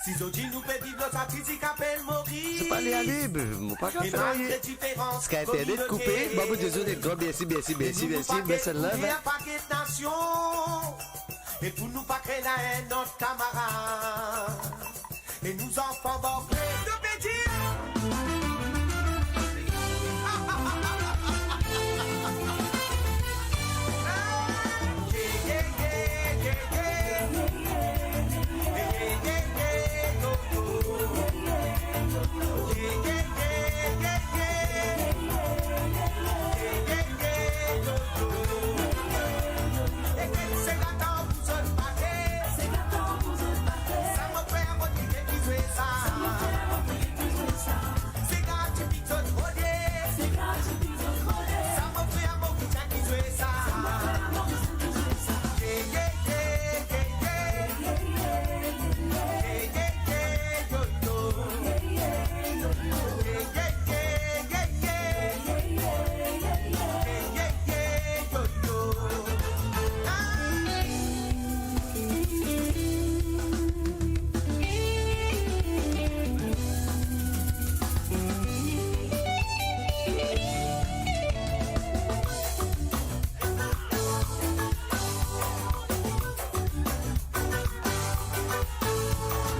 Si zot dir nou pe viv lor sa kriz ki apel Moris. Zot pa ale ale, be, mo pa kapav fer aye. Eski internet koupe? Mo dir zot enn gran mersi, mersi, mersi, mersi, mersi, mersi, love. E pou nou pa kre la enn lot kamarad. E nou zanfan bor kre. Zot pe dir.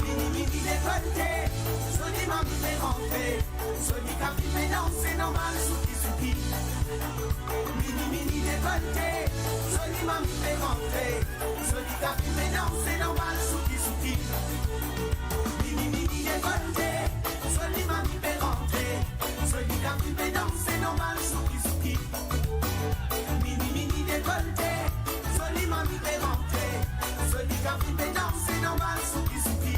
Mini, mini, dekolte, zoli mami pe rantre, zoli kafe pe danse normal, souki, souki. Mini, mini, dekolte, zoli mami pe rantre, zoli kafe pe danse normal, souki, souki. Mini, mini, dekolte, zoli mami pe rantre, zoli kafe pe danse normal, souki, souki. Mini, mini, dekolte, zoli mami pe rantre, zoli kafe pe danse normal, souki, souki.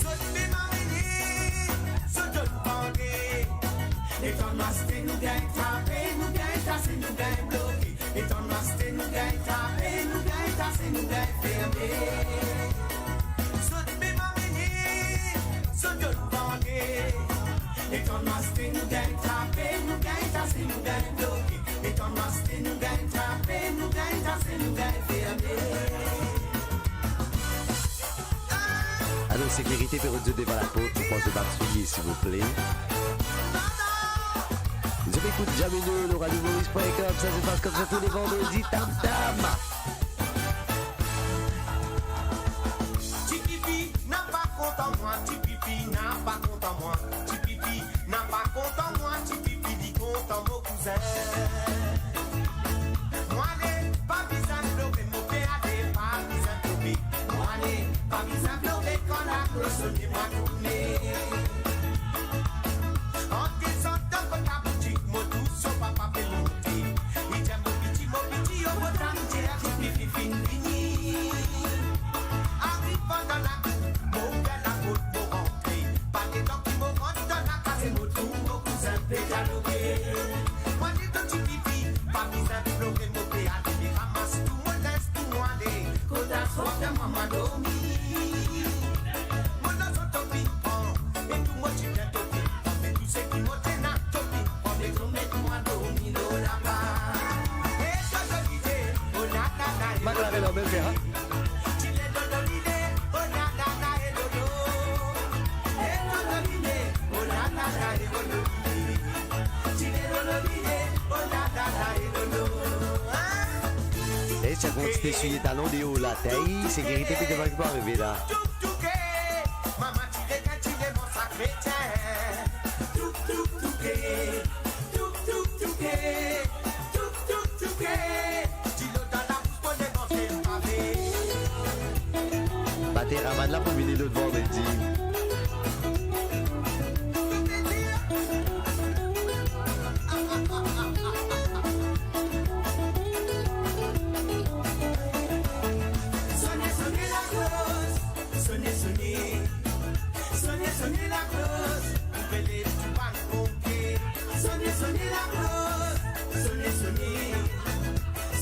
Zot pe marye, zot donn vande. Letan nou aste, nou gagn trape, nou gagn tase, nou gagn bloke. Letan nou aste, nou gagn trape, nou gagn tase, nou gagn ferme. Zot pe marye, zot donn vande. Letan nou aste, nou gagn trape, nou gagn tase, nou gagn bloke. Letan nou aste, nou gagn trape, nou gagn tase, nou gagn ferme. Alor, sekirite pe rod zot devan laport, mo pans zot pa swiye, silvouple. Zot pe ekout Jamino lor radio moris point com, sa se pas koumsa tou le vandredi, tam tam. Ti pipi, na pa kontan mwa, ti pipi, na pa kontan mwa, ti pipi, na pa kontan mwa, ti pipi, li kontan mo kouzin. Mo ale, pa bizin plore, mo pe ale, pa bizin plore. Mo ale, pa bizin plore, kan laklos sone, mo tourne. An dezord dan kot laboutik, mo trouv so papa pe monte. Li dir mo piti, mo piti, yo mo tann dir, ti pipi finn vini. Ariv dan lakour, mo ouver laport, mo rantre. Pa letan ki mo rant dan lakaz, mo trouv mo kouzin pe dialoge. Mo dir to ti pipi, pa bizin plore, mo pe ale, me ramas tou mo linz pou mo ale. Kot aswar, fer mwa, mwa dormi. Mo dan so topi, pran, e tou mo ti bien topi, pran, me tou seki mo ti ena topi, pran, me to met mwa dormi lor laba. E to to lide, oh la la la, e Mac Lavello, bel fer, hein? E sa kont ti pe swiye talon deor la, tey, sekirite pe devan ki pou arive la. Karavane la pou vini lot vandredi. Sone, sone lakloz, sone, sone. Sone, sone lakloz, pou rele tou bann ponpie. Sone, sone lakloz, sone, sone.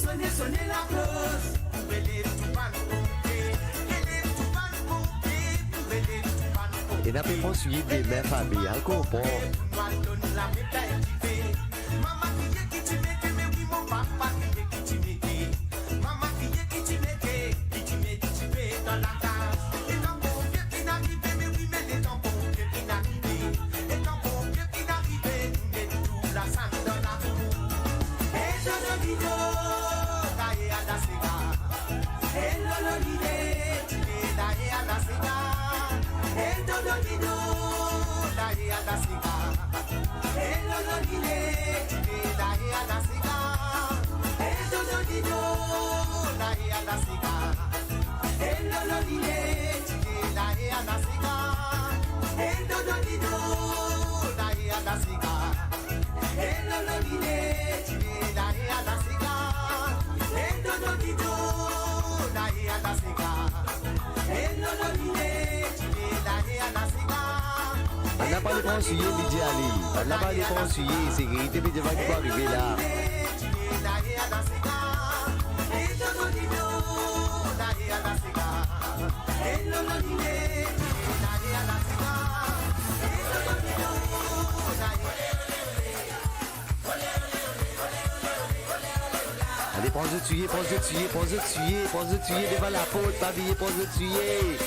Sone, sone lakloz, pou rele tou bann ponpie. Rele tou bann ponpie, pou rele tou bann ponpie. Ena pe pran soulie demin, fami, al konpran. Pou nou al donn lame pey dife. Mama kriye ki ti mete, me wi, mo papa kriye ki ti mete. Mama kriye ki ti mete, ki ti met dife dan lakaz. Letan ponpie finn arive, me wi, me letan ponpie finn arive. Letan ponpie finn arive, nou met tou lasam dan lakour. E dodolido, la e ala sega. E lololide, dide, la e ala sega. E dodolido, la e ala sega. E lololide, dide, la e ala sega. E dodolido, la e ala sega. E lololide, dide, la e ala sega. E dodolido, la e ala sega. E lololide, dide, la e ala sega. E dodolido, la e ala sega. Ann al pran soulie, DJ Ali. Ann al pran soulie, sekirite pe dir ki pou arive la. Ale, pran zot soulie, pran zot soulie, pran zot soulie, pran zot soulie devan laport, pa bliye pran zot soulie.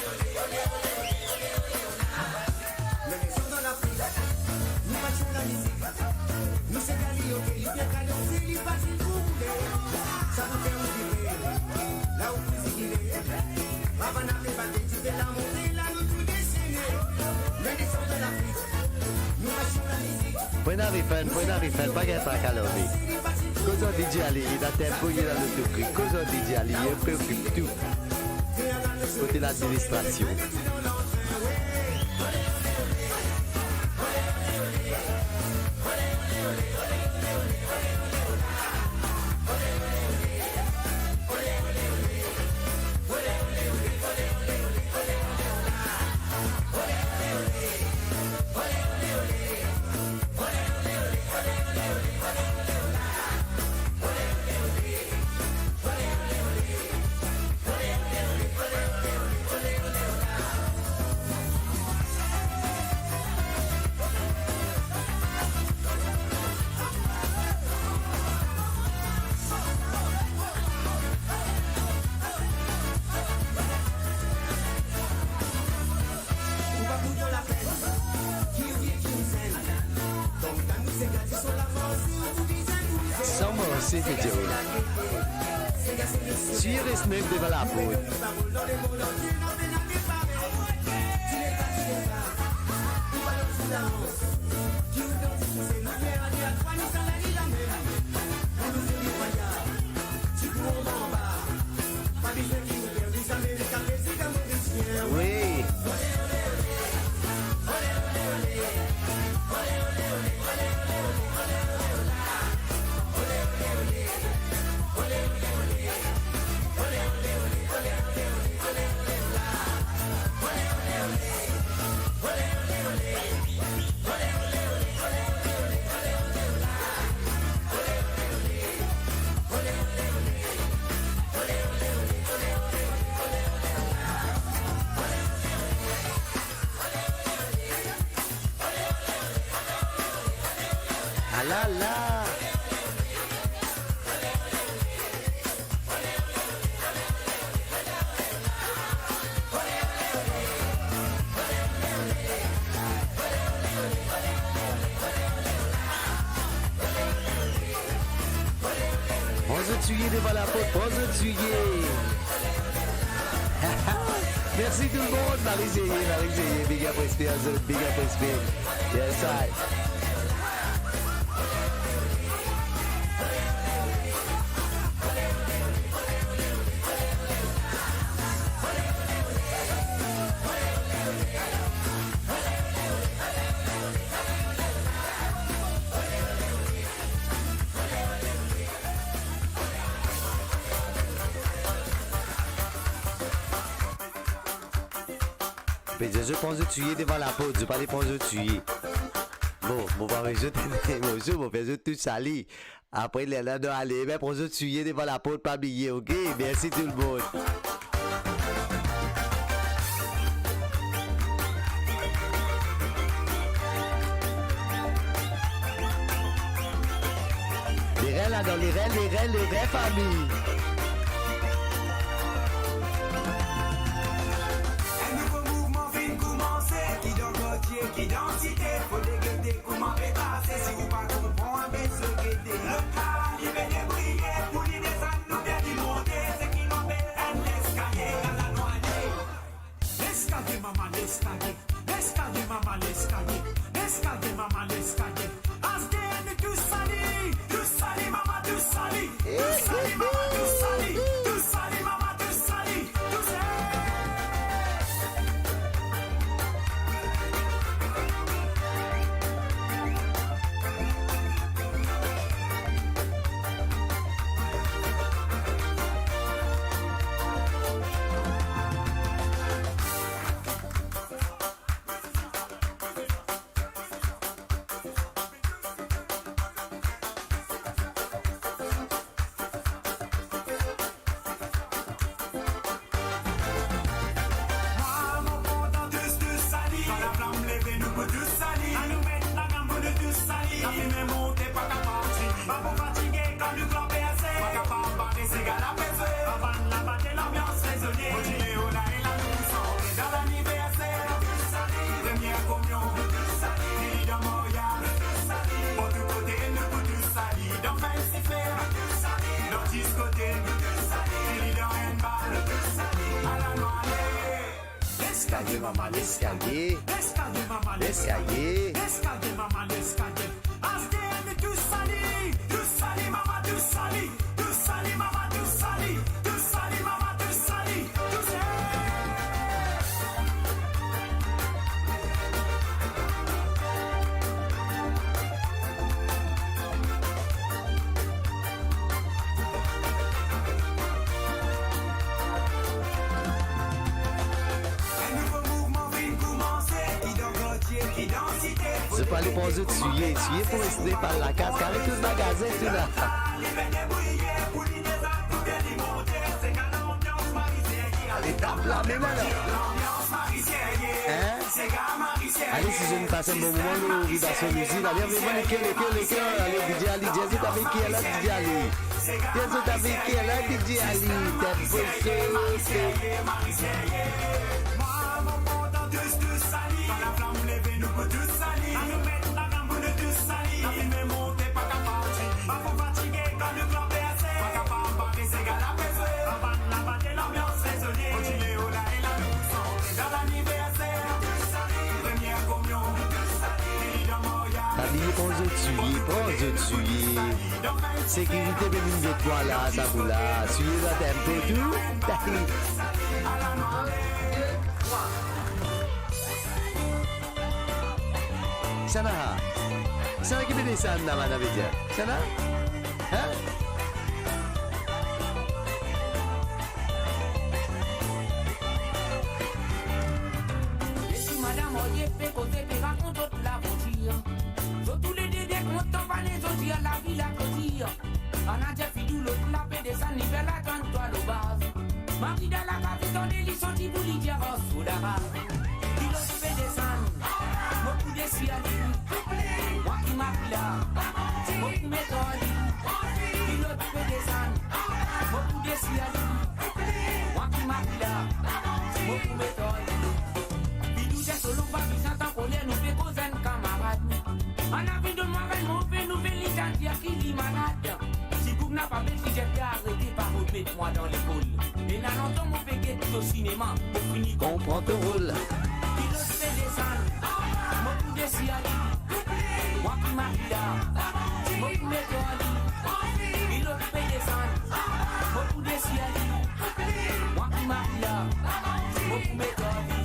Pran arive, pran arive, pa gagn traka lor li. Koz ar DJ Ali, li dan tempo, li dan lotokrip. Koz ar DJ Ali, li pe okip tou. Kote ladministrasion. San manze, pe dir. Soulie res nef devan laport. Wi. Alala! Pran zot soulie devan laport, pran zot soulie. Mersi tou lemonn, Marie Zeye, Marie Zeye, big up, respe a zot, big up, respe. Yes, I. Pe dir zot pran zot soulie devan laport, zot pa le pran zot soulie. Bon, mo pa met zot enn morso, mo fer zot tou sali. Apre, lerla nou ale, be pran zot soulie devan laport, pa bliye, oke? Mersi tou lemonn. Lerla, lerla, lerla, lerla, fami. Enn nouvo mouvman finn koumanse, ki dan kartie, ki dan site, fode gete kouma pe pase, si ou pa konpran, be zot gete. Lot la, li pe debriye, pou li desann oubien li monte, seki nou apel enn leskalie, ala nou ale. Leskalie, mama, leskalie, leskalie, mama, leskalie, leskalie, mama, leskalie. Aster nou tous sali, tous sali, mama, tous sali, tous sali, mama, tous sali, tous sali, mama, tous sali, tous sali. Mwa, mo kontan tous, tous sali. Kan laflam leve, nou pou tous sali. Anou met lagam pou nou tous sali. Lafime monte, pa kapav tini. Pa pou fatige, kan nou klanpe ase. Pa kapav bare, sega la pe zwe. Ann bann la bate, lanbians rezone. Kontinie, ola e la, nou tous antre dan laniverser. Tous sali. Premie kominyon. Tous sali. Fini dan maryaz. Tous sali. Partou kote, nou pou tous sali. Dan festival. Tous sali. Dan diskotek. Tous sali. Fini dan enn bal. Tous sali. Ala nou ale. Leskalie, mama, leskalie. Leskalie, mama, leskalie. Leskalie. Leskalie, mama, leskalie. Aster nou tous sali, tous sali, mama, tous sali, tous sali, mama, tous sali, tous sali, mama, tous sali, tous sali. Enn nouvo mouvman finn koumanse, ki dan kartie, ki dan site. Zot pa le pran zot soulie, soulie pou reste pa lakaz, kare tou magazen tou la. Ale, tap la, mem la. Hein? Ale, si zot inn pas enn bon moman lor Vibration Music, ale, anvoy mwa leker, leker, leker, ale, DJ Ali, dir zot avek ki, ala, DJ Ali. Dir zot avek ki, ala, DJ Ali, tap pou zot. Mwa, mo kontan tous, tous sali. Kan laflam leve, nou pou tous sali. Anou met lagam pou nou tous sali. Lafime monte, pa kapav tini. Pa pou fatige, kan nou klanpe ase. Pa kapav bare, sega la pe zwe. Ann bann la bate, lanbians rezone. Kontinie, ola e la, nou tous antre dan laniverser. Tous sali. Premie kominyon. Tous sali. Fini dan maryaz. Pa bliye pran zot soulie, pran zot soulie. Sekirite pe vinn get twa la, sa pou la. Soulie zot enpe tou. Sana, sana ki pe desann la, madam Edia. Sana? Hein? Mesi madam, olie pe koze, pe rakont zot lavantir. Zot toulede bien kontan, pa ne zot dir lavi la kotir. Ana dir Fidou, lot la pe desann, li fer latann twa lor baz. Marida la kavi tande, li santi pou li dir ars ou daraz. Pilot pe desann, mo pou desi ali. Mwa ki mari la, mo pou met ar li. Pilot pe desann, mo pou desi ali. Mwa ki mari la, mo pou met ar li. Fidou dir solo, pa bizin tanp koler, nou pe koz enn kamarad. Ann vinn donn mwa enn mo, pe nou vinn li, sa dir ki li malad. Si boug napa bet, li dir pe arete, pa rod met mwa dan lekol. Ena lontan mo pe get to sinema, mo fini konpran to rol. Pilot pe desann, mo pou desi ali. Mwa ki mari la, mo pou met ar li. Pilot pe desann, mo pou desi ali. Mwa ki mari la, mo pou met ar li.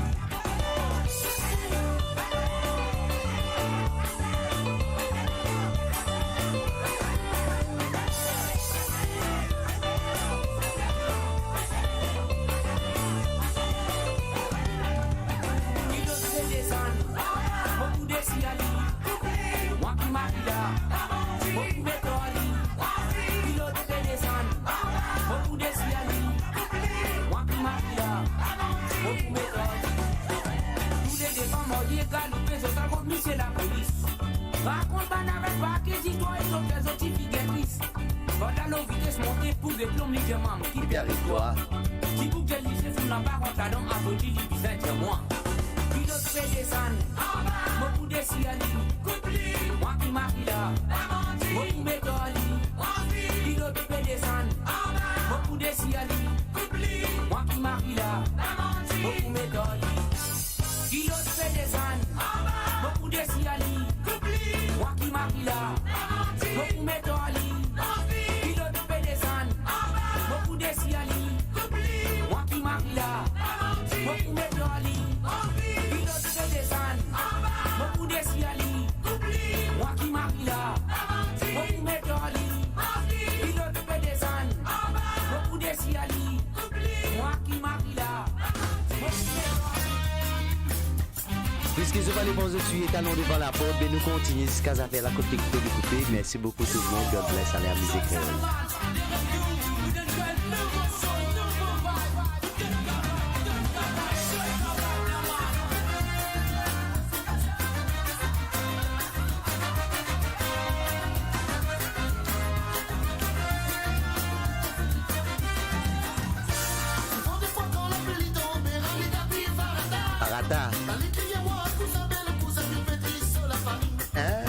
Rakont bann avek pake zistwar, e zot fer zot tifi gagn tris. Pandan lor vites monte pou get lom, li dir mwa, ki peri twa? Ti boug dir li se fou, la pa rant ladan, akoz li bizin dir mwa. Ki lot pe desann? Anba. Mo pou desir li. Kout li. Mwa ki mari la. Pa manti. Mo pou met ar li. Anvi. Ki lot pe desann? Anba. Mo pou desir li. Kout li. Mwa ki mari la. Pa manti. Mo pou met ar li. Ki lot pe desann? Anba. Mo pou desir li. Kout li. Mwa ki mari la. Pa manti. Mo pou met ar li. Anvi. Ki lot pe desann? Anba. Mo pou desir li. Kout li. Mwa ki mari la. Pa manti. Mo pou met ar li. Anvi. Ki lot pe desann? Anba. Mo pou desir li. Kout li. Mwa ki mari la. Pa manti. Mo pou met ar li. Anvi. Ki lot pe desann? Anba. Mo pou desir li. Kout li. Mwa ki mari la. Piski zot pa depans zot swiye talon devan laport, be nou kontigne ziska zafer la kot li koupe, li koupe. Mersi boukou tou dimoun, God bless, ale amize kreol. Arata. Hein?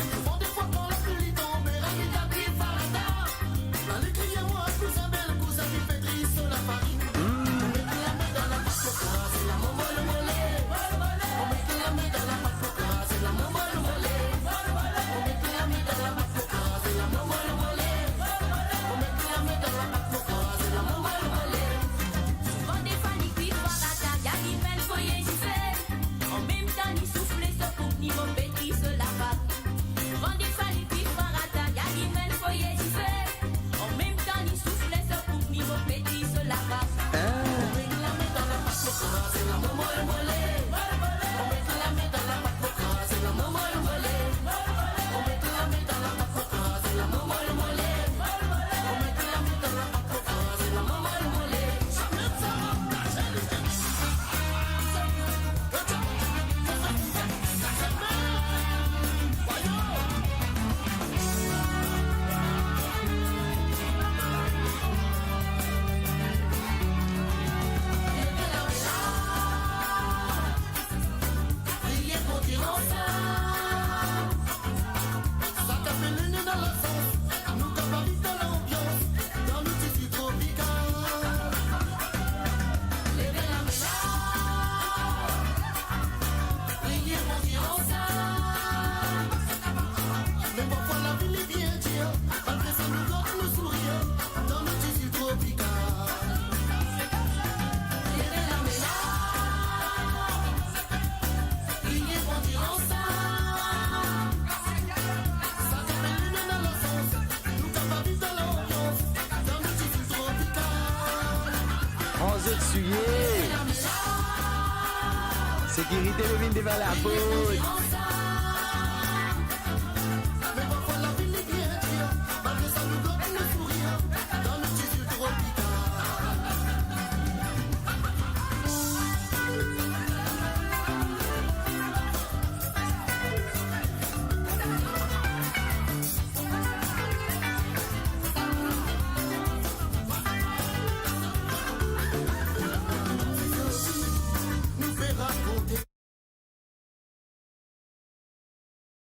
Souvan defwa li kwi fwa rata, ya li mem foye dife. Anmemtan li soufle so kouk, li mo pe kri so lava. Souvan defwa li kwi fwa rata, ya li mem foye dife. Anmemtan li soufle so kouk, li mo pe kri so lava. Priye pou ki nou sa. Sa ki apel nou dan lasans, nou kapav viv dan lanbians, dan nou tifi tropikal. Leve lame la, priye pou ki nou sa. Me parfwa lavi li bien dir, malgre sa nou gard nou sourir, dan nou tifi tropikal. Leve lame la. Priye Bondie ansam. Sa ki apel nou dan lasans, nou kapav viv dan lanbians, dan nou tifi tropikal. Pran zot souye. Sekirite pe vinn devan laport.